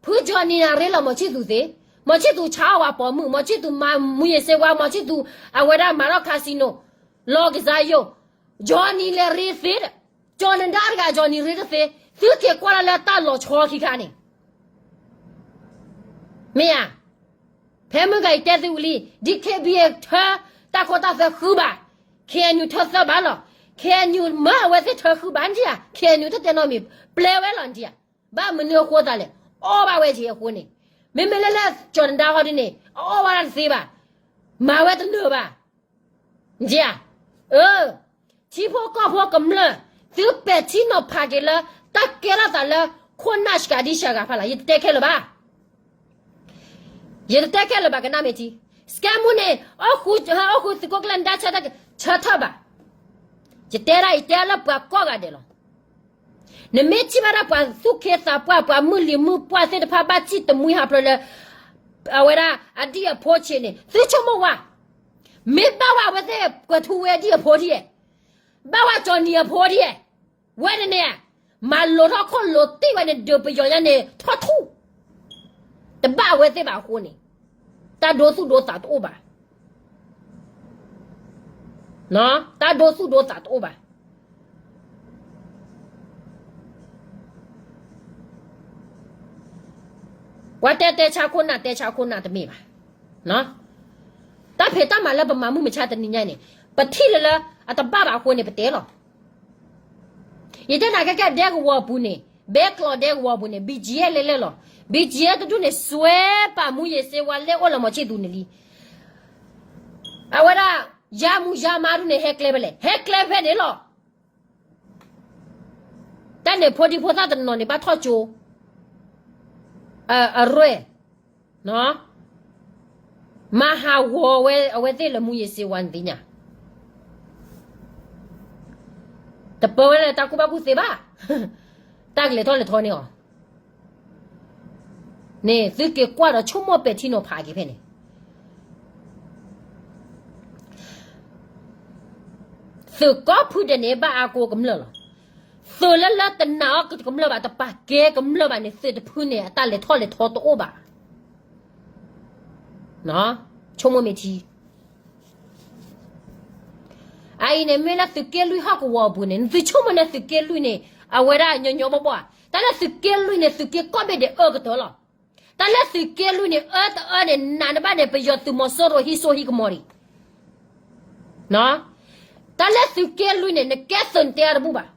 ဖုကၠီနံၤန့ၣ် ရ့လီၤမီၤဆံၣ်သူးသ့, မီၤဆံၣ်သူးဆါအီၣ်ဝဲပိာ်မုၣ်, မီၤဆံၣ်သူးမၤမူယ့ၤစ့ဝါ, မီၤဆံၣ်သူးအဝဲဒၣ်မၤထီၣ် casino, လီၤကစၢ်ယိာ်, ကၠီနံၤလဲၤရ့သ့ဒီး, ကၠီနဒါတဂၤ ကၠီနံၤရ့တသ့, သုက့ၤကွၢ်လၢလၢတၢ်လီၤဆီခံခါန့ၣ် မ့ၢ်ဧါ. ဖဲမုၢ်ဂၤအံၤတဲသုဝံၤလံ, DKBA ထၢတၢ်ခိတၢ်သွဲဃုဘၣ်, KNU ထၢသၢဘၣ်လီၤ. KNU မၢအဝဲသ့ၣ်ထၢဃုဘၣ်နထံၣ်ဧါ, KNU တတဲနီတမံၤ, ပျဲဝဲလီၤနထံၣ်ဧါ. ဘၣ်မနုၤအဃိသးလဲၣ်, အီၣ်ဘၣ်ဝဲက့ၤအဃိန့ၣ်, မ့မ့ၢ်လၢလၢကၠီနဒါဟီဒ်န့ၣ် အအီၣ်ဘၣ်တၢ်တသ့ဘၣ်, မၤဝဲတနၢၤဘၣ် နထံၣ်ဧါ. အၢ ထံဖိကီၢ်ဖိကမျၢၢ်, သုပဲာ်ထံနီၤဖးက့ၤလၢ တၢ်ကဲထီၣ်သးလၢ ခိၣ်နၢ်စှၤဒံစှၤဂၤဖးလၢ်, ယတတဲခဲလၢာ်ဘၣ်. ယတတဲခဲလၢာ်ဘၣ် ကနၣ်မ့ၢ်ထံ, စကဲမူန့ၣ်, အိၣ်ဃုသုးခိၣ်ကျၢၢ်နဒါဆၢထၢၣ်ဘၣ်, ယတဲဒၣ်အံၤတဲလၢပှၤကိးဂၤဒဲးလီၤ. နမ့ၢ်ထံၣ်ဘၣ်ဒၣ်ပှၤသူၣ်က့သးပှၢ် ပှၤမုၢ်လံၤမုၢ်ပှၢ်သ့ၣ်တဖၣ်ဘၣ်စံၣ်တမှံဟးဖျိးလၢ အဝဲဒၣ်အဒံၣ်အဖိဆံးန့ၣ် သုဆိကမိၣ်ဝဲ, မ့ၢ်ဘၣ်ဝဲအဝဲသ့ၣ်ကွဲးထူဝဲအဒံၣ်အဖိဒ်ယဲၢ်, ဘၣ်ဝဲကၠီနံၤအဖိဒ်ယဲၢ်, ဝဲန့ၣ်န့ၣ်, မၤလိာ်ထီၣ်ခိၣ်လိာ်တံၢ်ဝဲန့ၣ် ဒုးပယီၤညါန့ၣ်ထီၣ်ထူၣ်, တဘၣ်အဝဲသ့ၣ်ဘၣ်အဃိန့ၣ်, တၢ်ဒိသူၣ်ဒိသးတအိၣ်ဘၣ် တၢ်ဒိသူၣ်ဒိသးတအိၣ်ဘၣ်. ပှၤတဲတဲဆါခိၣ်နၢ် တဲဆါခိၣ်နၢ်တမ့ၢ်ဘၣ်. တၢ်ဖံးတၢ်မၤလၢပမၤမုၢ်မဆါတနံၤညါန့ၣ်, ပထံၣ်လၢလၢအတဘၣ်ဘၣ်အဃိန့ၣ် ပတဲလီၤ. ယတဲနၤခဲကဲဒဲကဝီၤအပူၤန့ၣ်, ဘဲကျိးဒဲကဝီၤအပူၤန့ၣ် BGF လဲၤလဲၣ်လီၤ. BGF တဒူၣ်န့ၣ် စွဲပာ်မူယ့ၤစ့ဝါလဲၤအိၣ်လၢမီၤဆံၣ်သူးန့ၣ်လံ. အဝဲဒၣ် ယါမူယါမါဒူၣ်န့ၣ် ဟဲကျဲဖဲလဲၣ်, ဟဲကျဲဖဲန့ၣ်လီၤ. တၢ်န့ၣ်ဖိဒံဖိသၣ်တနီၤန့ၣ် ဘၣ်ထီၣ်ကၠိ အရဲၣ်, မၤဟးဂီၤဝဲအဝဲသ့ၣ်လၢမူယ့ၤစ့ဝါန့ၣ်သ့ၣ်ညါ, တပၢဝဲလၢတၢ်ကူၣ်ဘၣ်ကူၣ်သ့ဘၣ်, တၢ်ကလဲၤထီၣ်လဲၤထီန့ၣ်အီၤ, န့ၣ်သုက့ၤကွၢ်ဒီးဆိကမိၣ်ပဲာ်ထံနီၤဖးက့ၤဖဲန့ၣ် သုးကိးဖုဒဲးန့ၣ် ဘၣ်အါကိကမျၢၢ်လီၤ. သုးလၢလၢတနာ်အီၤကမျၢၢ်ဘၣ် တပာ်ကဲကမျၢၢ်ဘၣ်န့ၣ် သုးတဖုန့ၣ် အတၢ်လဲၤထီၣ်လဲၤထီတအိၣ်ဘၣ်. ဆိကမိၣ်မ့ၢ်ထံ အအံၤန့ၣ် မ့ၢ်လၢသုးက့လွံၢ်ဟီၣ်ကဝီၤအပူၤန့ၣ် နသုဆိကမိၣ်န့ၣ်သုးက့လွံၢ်န့ၣ် အဝဲဒၣ်ညီညီဘီဘီဧါ. တၢ်လၢသုးက့လွံၢ်န့ၣ် သုးက့ကိးဘ့ၣ်ဒဲးအၢကတၢၢ်လီၤ. တၢ်လၢသုးက့လွံၢ်န့ၣ် အၢတအၢန့ၣ် နးနဘၣ်န့ၣ် ပယီၤသုးမီၤစိရိၤဟံးစိဟံးကမီၤဒံး တၢ်လၢသုးက့လွံၢ်န့ၣ် နကဲသုးနတဲအါတဘူၣ်ဘၣ်.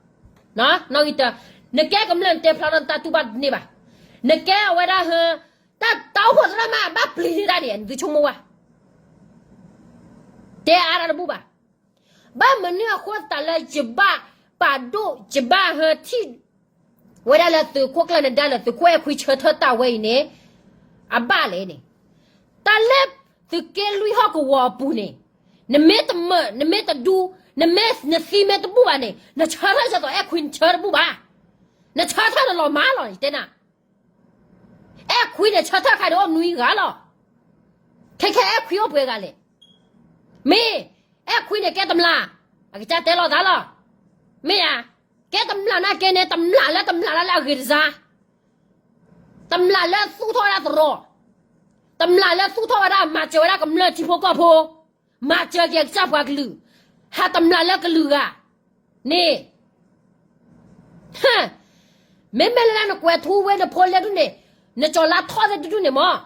နီၣ်ဂံၢ်တၢ, နကဲကမျၢၢ်နတဲဖျါထီၣ်နတၢ်တူၢ်ဘၣ်တန့ၢ်ဘၣ်. နကဲအဝဲဒၣ်ဟၢ တၢ်တၢ်အိၣ်ဖှိၣ်သရၣ်မး ဘၣ်ပျံၤန့ၢ်တၢ်န့ၣ် နသုဆိကမိၣ်ဝဲ တဲအါတၢ်တဘူၣ်ဘၣ်. ဘၣ်မနုၤအဃိသတးလၢယဘၣ်ပာ်ဒိၣ် ယဘၣ်ဟၢထံၣ် ဝဲဒၣ်လၢသုးခိၣ်ကျၢၢ်နဒါလၢသုးခိၣ်အဲၣ်ခွံဆၢထၢၣ်တၢ်ဝဲအံၤန့ၣ် အဘၣ်လဲၣ်န့ၣ်, တၢ်လၢသုးက့လွံၢ်ဟီၣ်ကဝီၤအပူၤန့ၣ် နမ့ၢ်တမၢၢ် နမ့ၢ်တဒူ နမ့ၢ်နသံမ့ၢ်တဘူၣ်ဘၣ်န့ၣ် နဆၢထၢၣ်ဆၢသိးအဲၣ်ခွံနဆၢတဘူၣ်ဘၣ်. နဆၢထၢၣ်နလီၤမၢ်လီၤ ယတဲနၤ အဲၣ်ခွံန့ၣ် ဆၢထၢၣ်ခါဒီးအိၣ်နွံဂၤလီၤ. ခဲခဲအဲၣ်ခွံအိၣ်ပှဲၤဂၤလဲၣ်. မ့ၢ်အဲၣ်ခွံန့ၣ်ကဲတမျၢ်, အကစၢ်တဲလိာ်သးလီၤ. မ့ၢ်ဧါ, ကဲတမျၢ်နာ်က့န့ၣ် တမျၢ်လၢတမျၢ်လၢအဂ့ၤတစါ, တမျၢ်လၢသူၣ်ထီၣ်ဝဲဒၣ်သရိာ်, တမျၢ်လၢသူၣ်ထီၣ်ဝဲဒၣ်မၤစၢၤဝဲဒၣ်ကမျၢၢ်ထံဖိကီၢ်ဖိ, မၤစၢၤက့ၤအကစၢ်ပှၤကလုာ်, ဟးတမျၢ်လၢကလုာ်ဂၤန့ၣ် မ့မ့ၢ်လၢနကွဲးထူဝ့နဖိလဲဒူၣ်န့ၣ်, နကၠီၤလါထီၣ်သ့ၣ်တဒူၣ်န့ၣ်မ့ၢ်,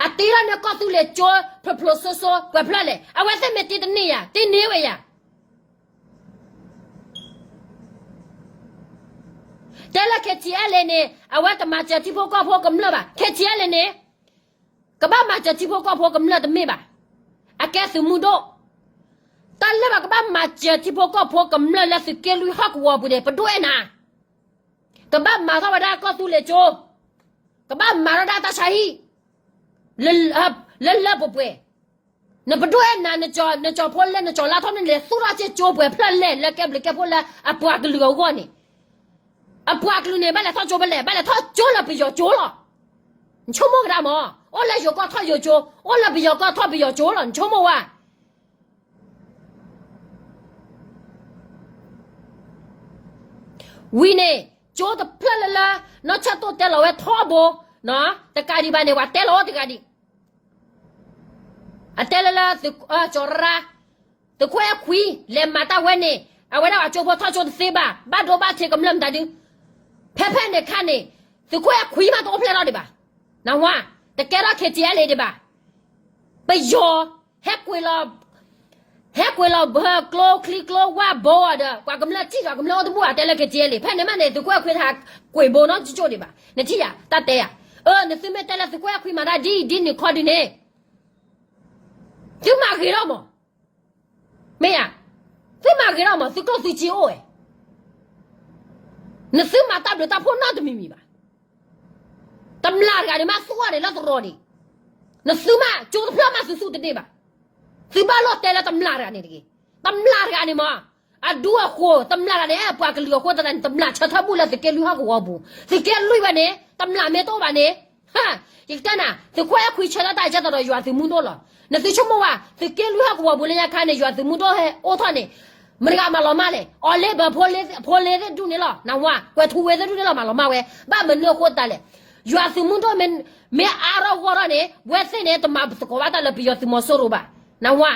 အတ့ထီၣ်န့ၢ်ကီၢ်သူလ့ၤကၠိ ဖျိဖျိစိစိ ပှဲၤဖျၢၣ်လဲၣ်. အဝဲသ့ၣ်မ့ၢ်တ့တန့ၢ်ယၤ, တ့န့ၢ်ဝဲယၤ. တဲလၢ KTLA န့ၣ် အဝဲတမၤစၢၤထံဖိကီၢ်ဖိကမျၢၢ်ဘၣ်. KTLA န့ၣ် ကဘၣ်မၤစၢၤထံဖိကီၢ်ဖိကမျၢၢ်တမ့ၢ်ဘၣ်. အကဲသုးမုၢ်ဒိၣ်, တၢ်လၢဘၣ်ကဘၣ်မၤစၢၤထံဖိကီၢ်ဖိကမျၢၢ်လၢသုးက့လွံၢ်ဟီၣ်ကဝီၤပူၤန့ၣ် ပဒိၣ်အဲၣ်နၤ, ကဘၣ်မၤထီၣ်ဝဲဒၣ်ကီၢ်သူလ့ၤကၠိ, ကဘၣ်မၤထီၣ်ဒၣ်တၢ်ဆါဟံၣ် လၢလၢပှဲၤပှဲၤ, နပဒိၣ်အဲၣ်နၤ, နကၠီၤဖိလဲ နကၠီၤလါထီၣ်န့ၣ် လဲၤသူၣ်ထီၣ်က့ၤကၠိပှဲၤဖျၢၣ်လဲၣ် လၢကဲဘျုးကဲဖှိၣ်လၢအပှၤကလုာ်အဂီၢ်န့ၣ်, အပှၤကလုာ်န့ၣ် ဘၣ်လဲၤထီၣ်ကၠိဖဲလဲၣ်, ဘၣ်လဲၤထီၣ်ကၠိလၢပယီၤကၠိလီၤ. နဆိကမိၣ်ကဒါမး, အိၣ်လၢယိၤကီၢ်ထီၣ်ယိၤကၠိ, အိၣ်လၢပယီၤကီၢ်ထီၣ်ပယီၤကၠိလီၤ. နဆိကမိၣ်ဝဲ ဝံၤန့ၣ် ကၠိတဖျၢၣ်လၢလၢ နီၢ်ဆၢၣ်တိၢ်တဲလီၤဝဲထီဘိ, တကးဒံးဘၣ်န့ၣ် ပှၤတဲလီၤအိၣ်တဂၤဒံး, အတဲလၢလၢ ကၠီၤရါ, သုးခိၣ်အဲၣ်ခွံ လဲၤမၤတၢ်ဝဲန့ၣ် အဝဲဒၣ်အကၠိဖိထီၣ်ကၠိတသ့ဘၣ်, ဘၣ်ဒိဘၣ်ထံးကမျၢၢ်မတၤဒု, ဖဲဖဲန့ၣ်ခါန့ၣ် သုးခိၣ်အဲၣ်ခွံမးတအိၣ်ဖျဲၣ်ထီၣ်ဒံးဘၣ်, နဝါ, တကဲထီၣ် KTLA ဒံးဘၣ်, ပယီၤ ဟဲကွံာ်လီၤ ဟဲကွံာ်လီၤဘၢကျိချံကျိဝၢ်ဘိအီၤဒီး ပှၤကမျၢၢ်ထံၣ်ဒီးကမျၢၢ်အိၣ်တဘူၣ်ဘၣ် တဲလၢ KTLA ဖဲန့ၣ်မးန့ၣ် သုးခိၣ်အဲၣ်ခွံတဟးကွံာ်ဘိနီတကၠိဒံးဘၣ်, နထံၣ်ယၤ တၢ်တဲယၤ, အၢ နသုမ့ၢ်တဲလၢသုးခိၣ်အဲၣ်ခွံမၤတၢ်ဒ်အံၤဒ်န့ၣ်ခီဒုန့ၣ် သုမၤဂ့ၤထီၣ်မး, မ့ၢ်ဧါ, သုမၤဂ့ၤထီၣ်မး သုကျိၣ်သုစ့အိၣ်ဝဲ, နသုမၤတၢ်ဘျုးတၢ်ဖှိၣ်နီတမံၤမံၤဘၣ်. တမျၢ်တဂၤန့ၣ်မးသူအီၤန့ၣ်လၢသရိာ်န့ၣ်, နသုမးကၠိတဖျၢၣ်မးသုသူတန့ၢ်ဘၣ်, သုဘၣ်လိၣ်တဲလၢတမျၢ်တဂၤန့ၣ်တဂ့ၤ, တမျၢ်တဂၤန့ၣ်မး, အဒူအဃိ တမျၢ်တဂၤန့ၣ် ပှၤကလုာ်အဃိသတးန့ၣ် တမျၢ်ဆၢထၢၣ်ဘူၣ်လၢသုးက့လွံၢ်ဟီၣ်ကဝီၤပူၤ, သုးက့လွံၢ်ဝဲန့ၣ် တမျၢ်မ့ၢ်တအိၣ်ဘၣ်န့ၣ် ယကတဲနၤ သုးခိၣ်အဲၣ်ခွံဆၢထၢၣ်တၢ်အံၤကဲသိးဒီးယွၤသုးမုၢ်ဒိၣ်လီၤ. နသုဆိကမိၣ်ဝဲ သုးက့လွံၢ်ဟီၣ်ကဝီၤပူၤလၢညါခါန့ၣ် ယွၤသုးမုၢ်ဒိၣ်ဟဲအိၣ်ထီၣ်န့ၣ်, မတၤတဂၤမၤလီၤမၢ်လဲၣ်, အီၤလ့ဘၢဖိလ့သ့ၣ်ဒူၣ်န့ၣ်လီၤ, နဝါ, ကွဲးထူဝ့သ့ၣ်ဒူၣ်န့ၣ်လီၤ မၤလီၤမၢ်ဝဲ, ဘၣ်မနုၤအဃိသတးလဲၣ်, ယွၤသုးမုၢ်ဒိၣ် မ့ၢ်အါထီၣ်ဂီၢ်ထီၣ်န့ၣ် ဝဲသ့ၣ်န့ၣ် တမၤသကိးဘၣ်တၢ်လၢပယီၤသုးမီၤစိရိၤဘၣ်, နဝါ,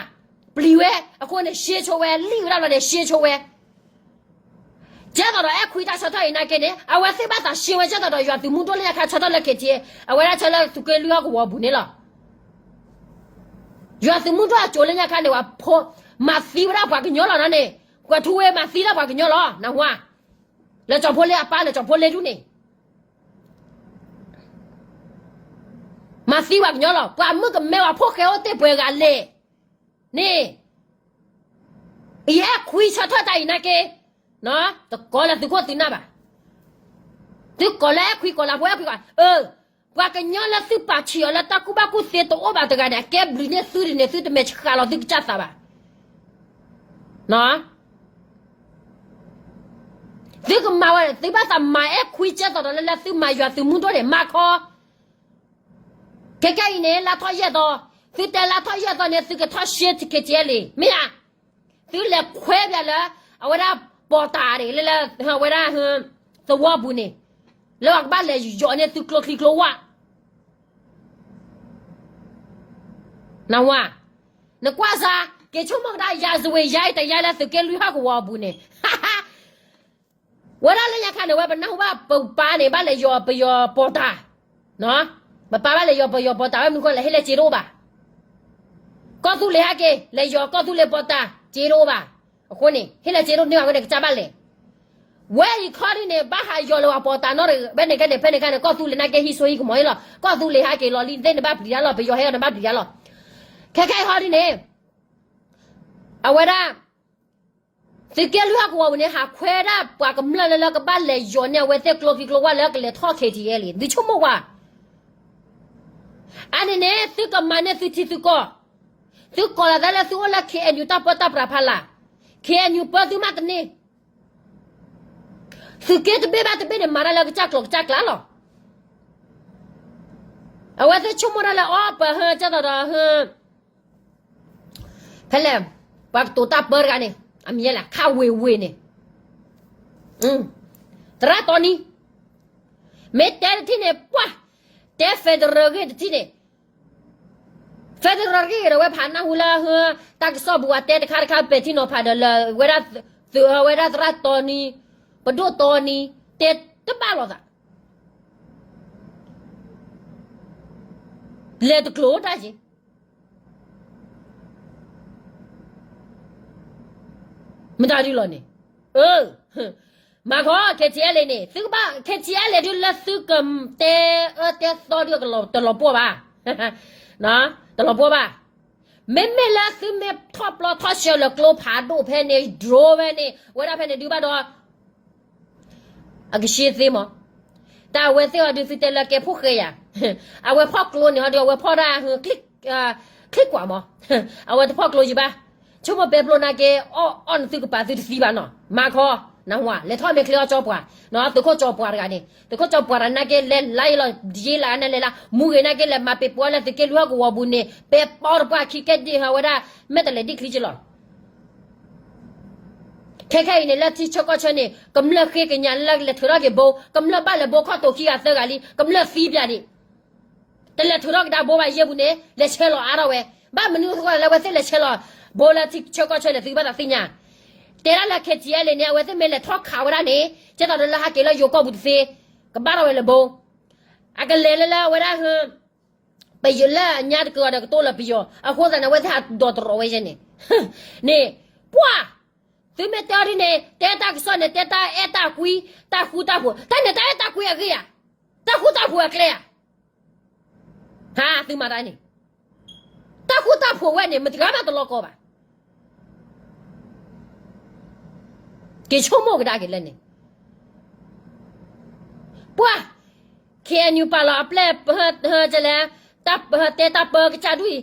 ပျံၤဝဲ, အဃိန့ၣ် ရှဲဆိဝဲ, လံၣ်ဝဲဒၣ်လီၤန့ၣ် ရှဲဆိဝဲ ကဲသိးဒီးအဲၣ်ခွံတၢ်ဆၢထၢၣ်အံၤနာ်က့န့ၣ် အဝဲသ့ၣ်ဘၣ်သးရှဲဝဲကဲသိးဒီးယွၤသုးမုၢ်ဒိၣ်လၢညါခါဆၢထၢၣ်လၢ KTLA, အဝဲဒၣ်ဆၢလၢသုးက့လွံၢ်ဟီၣ်ကဝီၤပူၤန့ၣ်လီၤ. ယွၤသုးမုၢ်ဒိၣ်အကၠိလၢညါခါန့ၣ် ပှၤဖိ, မၤသံဝဲဒၣ်ပှၤကညီလီၤန့ၣ်, ကွဲးထူဝ့မၤသံလၢပှၤကညီလီၤ, နဝါ, လၢကၠီၤဖိလ့အပၢ်လၢကၠီၤဖိလ့ဒူၣ်န့ၣ် မၤသံပှၤကညီလီၤ, ပှၤမုၣ်ကမဲပှၤဖိဃဲအိၣ်တ့ၢ်ပှဲၤဂၤလဲၣ် န့ၣ်, ယအဲၣ်ခွံဆၢထၢၣ်တၢ်အံၤနာ်က့, တကိးလၢသုးခိၣ်သုးနၢ်ဘၣ်, သုကိးလၢအဲၣ်ခွံကိးလၢဖိအဲၣ်ခွံကိး, အၢ, ပှၤကညီလၢသုပာ်ဆံးအီၤလၢတၢ်ကူၣ်ဘၣ်ကူၣ်သ့တအိၣ်ဘၣ်တဂၤန့ၣ် အကဲဘျုးန့ၢ်သုဒ်န့ၣ် သုတမဲာ်ဆှးလီၤသုကစၢ်သးဘၣ်. သုကမၤဝဲ, သုဘၣ်သးမၤအဲၣ်ခွံကဲသိးဒီးလၢလၢသုမၤယွၤသုးမုၢ်ဒိၣ်န့ၣ် မၤခီ ခဲကဲအံၤန့ၣ် လါထီၣ်ယဲၢ်သီ, သုတဲလါထီၣ်ယဲၢ်သီန့ၣ် သုကထီၣ်ရှဲ KTLA မ့ၢ်ဧါ, သုလဲၤခွဲးပၠးလၢ အဝဲဒၣ်ပီၤတၢ်န့ၣ် လၢလၢ အဝဲဒၣ် သဝီပူၤန့ၣ်, လၢအကဘၣ်လဲၤယီၤန့ၢ်သုကျိချံကျိဝၣ် နဝါ, နကွၢ်စၢ်, က့ၤဆိကမိၣ်ကဒါ ယၤစဝ့ၤယါအံၤတယါလၢသုးက့လွံၢ်ဟီၣ်ကဝီၤအပူၤန့ၣ်, ဝဲဒၣ်လၢညါခါန့ၣ် ဝဲပနၢ်ဟူဘၣ်ပပၢ်န့ၣ် ဘၣ်လဲၤယီၤပယီၤပီၤတၢ်, ပပၢ်ဘၣ်လဲၤယီၤပယီၤပီၤတၢ် ဝဲမနုၤဃိလဲၣ် ဟ့ၣ်လၢစ့တအိၣ်ဘၣ်, ကီၢ်သူလ့ၤဟဲက့ၤ လဲၤယီၤကီၢ်သူလ့ၤပီၤတၢ် စ့တအိၣ်ဘၣ်, အဃိန့ၣ် ဟ့ၣ်လၢစ့တအိၣ်န့ၢ်ဘၣ်ဝဲန့ၣ် ကစၢ်ဘၣ်လဲၤ ဝဲအံၤခီဒ်န့ၣ် ဘၣ်ဟးယီၤလၢပှၤပီၤတၢ်နီတဂၤ ဖဲန့ၣ်ခဲန့ၣ် ဖဲန့ၣ်ခါန့ၣ် ကီၢ်သူလ့ၤနာ်က့ဟံးစိဟံးကမီၤအံၤလီၤ. ကီၢ်သူလ့ၤဟဲက့ၤလီၤလံ သ့ၣ်န့ၣ်ဘၣ်ပျံၤတၢ်လီၤ ပယီၤဟဲအီၤန့ၣ်ဘၣ်ပျံၤတၢ်လီၤ. ခဲခဲအံၤခီဒ်န့ၣ် အဝဲဒၣ် သုးက့လွံၢ်ဟီၣ်ကဝီၤပူၤန့ၣ် ဟးခွဲးဒၣ်ပှၤကမျၢၢ်လၢလၢကဘၣ်လဲၤယီၤန့ၢ်အဝဲသ့ၣ်ကျိချံကျိဝၣ်လၢကလဲၤထီၣ် KTLA သုဆိကမိၣ်ကွၢ် အါန့ၣ်န့ၣ် သုကမၤန့ၢ်သုထံသုကီၢ်, သုကိးလီၤသးလၢသုအိၣ်လၢ KNU တၢ်ပၢတၢ်ပြးဖးလာ်, KNU ပၢသုမးတန့ၢ်, သုးက့တဘ့ၣ်ဘၣ်တဘ့ၣ်န့ၣ် မၤတၢ်လၢကစၢ်ကျိၤကစၢ်ကျါလီၤ. အဝဲသ့ၣ်ဆိကမိၣ်ဒၣ်လၢအီပဟၢကၢ်သိးဒီးဟၢ ဖဲလဲၣ် ပှၤကတိၤတၢ်ပၢတဂၤန့ၣ် အမံၤယဲလဲၣ် ခးဝ့ၤဝ့ၤန့ၣ် သရၣ်တီနံ မ့ၢ်တဲတထံၣ်န့ၣ် ပှၢ် တဲ federal ဂ့ၢ်တထံၣ်န့ၣ် federal ဂ့ၢ်ဒီးဝဲဖးနၢ်ဟူလၢဟၢ တၢ်ကစီၣ်ပူၤအတဲတခါတခါပဲာ်ထံနီၤဖးဒီးလၢ ဝဲဒၣ်သုးအဝဲဒၣ်သရၣ်တီနံ ပဒိၣ်တီနံ တဲတဘၣ်လိာ်သး လဲၤတကျိၤတၢ်က့ၤ မတၤဒ်လီၤန့ၣ် မၤခီ KTLA န့ၣ် သုကဘၣ် KTLA ဒုးလၢသုကတဲအၢတဲသီဒုးတလီၤပှီၢ်ဘၣ် တလီၤပှီၢ်ဘၣ် မ့မ့ၢ်လၢသုမ့ၢ်ထီၣ်ပျီထီၣ်ဆှၢလၢကျိဖးဒိၣ်ဖဲန့ၣ် drone ဖဲန့ၣ် ဝဲဒၣ်ဖဲန့ၣ်ဒုးဘၣ်ဒီး အကရှဲသ့မး တၢ်အဝဲသ့ၣ်အီၤဒုးသုတဲလၢကဲဖိၣ်ဃဲယၤ အဝဲဖီၣ်ကျိန့ၣ်ဟီဒုး အဝဲဖီၣ်ဒၣ် ချံကွၢ်မး အဝဲတဖီၣ်ကျိယံၤဘၣ် ဆိကမိၣ်ပဲပျိနာ်က့ အီၣ်အီၣ်နသုကပာ်သုတသံဘၣ်နီၤ မၤခီ နဟါ လဲၤထီၣ်မ့ၢ်ချ့အီၣ်ကၠီပှၤ နီၤ သုးခိၣ်ကၠီပှၤတဂၤန့ၣ် သုးခိၣ်ကၠီပှၤတဂၤနာ်က့ လဲၤလါယလီၤ ယ့လါအနလဲၤလါ မူဂ့ၤနာ်က့ လဲၤမၤပ့ၤပီလၢသုးက့လွံၢ်ဟီၣ်ကဝီၤပူၤန့ၣ် ပဲပီတပှၢ်ခံကဲဒ်ဟီဝဲဒၣ် မဲာ်တလဲၤဒံၣ်ချံက့လီၤ ခဲခဲအံၤန့ၣ် လၢထံဆၢကီၢ်ဆၢန့ၣ် ကမျၢၢ်ဃ့ကညးလၢလဲၤထုးထီၣ်က့ၤဘိ ကမျၢၢ်ဘၣ်လဲၤဘိခီၣ်တိာ်ခံဂၤသၢဂၤလံ ကမျၢၢ်သံပၠးဒံး တလဲၤထုးထီၣ်ကဒါဘိဘၣ်ယဲၢ်ပူၤန့ၣ် လဲၤဆဲးလီၤအါထီၣ်ဝဲ ဘၣ်မနုၤအဃိလၢအဝဲသ့ၣ်လဲၤဆဲးလီၤ ဘိလၢထံဆၢကီၢ်ဆၢန့ၣ် သုဘၣ်သးသ့ၣ်ညါ တဲဒၣ်လၢ KTLA န့ၣ် အဝဲသ့ၣ်မ့ၢ်လဲၤထီၣ်ခးဝဲဒၣ်န့ၣ် ကဲသိးဒီးလၢဟးက့ၤလၢယိၤကီၢ်ပူၤတသ့ ကဘၣ်ထီၣ်ဝဲလၢဘိ အကလဲၤလၢလၢအဝဲဒၣ် ပယီၤလၢအညါတက့ၤအီၤဒီးကတိၤလၢပယီၤ အဃိသတးန့ၣ် အဝဲသ့ၣ်ဟးဒိးတရီးဝဲယဲၢ်န့ၣ် န့ၣ် ပှၢ် သုမ့ၢ်တဲအီၤဒ်န့ၣ် တဲတၢ်ကစီၣ်န့ၣ် တဲတၢ်အဲၣ်တၢ်ကွံ တၢ်ဃူတၢ်ဖိး တၢ်န့ၣ်တၢ်အဲၣ်တၢ်ကွံအဂ့ၢ်ဧါ တၢ်ဃူတၢ်ဖိးအကျဲဧါ ဟါ သုမၤတၢ်န့ၣ် တၢ်ဃူတၢ်ဖိးဝဲန့ၣ် မတဂၤမးတလီၤကီဘၣ် က့ၤဆိကမိၣ်ကဒါက့ၤလၢန့ၣ် ပှၢ် KNU ပာ်လီၤအပျဲၢ် ဟၢ ဟၢ ကလဲၣ် တၢ်ဟၢတဲတၢ်ပၢကစၢ်ဒူၣ်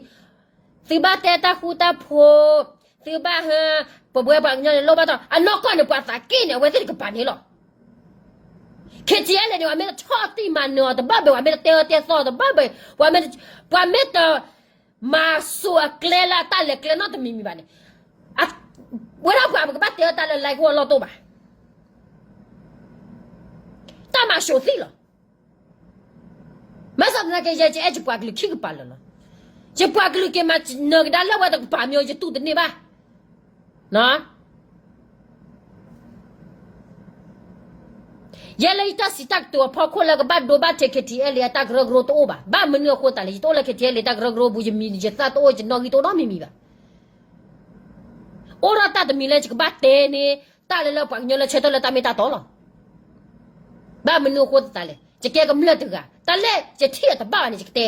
အံၤ သုဘၣ်တဲတၢ်ဃူတၢ်ဖိး သုဘၣ်ဟၢ ပဝဲပှၤကညီန့ၣ် လိၣ်ဘၣ်တီၢ် အနီၢ်ကီၢ်န့ၣ် ပှၤသးက့ၣ်န့ၣ် အဝဲသ့ၣ်တကပၤန့ၣ်လီၤ KTLA န့ၣ် ပှၤမ့ၢ်တထီၣ်တံၢ်မၤနၢၤအီၤတဘၣ်ဘၣ် ပှၤမ့ၢ်တတဲအၢတဲသီအီၤတဘၣ်ဘၣ် ပှၤမ့ၢ်တ ပှၤမ့ၢ်တ မၤစိၤအကျဲလၢအတၢ်လဲၤကျဲနီတမံၤမံၤဘၣ်န့ၣ် ဝဲဒၣ်ပှၤပကဘၣ်တဲအၢတၢ်လၢ like အလီၢ်တအိၣ်ဘၣ် တၢ်မၤစိၤသံလီၤ မ့ၢ်စးသနာ်က့ ယဲယအဲၣ်ယပှၤကလုာ်ခံကပၤလၢာ်လီၤ ယပှၤကလုာ်က့ၤမၤနၢၤကဒါလၢဝဲတကပၤမ့ၢ် ယတူၢ်တန့ၢ်ဘၣ် ယဲလၢယတၢ်စံးတၢ်ကတိၤအဖီခိၣ်လၢကဘၣ်ဒိဘၣ်ထံး KTLA အတၢ်ကရၢကရိတအိၣ်ဘၣ် ဘၣ်မနုၤအဃိသတးလဲၣ် ယတအိၣ်လၢ KTLA တၢ်ကရၢကရိပူၤ ယမံၤယသၣ်တအိၣ် ယနီၣ်ဂံၢ်တအိၣ်နီတမံၤမံၤဘၣ် အိၣ်ထီၣ်တၢ်တမံၤလၢယကဘၣ်တဲန့ၢ် တၢ်လၢလၢပှၤကညီလၢဆၢထၢၣ်လၢတၢ်မ့ၢ်တၢ်တီလီၤ ဘၣ်မနုၤအဃိသတးလဲၣ် ယကဲကမျၢၢ်တဂၤ တၢ်လၢယထံၣ်အတဘၣ်ဘၣ်န့ၣ် ယကတဲ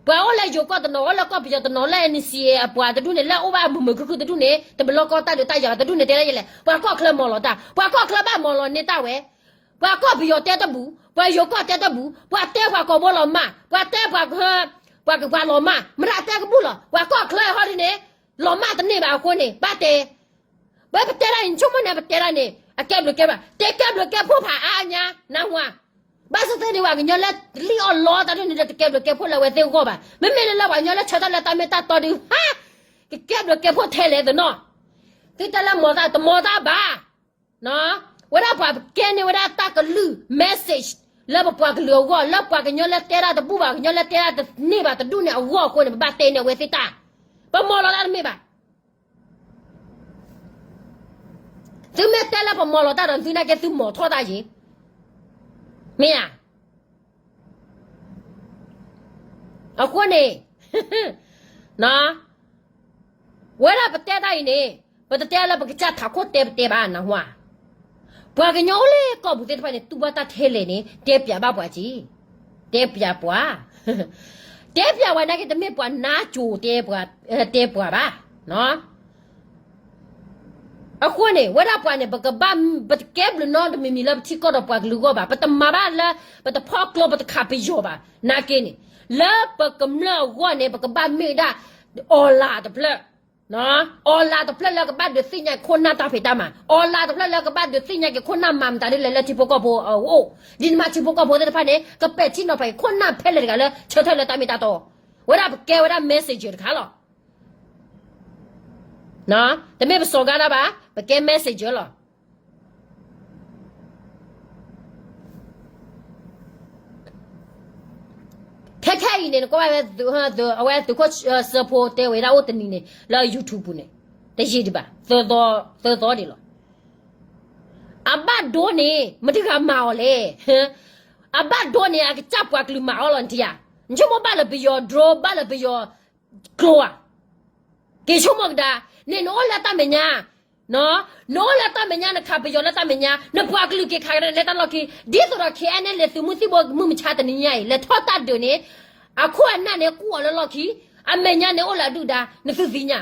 ပှၤအိၣ်လၢယိၤကီၢ်တနီၤ အိၣ်လၢကီၢ်ပယီၤတနီၤ လၢ NCA အပှၤတဒူၣ်န့ၣ် လၢအိၣ်ဘၣ်မုာ်မုာ်ခုၣ်ခုၣ်တဒူၣ်န့ၣ် တဘျီကီၢ်တၢ်ဒုးတၢ်ယၤတဒူၣ်န့ၣ် တဲဒၣ်ယဲလဲၣ် ပှၤကီၢ်ချၢမီၢ်လီၤတၢ် ပှၤကီၢ်ချၢဘၣ်မီၢ်လီၤန့ၢ်တၢ်ဝဲ ပှၤကီၢ်ပယီၤတဲတဘူၣ် ပှၤယိၤကီၢ်တဲတဘူၣ် ပှၤတဲပှၤကိာ်ဘိလီၤမၢ် ပှၤတဲပှၤက ပှၤကပှၤလီၤမၢ် မတၤတဲကဘူၣ်လီၤ ပှၤကီၢ်ချၢဟီဒ်န့ၣ် လီၤမၢ်တန့ၢ်ဘၣ်အဃိန့ၣ် ဘၣ်တဲ ပဝဲပတဲဒၣ်အံၤ နဆိကမိၣ်န့ၣ် ပတဲဒၣ်န့ၣ် အကဲဘျုးကဲဖှိၣ် တကဲဘျုးကဲဖှိၣ်ဖးအါညါ နၢ်ဟူဧါ ဘၣ်ဆၣ်သ့ၣ်န့ၣ် ပှၤကညီလၢလံၣ်အီၣ်လီတၢ်ဒ်န့ၣ်ဒီး တကဲဘျုးကဲဖှိၣ်လၢအဝဲသ့ၣ်အဂီၢ်ဘၣ်. မ့မ့ၢ်လၢလၢပှၤကညီလၢဆၢထၢၣ်လၢတၢ်မ့ၢ်တၢ်တီဒုး ဟါ, ကကဲဘျုးကဲဖှိၣ်ထဲလဲၣ်သနီၤ. သုတၢ်လၢမၤတၢ်တမၤတၢ်ဘၣ်. ဝဲဒၣ်ပှၤကဲန့ၢ်ဝဲဒၣ်တၢ်ကလုၢ် message လၢပပှၤကလုာ်အဂီၢ် လၢပှၤကညီလၢတဲတၢ်တဘူၣ်ဘၣ် ပှၤကညီလၢတဲတၢ်တန့ၢ်ဘၣ်တဒူၣ်န့ၣ်အဂီၢ်အဃိန့ၣ် ပဘၣ်တဲန့ၢ်အဝဲသ့ၣ်တၢ်. ပမၤလီၤတၢ်တမ့ၢ်ဘၣ်. သုမ့ၢ်တဲလၢပမၤလီၤတၢ်ဒီး သုနာ်က့သုမၤထီၣ်တၢ်ယံၤ, မ့ၢ်ဧါ. အဃိန့ၣ် ဝဲဒၣ်ပတဲတၢ်အံၤန့ၣ် ပတတဲလၢပကစၢ်ထးခိၣ်တဲပတဲဘၣ် နၢ်ဟူဧါ. ပှၤကညီအိၣ်လၢကီၢ်ပူၤသ့ၣ်တဖၣ်န့ၣ် တူၢ်ဘၣ်တၢ်ထဲလဲၣ်န့ၣ် တဲပျးဘၣ်ပှၤက့ၤ, တဲပျးပှၤ, တဲပျးပှၤနာ်က့ တမ့ၢ်ပှၤနါစိၤတဲပှၤဘၣ်. အဃိန့ၣ် ဝဲဒၣ်ပှၤန့ၣ် ပကဘၣ် ပတကဲဘျုးနီတမံၤမံၤလၢပထံကီၢ်ဒီးပှၤကလုာ်အဂီၢ်ဘၣ်, ပတမၤဘၣ်လၢ ပတဖီၣ်ကျိ ပတခးပယီၤဘၣ်. နာ်က့န့ၣ် လၢပကမျၢၢ်အဂီၢ်န့ၣ် ပကဘၣ်မ့ၢ်ဒၣ် အီၤလၢ်တဖျၢၣ် onlineတဖျၢၣ်လၢကဘၣ်ဒုးသ့ၣ်ညါခိၣ်နၢ်တၢ်ဖံးတၢ်မၤ, onlineတဖျၢၣ်လၢကဘၣ်ဒုးသ့ၣ်ညါက့ၤခိၣ်နၢ်မၤမတၤဒ်လဲၣ်လၢထံဖိကီၢ်ဖိအအိၣ်, ဒ်နမ့ၢ်ထံဖိကီၢ်ဖိသ့ၣ်တဖၣ်န့ၣ် ကပဲာ်ထံနီၤဖးက့ၤခိၣ်နၢ်ဖဲလဲၣ်တဂၤလၢဆၢထၢၣ်လၢတၢ်မ့ၢ်တၢ်တီ, ဝဲဒၣ်ပကဲဝဲဒၣ် messenger တခါလီၤ. တမ့ၢ်ပစီၤဂၤဒၣ်ဘၣ်, ပကဲ messenger လီၤ. ခဲခဲအံၤန့ၣ် နကွၢ်ဝဲ အဝဲသုးခိၣ်စၢဖိတဲဝဲဒၣ်အိၣ်တနံၤန့ၣ် လၢ YouTube ပူၤန့ၣ် တယံာ်ဒံးဘၣ်, သၢသီဒံးလီၤ. အဘၣ်ဒိန့ၣ် မတၤတဂၤမၤအီၤလဲၣ်. အဘၣ်ဒိန့ၣ် အကစၢ်ပှၤကလုာ်မၤအီၤလီၤ နထံၣ်ဧါ. နဆိကမိၣ်ဘၣ်လၢပယီၤ drone ဘၣ်လၢပယီၤကျိဧါ. က့ၤဆိကမိၣ်ကဒါ, န့ၣ်နအိၣ်လၢတၢ်မဲာ်ညါ, နအိၣ်လၢတၢ်မဲာ်ညါ နခးပယီၤလၢတၢ်မဲာ်ညါ, နပှၤကလုာ်က့ၤခးကဒါလဲၤတၢ်လီၢ်ခံ, ဒ်သိးဒီး KNLA သုးမုၢ်သံၣ်ဘိမုၢ်မဆါတနံၤညါအံၤ လဲၤထီၣ်တၢ်ဒုးန့ၣ် အခိၣ်အနၢ်န့ၣ်ကူၣ်အီၤလၢလီၢ်ခံ, အမဲာ်ညါန့ၣ်အိၣ်လၢအဒုၣ်ဒါ နသုသ့ၣ်ညါ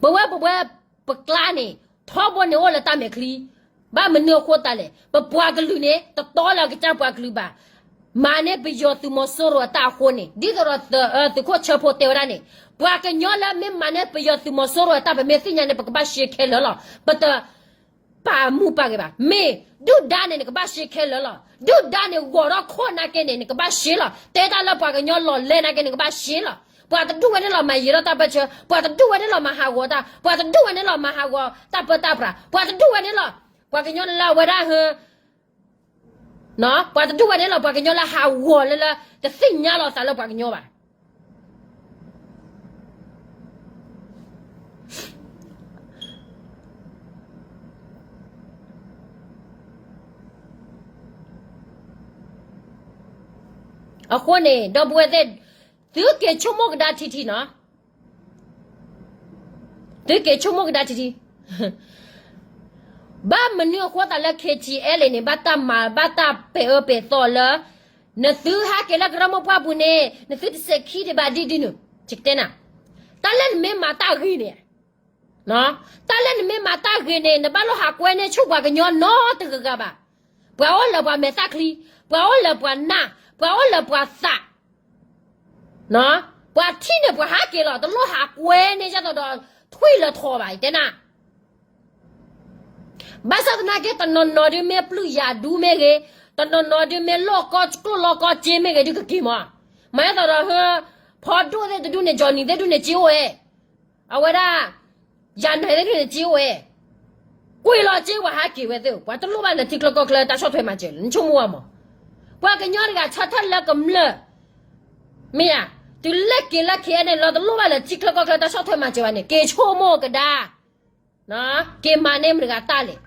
ပဝဲပဝဲပကျါန့ၣ် ထီဘိန့ၣ်အိၣ်လၢတၢ်မဲာ်ချံ, ဘၣ်မနုၤအဃိသတးလဲၣ်, ပပှၤကလုာ်န့ၣ် တတီလၢအကစၢ်ပှၤကလုာ်ဘၣ်, မၤန့ၢ်ပယီၤသုးမီၤစိရိၤအတၢ်အဃိန့ၣ် ဒ်သိးဒီးသုးခိၣ်ဆၢဖိတဲဝဲဒၣ်န့ၣ်, ပှၤကညီလၢမ့ၢ်မၤန့ၢ်ပယီၤသုးမီၤစိရိၤအတၢ် ပမ့ၢ်သ့ၣ်ညါန့ၣ် ပကဘၣ်ရှဲခဲလၢာ်လီၤ. ပတ ပာ်မူပာ်ဂဲၤဘၣ်. မ့ၢ်ဒုၣ်ဒါန့ၣ် နကဘၣ်ရှဲခဲလၢာ်လီၤ. ဒုၣ်ဒါန့ၣ် ဂီၤထီၣ်ခိၣ်နာ်က့န့ၣ် နကဘၣ်ရှဲလီၤ. တဲတၢ်လၢပှၤကညီလီၤလဲၢ်နာ်က့ နကဘၣ်ရှဲလီၤ. ပှၤတဒူၣ်ဝဲန့ၣ်လီၤမၤယံာ်ထီၣ်တၢ်ပၢဆှၢ, ပှၤတဒူၣ်ဝဲန့ၣ်လီၤမၤဟးဂီၤတၢ်, ပှၤတဒူၣ်ဝဲန့ၣ်လီၤမၤဟးဂီၤတၢ်ပၢတၢ်ပြး, ပှၤတဒူၣ်ဝဲန့ၣ်လီၤ, ပှၤကညီလၢအဝဲဒၣ်ဟ ပှၤတဒူၣ်ဝဲန့ၣ်လီၤ ပှၤကညီလၢဟးဂီၤလၢလၢ တသ့ၣ်ညါလီၤသးလၢပှၤကညီဘၣ်. အဃိန့ၣ် ဒီပုၢ်ဝဲၢ်သ့ၣ်, သုက့ၤဆိကမိၣ်ကဒါထံထံနီၤ, သုက့ၤဆိကမိၣ်ကဒါထံထံ ဘၣ်မနုၤအဃိသတးလၢ KTLA န့ၣ် ဘၣ်တၢ်မၤ ဘၣ်တၢ်ပဲာ်အၢပဲာ်သီလၢ နသုဟဲက့ၤလၢကရၢမိၢ်ပှၢ်ပူၤန့ၣ် နသုတစဲးခံဒံးဘၣ်ဒ်ဒ်နုၤ, ယကတဲနၤ, တၢ်လၢနမ့ၢ်မၤတၢ်ဂ့ၤန့ၣ်, တၢ်လၢနမ့ၢ်မၤတၢ်ဂ့ၤန့ၣ် နဘၣ်လိၣ်ဟးကွဲန့ၢ်ဆူၣ်ပှၤကညီနီတဂၤဂၤဘၣ်. ပှၤအိၣ်လၢပှၤမဲာ်သၣ်ချံ, ပှၤအိၣ်လၢပှၤနၢ်, ပှၤအိၣ်လၢပှၤသး ပှၤထံၣ်န့ၣ်ပှၤဟးက့ၤလီၤ, တလိၣ်ဟးကွဲန့ၢ်ဒ်သိးဒီးထွံၣ်လၢထီဘၣ် ယတဲနၤ. ဘၣ်ဆၣ်သနာ်က့ တနီၤနီၤဒုးမ့ၢ်ပျုၢ်ယၤဒူမ့ၢ်ဂ့ၤ, တနီၤနီၤဒုးမ့ၢ်လီၢ်ကီၢ်ကျိၣ်လီၢ်ကီၢ်စ့မ့ၢ်ဂ့ၤ ဒုးကက့ၤမး, မၤဒ်သိးဒီး ဖီဒိၣ်သ့ၣ်တဒူၣ်န့ၣ် ကၠီနံၤသ့ၣ်တဒူၣ်န့ၣ် စ့အိၣ်ဝဲ အဝဲဒၣ် ယၤနဲၤသ့ၣ်တဒူၣ်န့ၣ် စ့အိၣ်ဝဲ, ကွံာ်လီၤစ့ပှၤဟးက့ၤဝဲသ့ၣ်, ပှၤတလိၣ်ဘၣ်လၢထံချၢကီၢ်ချၢတၢ်ဆီၣ်ထွဲမၤစၢၤလၢၤ နဆိကမိၣ်ဘၣ်မး. ပှၤကညီတဂၤဆၢထၢၣ်လၢကမျၢၢ်, မ့ၢ်ဧါ, တုၤလၢက့ၤလၢ KNLA လီၤ တလိၣ်ဘၣ်လၢထံချၢကီၢ်ချၢတၢ်ဆီၣ်ထွဲမၤစၢၤဘၣ်န့ၣ် က့ၤဆိကမိၣ်ကဒါ, က့ၤမၤန့ၢ်မတၤတဂၤတၢ်လဲၣ်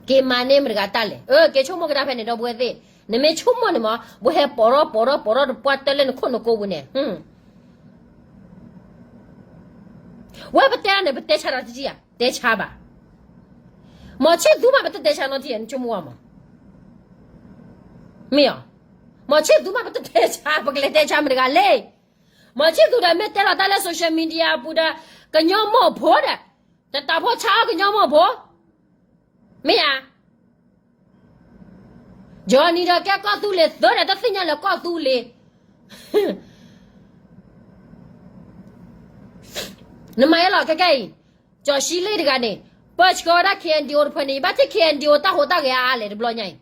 က့ၤမၤန့ၢ်မတၤတဂၤတၢ်လဲၣ်. အၢ က့ၤဆိကမိၣ်ကဒါဖဲန့ၣ် ဒီပုၢ်ဝဲၢ်သ့ၣ်, နမ့ၢ်ဆိကမိၣ်န့ၣ်မး ပှၤဟဲပိာ်ထီၣ်ပိာ်ထီၣ်ပိာ်ထီၣ်တပှၢ်တၢၢ်လၢနခိၣ်နကိးပူၤန့ၣ်, ဝဲပတဲန့ၣ် ပတဲဆါတၢ်တထံၣ်ဧါ, တဲဆါဘၣ်. မီၤဆံၣ်သူမး ပတတဲဆါနီတထံၣ်ဧါ နဆိကမိၣ်မး, မ့ၢ်ဧါ, မီၤဆံၣ်သူမး ပတတဲဆါ ပကလဲၤတဲဆါမတၤတဂၤလဲၣ်. မီၤဆံၣ်သူဒီးမ့ၢ်တဲလီၤတၢ်လၢ social media ပူၤဒီး ကညီမိၢ်ဖိဒီး တတးဖိဆါအီၣ်ကညီမိၢ်ဖိ, မ့ၢ်ဧါ. ကၠီနံၤဒီးကဲကီၢ်သူလ့ၤသၢဒီး တသ့ၣ်ညါလၢကီၢ်သူလ့ၤ နမၤအလီၤခဲကဲအံၤ, ကၠီၤဆံလ့ၣ်တဂၤန့ၣ် ပၢဆှၢဝဲဒၣ် KNDO တဖၣ်န့ၣ် ယဘၣ်ထံၣ် KNDO တၢ်ဟူးတၢ်ဂဲၤအါအါလဲၣ်တဘျီညါအံၤ,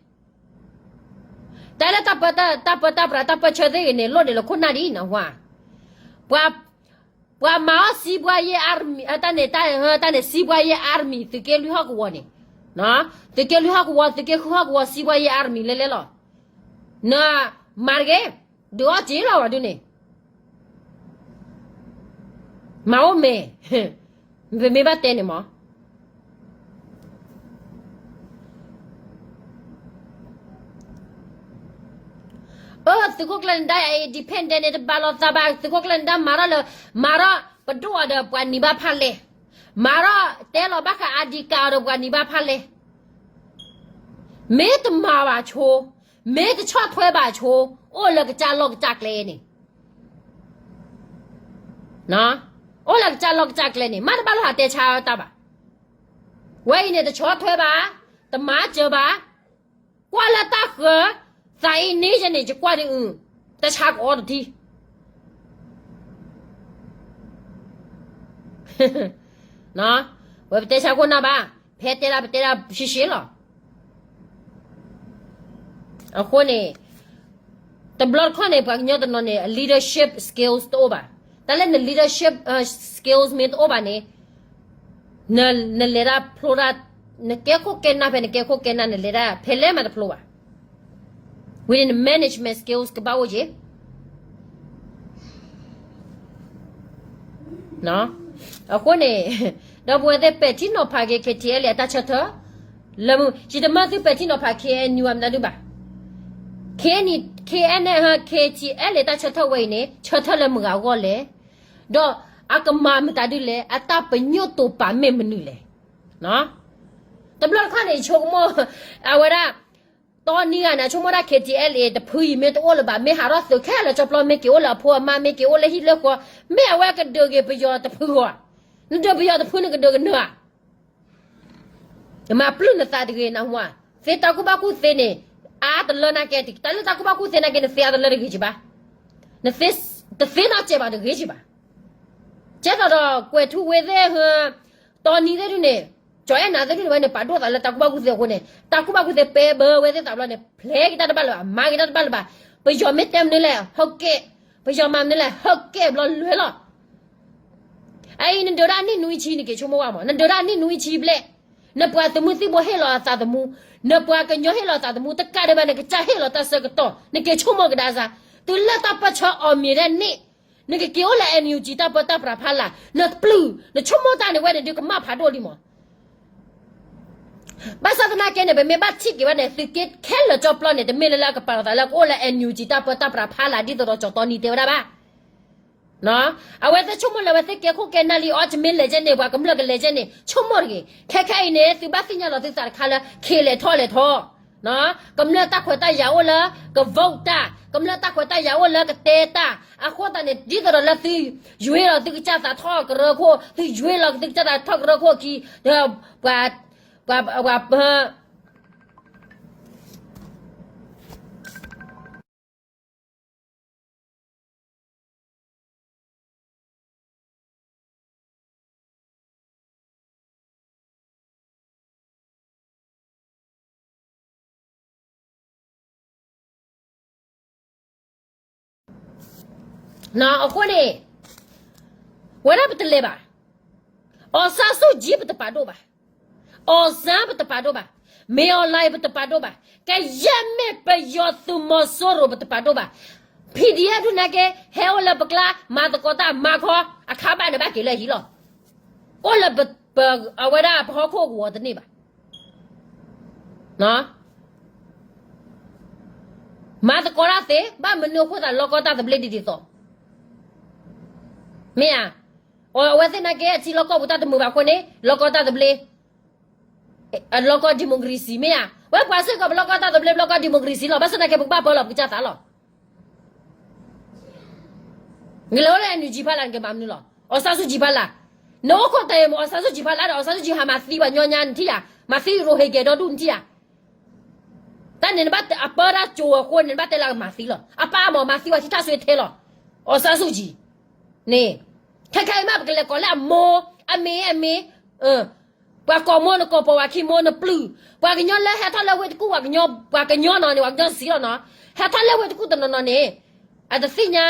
တၢ်လၢတၢ်ပၢတၢ်ပြးတၢ်ပၢဆှၢသ့ၣ်ဂ့ၤန့ၣ် လိၣ်ဒံးလၢခိၣ်နၢ်ဒ်အံၤနီၤ, ပှၤမၤအီၣ်စံးပှၤယဲၢ် army တၢ်န့ၣ် တၢ်န့ၣ်စံးပှၤယဲၢ် army သုးက့လွံၢ်ဟီၣ်ကဝီၤန့ၣ်, သုးက့လွံၢ်ဟီၣ်ကဝီၤ သုးက့ဃုဟီၣ်ကဝီၤ စံးပှၤယဲၢ် army လဲလဲလီၤ. နမၤတဂ့ၤ, ဒုးအီၣ်စ့လီၤဝဲဒုးန့ၣ်, မၤအိၣ်မဲာ်, ပမ့ၢ်ဘၣ်တဲန့ၣ်မး, အၢ သုးခိၣ်ကျၢၢ်နဒါ independent န့ၣ် တဘၣ်လိာ်သးဘၣ်, သုးခိၣ်ကျၢၢ်နဒါ မၤထီၣ်လၢ မၤထီၣ်ပဒိၣ်အီၤဒီးပှၤနံၤဘၣ်ဖၣ်လဲၣ်, မၤထီၣ်တဲလီၤဘၣ်ဃး ID card အီၤဒီးပှၤနံၤဘၣ်ဖၣ်လဲၣ်, မ့ၢ်တမၤဘၣ်ဆိ, မ့ၢ်တဆီၣ်ထွဲဘၣ်ဆိ, အိၣ်လၢကစၢ်လီၢ်ကစၢ်ကျဲန့ၣ် အိၣ်လၢကစၢ်လီၢ်ကစၢ်ကျဲန့ၣ် မ့ၢ်တဘၣ်လိာ်ဟးတဲဆါတၢ်ဘၣ်. ဝဲအံၤန့ၣ် တဆီၣ်ထွဲဘၣ်, တမၤစၢၤဘၣ်, ကွၢ်လၢတၢ်ဃၢၤ, သးအံၤန့ၣ်ယဲန့ၣ် ယကွၢ်ဒ်အုၣ်, တဆါကအီတထံ ဝဲပတဲဆါခိၣ်နၢ်ဘၣ်, ဖဲတဲဒၣ်ပတဲဒၣ်ရှဲရှဲလီၤ. အဃိန့ၣ် တဘျီတခီၣ်န့ၣ် ပှၤကညီတနီၤန့ၣ် အ leadership skills တအိၣ်ဘၣ်. တၢ်လၢန leadership skills မ့ၢ်တအိၣ်ဘၣ်န့ၣ် နလဲၤတၢ်ဖျိတၢ်, နကဲခိၣ်ကဲနၢ်ဖဲနကဲခိၣ်ကဲနၢ် နလဲၤတၢ်ဖဲလဲၣ်မးတဖျိဘၣ်. ဝံၤန့ၣ်န management skills ကဘၣ်အိၣ်က့ၤ အဃိန့ၣ် ဒီပုၢ်ဝဲၢ်သ့ၣ် ပဲာ်ထံနီၤဖးက့ၤ KTLA အတၢ်ဆၢထၢၣ်, လၢမုၢ် ယတမၢသုပဲာ်ထံနီၤဖး KNU အမနုၤဒုဘၣ်. KNU, KNU, KTLA တၢ်ဆၢထၢၣ်ဝဲအံၤန့ၣ် ဆၢထၢၣ်လၢမုၢ်ဂၤအဂီၢ်လဲၣ်, ဒီးအကမၤမတၤဒုလဲၣ်, အတၢ်ပညိၣ်တိာ်ပာ်မ့ၢ်မနုၤလဲၣ်. တဘျီတခီၣ်န့ၣ် ယဆိကမိၣ် အဝဲဒၣ် တီနံဂၤန့ၣ် အဆိကမိၣ်ဒၣ် KTLA တဖုအံၤမ့ၢ်တအိၣ်လၢၤဘၣ်, မ့ၢ်ဟးထီၣ်သုးခဲလၢာ်ကၠီပျီ မ့ၢ်က့ၤအိၣ်လၢအဖိအမါ မ့ၢ်က့ၤအိၣ်လၢဟံၣ်လၢဃီ, မ့ၢ်အဝဲကဒုးက့ၤပယီၤတဖုဧါ. နဒုးပယီၤတဖု နကဒုးကနၢၤဧါ. မၤပျုၢ်နသးတဂ့ၤနဟူဧါ. သ့တၢ်ကူၣ်ဘၣ်ကူၣ်သ့န့ၣ် အါတလၢနာ်က့, တၢ်လၢတၢ်ကူၣ်ဘၣ်ကူၣ်သ့နာ်က့ နသ့အါတလၢတဂ့ၤကဘၣ်, တသ့နီတစဲးဘၣ်တဂ့ၤကဘၣ်. ကဲသိးဒီးကွဲးထူဝ့သ့ၣ်, တီနံသ့ၣ်ဒုန့ၣ်, ကၠီအဲၣ်နၤသ့ၣ်ဒုန့ၣ် ဝဲန့ၣ်ပာ်ဒိၣ်သးလၢတၢ်ကူၣ်ဘၣ်ကူၣ်သ့အဃိန့ၣ် တၢ်ကူၣ်ဘၣ်ကူၣ်သ့ပဲဘၢဝဲသ့ၣ်သးဘျီန့ၣ် ဖျဲးက့ၤတၢ်တဘၣ်လၢၤဘၣ်, မၤက့ၤတၢ်တဘၣ်လၢၤဘၣ်. ပယီၤမ့ၢ်တဲမနုၤလဲၣ် ဟဲကဲ, ပယီၤမၤမနုၤလဲၣ် ဟဲကဲဘျီလွဲလီၤ. အအံၤ နဒုးဒၣ်နံၣ်နွံဆံ နက့ၤဆိကမိၣ်ဝဲမး, နဒုးဒၣ်နံၣ်နွံဆံဘျဲၣ်, နပှၤသုးမုၢ်သံၣ်ဘိဟ့ၣ်လီၤအသးသမူ, နပှၤကညီဟ့ၣ်လီၤအသးသမူ တကးဒံးဘၣ် နကစၢ်ဟ့ၣ်လီၤတၢ်ဆၢကတီၢ် နက့ၤဆိကမိၣ်ကဒါစ့ၢ်, တုၤလၢတၢ်ပၢဆှၢအီၤမ့ၤဒၣ်န့ၣ်, နကက့ၤအိၣ်လၢ NUG တၢ်ပၢတၢ်ပြးဖးလာ်, နပျုၢ် နဆိကမိၣ်တၢ်န့ၣ်ဝဲန့ၣ်ဒုးကမၣ်ဖးဒိၣ်လံမး. ဘၣ်ဆၣ်သနာ်က့န့ၣ် ပမ့ၢ်ဘၣ်ထံၣ်က့ၤဝဲန့ၣ် သုးက့ခဲလၢာ်ကၠီပျီန့ၣ် တမ့ၢ်လၢလၢအကပာ်လီၤသးလၢကအိၣ်လၢ NUG တၢ်ပၢတၢ်ပြးဖးလာ် ဒ်သိးဒီးကၠီတီနံတဲဝဲဒၣ်ဘၣ်. အဝဲသ့ၣ်ဆိကမိၣ်လၢအဝဲသ့ၣ်ကဲခိၣ်ကဲနၢ်လံအီၤ တမ့ၢ်လဲၤကဲန့ၣ် ပှၤကမျၢၢ်ကလဲၤကဲန့ၣ် ဆိကမိၣ်တဂ့ၤ. ခဲခဲအံၤန့ၣ် သုဘၣ်သ့ၣ်ညါလီၤသုသးတခါလၢ ခ့လဲၤထီၣ်လဲၤထီၣ် ကမျၢၢ်တၢ်ခွဲးတၢ်ယာ်အိၣ်လၢက vote တၢ်, ကမျၢၢ်တၢ်ခွဲးတၢ်ယာ်အိၣ်လၢကတဲတၢ်, အဃိသတးန့ၣ် ဒ်သိးဒီးလၢသုယွ့လီၤသုကစၢ်သးထီၣ်ကရၢခိၣ်, သုယွ့လီၤသုကစၢ်သးထီၣ်ကရၢခိၣ်ခံ, ပှၤ, ပှၤ, ပှၤ, အဃိန့ၣ် ဝဲဒၣ်ပတလဲၤဘၣ်. အောင်ဆန်းစုကြည် ပတပာ်ဒိၣ်ဘၣ်. အောင်ဆန်း ပတပာ်ဒိၣ်ဘၣ်. မင်းအောင်လှိုင် ပတပာ်ဒိၣ်ဘၣ်. ကယဲၢ်မ့ၢ်ပယီၤသုးမီၤစိရိၤ ပတပာ်ဒိၣ်ဘၣ်. PDF ဒုးနာ်က့ ဟဲအိၣ်လၢပကျါ မၤသကိးတၢ်မၤခီ အခါဘၣ်န့ၣ်ဘၣ်က့ၤလၢဟံၣ်လီၤ. အိၣ်လၢပ, ပ, အဝဲဒၣ်ပဟီၣ်ခိၣ်ကဝီၤတန့ၢ်ဘၣ်. မၤသကိးတၢ်သ့ ဘၣ်မနုၤအဃိသတးလီၢ်ကီၢ်တၢ်သဘျ့ဒ်ဒ်သိး မ့ၢ်ဧါ. အဝဲသ့ၣ်နာ်က့ အထံလီၢ်ကီၢ်ပူၤတၢ်တမုာ်ဘၣ်အဃိန့ၣ် လီၢ်ကီၢ်တၢ်သဘျ့, လီၢ်ကီၢ် democracy မ့ၢ်ဧါ. ဝဲပှၤစ့ၢ်ကီး ပလီၢ်ကီၢ်တၢ်သဘျ့ ပလီၢ်ကီၢ် democracy လီၤ. ဘၣ်ဆၣ်သနာ်က့ ပကဘၣ်ပၢလီၤပကစၢ်သးလီၤ. နကလဲၤအိၣ်လၢ NUG ဖီလာ် နကမၤမနုၤလီၤ. အောင်ဆန်းစုကြည် ဖီလာ်, နအိၣ်ခိးတၢ်အံၤမ့ၢ် အောင်ဆန်းစုကြည် ဖီလာ်ဒီး အောင်ဆန်းစုကြည် ဟးမၤသံပှၤကညီညါ နထံၣ်ဧါ. မၤသံ ရိုဟင်ဂျာ ဒီဒူၣ် နထံၣ်ဧါ. တၢ်န့ၣ် နဘၣ်အပၢတၢ်ကၠိအဃိန့ၣ် နဘၣ်တဲလၢကမၤသံလီၤ. အပၢ်မ့ၢ်မၤသံဝဲထံၣ်တၢ်ဆှၢထဲလီၤ. အောင်ဆန်းစုကြည် န့ၣ်, ခဲခဲအံၤမး ပကလဲၤကိးလၢအမိၢ်, အမ့ၢ်, အမ့ၢ်, ပှၤကိးမိၢ် နကိးပိာ်ဝဲခံမိၢ် နပျုၢ်, ပှၤကညီလၢဟဲထီၣ်လၢဝ့ၢ်တကူၣ် ပှၤကညီ, ပှၤကညီနီၤန့ၣ် ပှၤကညီစံးလီၤနီၤ, ဟဲထီၣ်လၢဝ့ၢ်တကူၣ်တနီၤနီၤန့ၣ်, အတသ့ၣ်ညါ,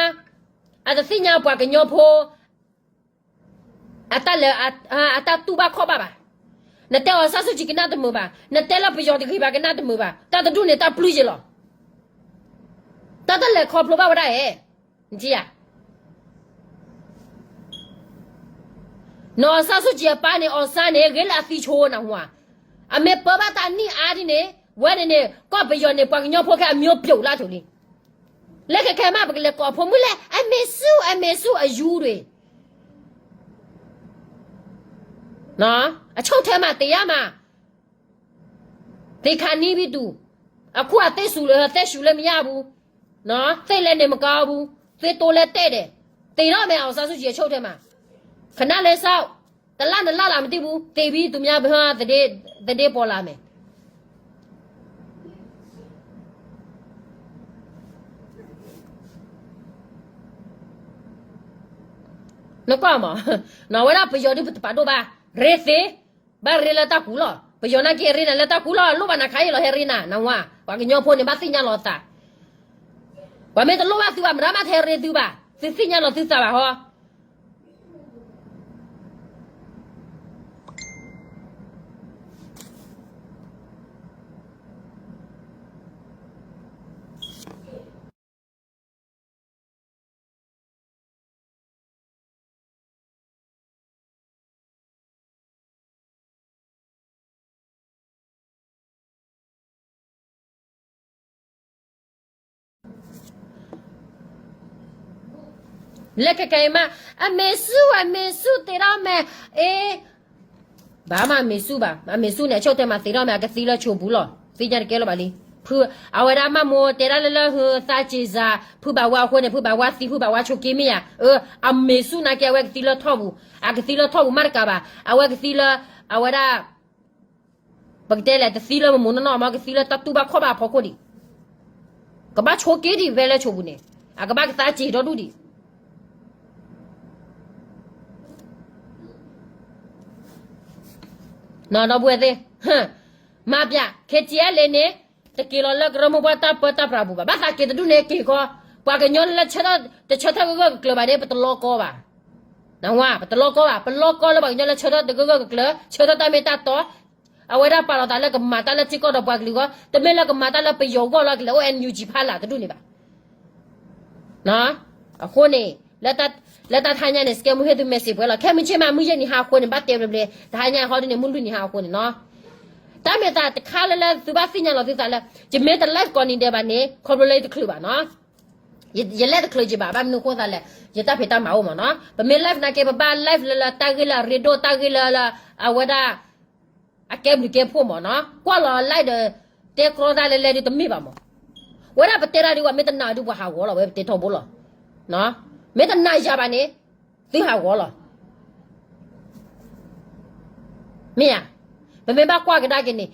အတသ့ၣ်ညါပှၤကညီဖိ အတၢ်လၢ, အတၢ်တူၢ်ဘၣ်ခီၣ်ဘၣ်ဘၣ်. နတဲအောင်ဆန်းစုကြည် ကနၣ်တမုာ်ဘၣ်, နတဲလၢပယီၤတဂ့ၤဘၣ် ကနၣ်တမုာ်ဘၣ်, တၢ်တဒူၣ်န့ၣ် တၢ်ပျုၢ်ယဲလီၤ. တၢ်တလဲၤခီဖျိဘၣ်ဝဲဒၣ်ဧါ. နထံၣ်ဧါ. နအောင်ဆန်းစုကြည် အပၢ်န့ၣ် အောင်ဆန်း န့ၣ် ဂ့ၤလၢအသံဆိနၢ်ဟူဧါ. အမ့ၢ်ပၢဘၣ်တၢ်နံၣ်အါဒ်န့ၣ် ဝဲန့ၣ်န့ၣ် ကီၢ်ပယီၤန့ၣ် ပှၤကညီဖိခဲအမျိုးပြုတ်လၢ်ထိၣ်လံ. လၢခဲခဲမး ပကလဲၤကိးအဖိမုၣ်လဲၣ် အမေစု အမေစု အယူတွေ အချုပ်ထဲမှာ တရားမ သေခါနီးပြီသူ, အခုအသက်ရှူလ, အသက်ရှူလည်းမရဘူး, နော်, သိပ်လည်းနေမကောင်းဘူး, သွေးတိုးလည်းတက်တယ်, သေတော့မယ် အောင်ဆန်းစုကြည် အချုပ်ထဲမှာ, ခဏလေးစောင့်. တလၢ်နလၢ်လၢမတံၢ်ဘူး သ့ဘံ သူများ သဒ့ သဒ့ပေါ်လာမယ်. နကွၢ်မး, နဝဲဒၣ်ပယီၤဒုးပတပာ်ဒိၣ်ဘၣ်, ရ့သ့, ဘၣ်ရ့လၢတၢ်ကူလီၤ. ပယီၤနာ်က့ရ့နၤလၢတၢ်ကူလီၤ, လိၣ်ဘၣ်နၤခါအံၤလီၤ ဟဲရ့နၤ, နဝၤ, ပှၤကညီဖိန့ၣ် ဘၣ်သ့ၣ်ညါလီၤသး. ပှၤမ့ၢ်တလိၣ်ဘၣ်သုဘၣ် မတၤမးတဟဲရ့သုဘၣ်, သုသ့ၣ်ညါလီၤသုသးဘၣ်ဟီ. လဲၤကကဲမး, အမေစု အမေစု သ့ထီၣ်မဲ, အ့, ဘၣ်မးအမေစုဘၣ်, အမေစုန့ၣ် အဆိကတၢၢ်မးသ့ထီၣ်မဲ အကသံလၢဆိပူၤလီၤ, သ့ၣ်ညါတကဲလၢၤဘၣ်လံ. ဖု, အဝဲဒၣ်မးမိၢ်တဲဒၣ်လၢလၢဟၢသးစ့ၤစၤ, ဖုဘၣ်ဝါအဃိန့ၣ် ဖုဘၣ်ဝါသံ ဖုဘၣ်ဝါဆိးက့မ့ၢ်ဧါ, အ့, အမေစုနာ်က့ အဝဲကသံလၢထီၣ်ပူၤ, အကသံလၢထီၣ်ပူၤမးတကးဘၣ်, အဝဲကသံလၢ, အဝဲဒၣ် ပကတဲလဲၣ် တသံလၢမမိၢ်နီၢ်နီၢ်မး ကသံလၢတၢ်တူၢ်ဘၣ်ခီၣ်ဘၣ်အဖီခိၣ်ဒံး, ကဘၣ်ဆိးက့ဒံးဖဲလၢဆိပူၤန့ၣ်, အကဘၣ်ကသးစ့ၤဒီဒူၣ်ဒံး. နီၢ်ဒီပုၢ်ဝဲၢ်သ့ၣ်, မၤပျး KTLA န့ၣ်, တက့ၤလီၤလၢကရၢမိၢ်ပှၢ်တၢ်ပၢတၢ်ပြးပူၤဘၣ်, ဘၣ်သးက့ၤတဒူၣ်န့ၣ်က့ၤခီ, ပှၤကညီလၢဆၢထၢၣ်တဆၢထၢၣ်ဂၢၢ်ဂၢၢ်ကကျၢၤဘၣ်န့ၣ် ပတလီကီဘၣ်. နဝၤ, ပတလီကီဘၣ်, ပလီကီလၢပှၤကညီလၢဆၢထၢၣ်တဂၢၢ်ဂၢၢ်ကကျၢၤ, ဆၢထၢၣ်တၢ်မ့ၢ်တၢ်တီ, အဝဲဒၣ်ပာ်လီၤသးလၢကမၤတၢ်လၢထံကီၢ်ဒီးပှၤကလုာ်ဂီၢ်, တမ့ၢ်လၢကမၤတၢ်လၢပယီၤဂီၢ်လၢကလဲၤအိၣ် NUG ဖးလၢ်တဒူၣ်န့ၣ်ဘၣ်. အဃိန့ၣ်, လၢတၢ်ထါညါန့ၣ် စကဲမုၢ်ဟ့ၣ်သု message ပှဲၤလီၤ, ခဲမုၢ်ဆ့ၣ်မး မုၢ်ယဲၢ်နံၤဟါအဃိန့ၣ် ဘၣ်တဲဘျဲဘျဲ, တဟါညါဟီဒ်န့ၣ် မုၢ်လွံၢ်နံၤဟါအဃိန့ၣ်နီၤ. တၢ်မ့ၢ်သးတခါလၢလၢသုဘၣ်သ့ၣ်ညါလီၤသုသးလၢ, ယမ့ၢ်တ live ကိးနံၤဒဲးဘၣ်န့ၣ် ခီဖျိလၢယတချုးဘၣ်နီၤ. ယလဲၤတချုးက့ဘၣ်, ဘၣ်မနုၤဃိသးလဲၣ်, ယတၢ်ဖံးတၢ်မၤအိၣ်မးနီၤ. ပမ့ၢ် live နာ်က့ ပဘၣ် live လၢလၢတၢ်ဂ့ၢ်လၢအရ့ဒိၣ်, တၢ်ဂ့ၢ်လၢလၢအဝဲဒၣ် အကဲဘျုးကဲဖှိၣ်မးနီၤ. ကွၢ်လီၤ live ဒီး တဲကြီတၢ်လဲၤလဲၤဒုးတမ့ၢ်ဘၣ်မး. ဝဲဒၣ်ပတဲတၢ်ဒုး ပှၤမ့ၢ်တနာ်ဒုး ပှၤဟးဂီၤလီၤ, ဝဲပတဲထီဘိလီၤ. မ့ၢ်တနာ်ယၤဘၣ်န့ၣ်, သုဟးဂီၤလီၤ. မ့ၢ်ဧါ. ပမ့ၢ်ဘၣ်ကွၢ်ကဒါက့ၤန့ၣ်,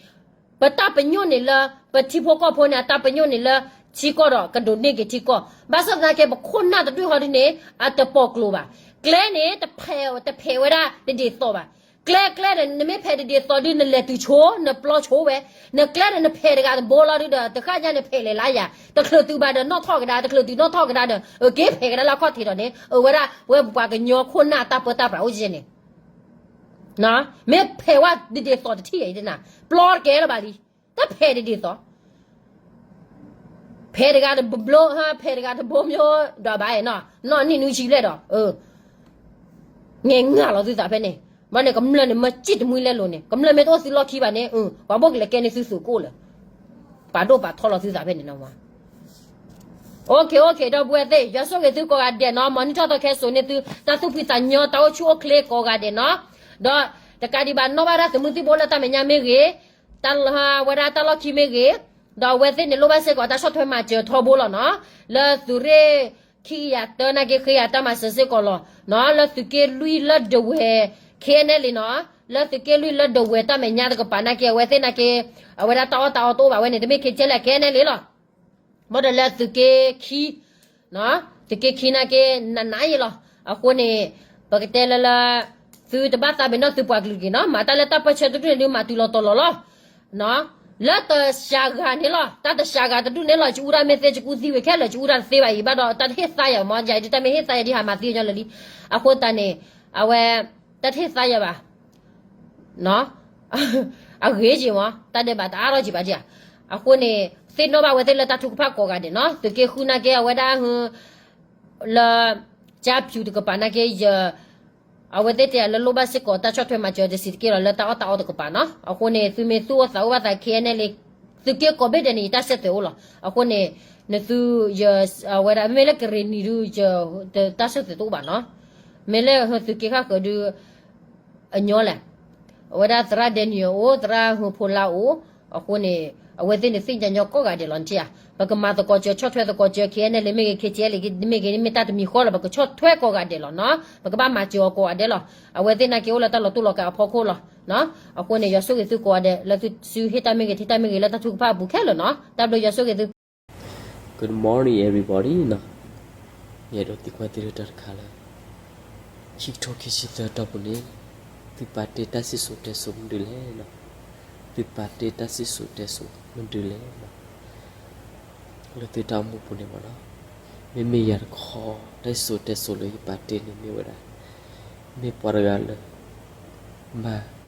ပတၢ်ပညိၣ်န့ၣ်လၢ ပထံဖိကီၢ်ဖိန့ၣ် အတၢ်ပညိၣ်န့ၣ်လၢ ထံကီၢ်ဒီးကဒိးန့ၢ်က့ၤထံကီၢ်, ဘၣ်ဆၣ်သနာ်က့ ပခိၣ်နၢ်တဒူၣ်ဟီဒုန့ၣ် အတပိာ်ကျိၤဘၣ်. ကျဲန့ၣ် တဖဲးဝဲဒၣ်တဒ်သိးဘၣ်. ကျဲကျဲဒီး နမ့ၢ်ဖဲးတဒ်သိးဒုး နလဲၤတုၤဆိ, နပျီဆိဝဲ, နကျဲဒီး နဖဲးတဂၤတဘိလီၤဒုးဒီး တဃၣ်ညါန့ၣ်ဖဲးလဲၤလၢယၤ, တချုးတုၤဘၣ်ဒီးနီၣ်ထီၣ်ကဒါ, တချုးတုၤနီၣ်ထီၣ်ကဒါဒီး အက့ၤဖဲးကဒါလၢအခီၣ်ထံးဒီးန့ၣ် အဝဲဒၣ်ဝဲပှၤကညီခိၣ်နၢ်တၢ်ပၢတၢ်ပြးအိၣ်ကဲန့ၣ် မ့ၢ်ဖဲးဝဲဒၣ်တဒ်သိးတထံၣ်အံၤတနၤ, ပျီတကဲလၢၤဘၣ်လံ, တဖဲးတဒ်သိး, ဖဲးတဂၤတဘိ, ဖဲးတဂၤတဘိ မျိုး ဒီးဘၣ်နီၤ, နီၢ်နံၣ်နွံဆံဘျဲၣ်ဒီး, ငဲၤငၢ်လီၤသုသးဖဲန့ၣ်, ဘၣ်န့ၣ်ကမျၢၢ်န့ၣ် မၢစံၣ်တမှံလဲလိာ်န့ၣ်, ကမျၢၢ်မ့ၢ်တအိၣ်သုလီၢ်ခံဘၣ်န့ၣ်, ပှၤဘိၣ်ကလဲၤကဲန့ၢ်သုသုးကိၣ်လၢၤ, ပာ်ဒိၣ်ပာ်ထီလီၤသုသးဖဲန့ၣ်နီၤ. အိၣ်ခ့ အိၣ်ခ့ ဒီပုၢ်ဝဲၢ်သ့ၣ်, ယွၤဆိၣ်ဂ့ၤသုကိးဂၤဒဲးနီၤ, မ်နံၣ်ထီၣ်သီခဲစိာ်န့ၢ်သု တၢ်သူၣ်ဖှံသးညီ တၢ်အိၣ်ဆူၣ်အိၣ်ချ့ကိးဂၤဒဲးနီၤ, ဒီးတကးဒံးဘၣ် နီၣ်ဘၣ်ဒၣ်သုးမုၢ်သံၣ်ဘိလၢတၢ်မဲာ်ညါမ့ၢ်ဂ့ၤ, တၢ်ဝဲဒၣ်တၢ်လီၢ်ခံမ့ၢ်ဂ့ၤ, ဒီးအဝဲသ့ၣ်န့ၣ်လိၣ်ဘၣ်စ့ၢ်ကီးတၢ်ဆီၣ်ထွဲမၤစၢၤထီဘိလီၤနီၤ, လၢသုးရ့ၣ်ခံကယၤတၢနာ်က့ ဃ့ယၤတၢ်မၤစၢၤစ့ၢ်ကီးလီၤနီၤ, လၢသုးက့လွံၢ်လၢဒဝဲၢ် ခဲအံၤန့ၣ်လံနီၤ, လၢသုးက့လွံၢ်လၢဒဝဲၢ်တၢ်မဲာ်ညါတကပၤနာ်က့ အဝဲသ့ၣ်နာ်က့ အဝဲဒၣ်တၢ်အီၣ်တၢ်အီတအိၣ်ဘၣ်ဝဲန့ၣ် တမ့ၢ် ခဲအံၤန့ၣ်လံလီၤ. ဘၣ်ဒီးလၢသုးက့ခံ, သုးက့ခံနာ်က့ နးနးယံၤလီၤ. အဃိန့ၣ် ပကတဲလၢလၢ သုတဘၣ်သးပ့ၤနီၣ်သုပှၤကလုာ်တဂ့ၤနီၤ, မၤတၢ်လၢတၢ်ပၢဆှၢတဒူၣ်န့ၣ်ဒုး မၤတုၤလီၤတီၤလီၤလီၤ. လၢတစှၤဂၤန့ၣ်လီၤ, တၢ်တစှၤဂၤတဒူၣ်န့ၣ်လီၤ, ယအူဒၣ်မ့ၢ်သ့ ယကအူသံဝံၤခဲလၢာ် ယအူဒၣ်တသ့ဘၣ်အံၤ ဘၣ်ဒီးတၢ်တဟ့ၣ်သါယၤမး, ယၤဒုးတၢ်မ့ၢ်ဟ့ၣ်သါယၤဒုး ဟးမၤသံညီလၢာ်လံ. အဃိသတးန့ၣ် အဝဲ တၢ်တဟ့ၣ်သါယၤဘၣ် အဂ့ၤက့ၤမး, တၢ်ဒဲးဘးတအါထီၣ်က့ၤဘၣ်ဒံးဧါ. အဃိန့ၣ် သ့ၣ်နီၣ်ဘၣ်ဝဲသ့ၣ်လၢတၢ်ထုကဖၣ်ကိးဂၤဒဲးနီၤ, သုးက့ဃုနာ်က့ အဝဲဒၣ် လၢ ကၠၢ်ဖၠူတကပၤနာ်က့ ယ အဝဲသ့ၣ်တဲလၢလိၣ်ဘၣ်စ့ၢ်ကီးတၢ်ဆီၣ်ထွဲမၤစၢၤတဆံးတက့ၢ်လီၤ လၢတၢ်အီၣ်တၢ်အီတကပၤနီၤ. အဃိန့ၣ် သုမ့ၢ်သူၣ်အိၣ်သးအိၣ်ဘၣ်သး ခဲအံၤန့ၣ်လံ, သုးက့ကိးဘ့ၣ်ဒဲးန့ၣ် ယတၢ်ဆၢတဲာ်အိၣ်လီၤ. အဃိန့ၣ် နသု ယ အဝဲဒၣ် မ့ၢ်လၢကရ့ၣ်နံၤဒုး ယ တၢ်ဆၢတဲာ်တအိၣ်ဘၣ်နီၤ. မ့ၢ်လၢသုးက့ဃၣ်ဃၢၤဒုး အညီလဲၣ်. အဝဲဒၣ်သရၣ်ဒဲနံၣ်အိၣ်, သရၣ်ဟၢဖိလါအိၣ်, အဃိန့ၣ် အဝဲသ့ၣ်န့ၣ်သ့ၣ်ညါညီကိးဂၤဒဲးလီၤ နထံၣ်ဧါ. ပကမၤသကိးစၢၤဆီၣ်ထွဲသကိးစၢၤ ခ့ၣ်အဲၣ်နဲၣ်လ့မ့ၢ်ဂ့ၤ ခ့ၣ်ထံၣ်အဲၣ်လ့မ့ၢ်ဂ့ၤ မ့ၢ်တၢ်တမံၤဃီလီၤ ပကဆီၣ်ထွဲကိးဂၤဒဲးလီၤနီၤ ပကဘၣ်မၤစၢၤအီၤကိးဂၤဒဲးလီၤ. အဝဲသ့ၣ်နာ်က့အိၣ်လၢတၢ်လီၤတူာ်လီၤကာ်အဖီခိၣ်လီၤ. အဃိန့ၣ် ယွၤဆိၣ်ဂ့ၤသုကိးဂၤဒဲး လၢသုစုဟ့ၣ်တၢ်မ့ၢ်ဂ့ၤ ထံၣ်တၢ်မ့ၢ်ဂ့ၤ လၢတၢ်ထုကဖၣ်အပူၤခဲလၢာ်နီၤ တၢ်ဘျုးယွၤဆိၣ်ဂ့ၤသု Good morning everybody နီၤ, ယအဲၣ်ဒိးသံကွၢ်သုလၢတၢ်တခါလၢ ခံကထိခံဆံသၢတီၢ်ပူၤန့ၣ် သုပာ်တ့ၢ်တၢ်စံၣ်စိၤတဲစိၤမနုၤလဲၣ်နီၤ, သုပာ်တ့ၢ်တၢ်စံၣ်စိၤတဲစိၤမနုၤလဲၣ်နီၤ, လၢသုတၢ်အိၣ်မူပူၤန့ၣ်မ့ၢ်နီၤ, မ့မ့ၢ်ယၤတခီ တၢ်စံၣ်စိၤတဲစိၤလၢယပာ်တ့ၢ်န့ၣ်မ့ၢ်ဝဲဒၣ် မ့ၢ်ပှၤတဂၤလၢ မၤ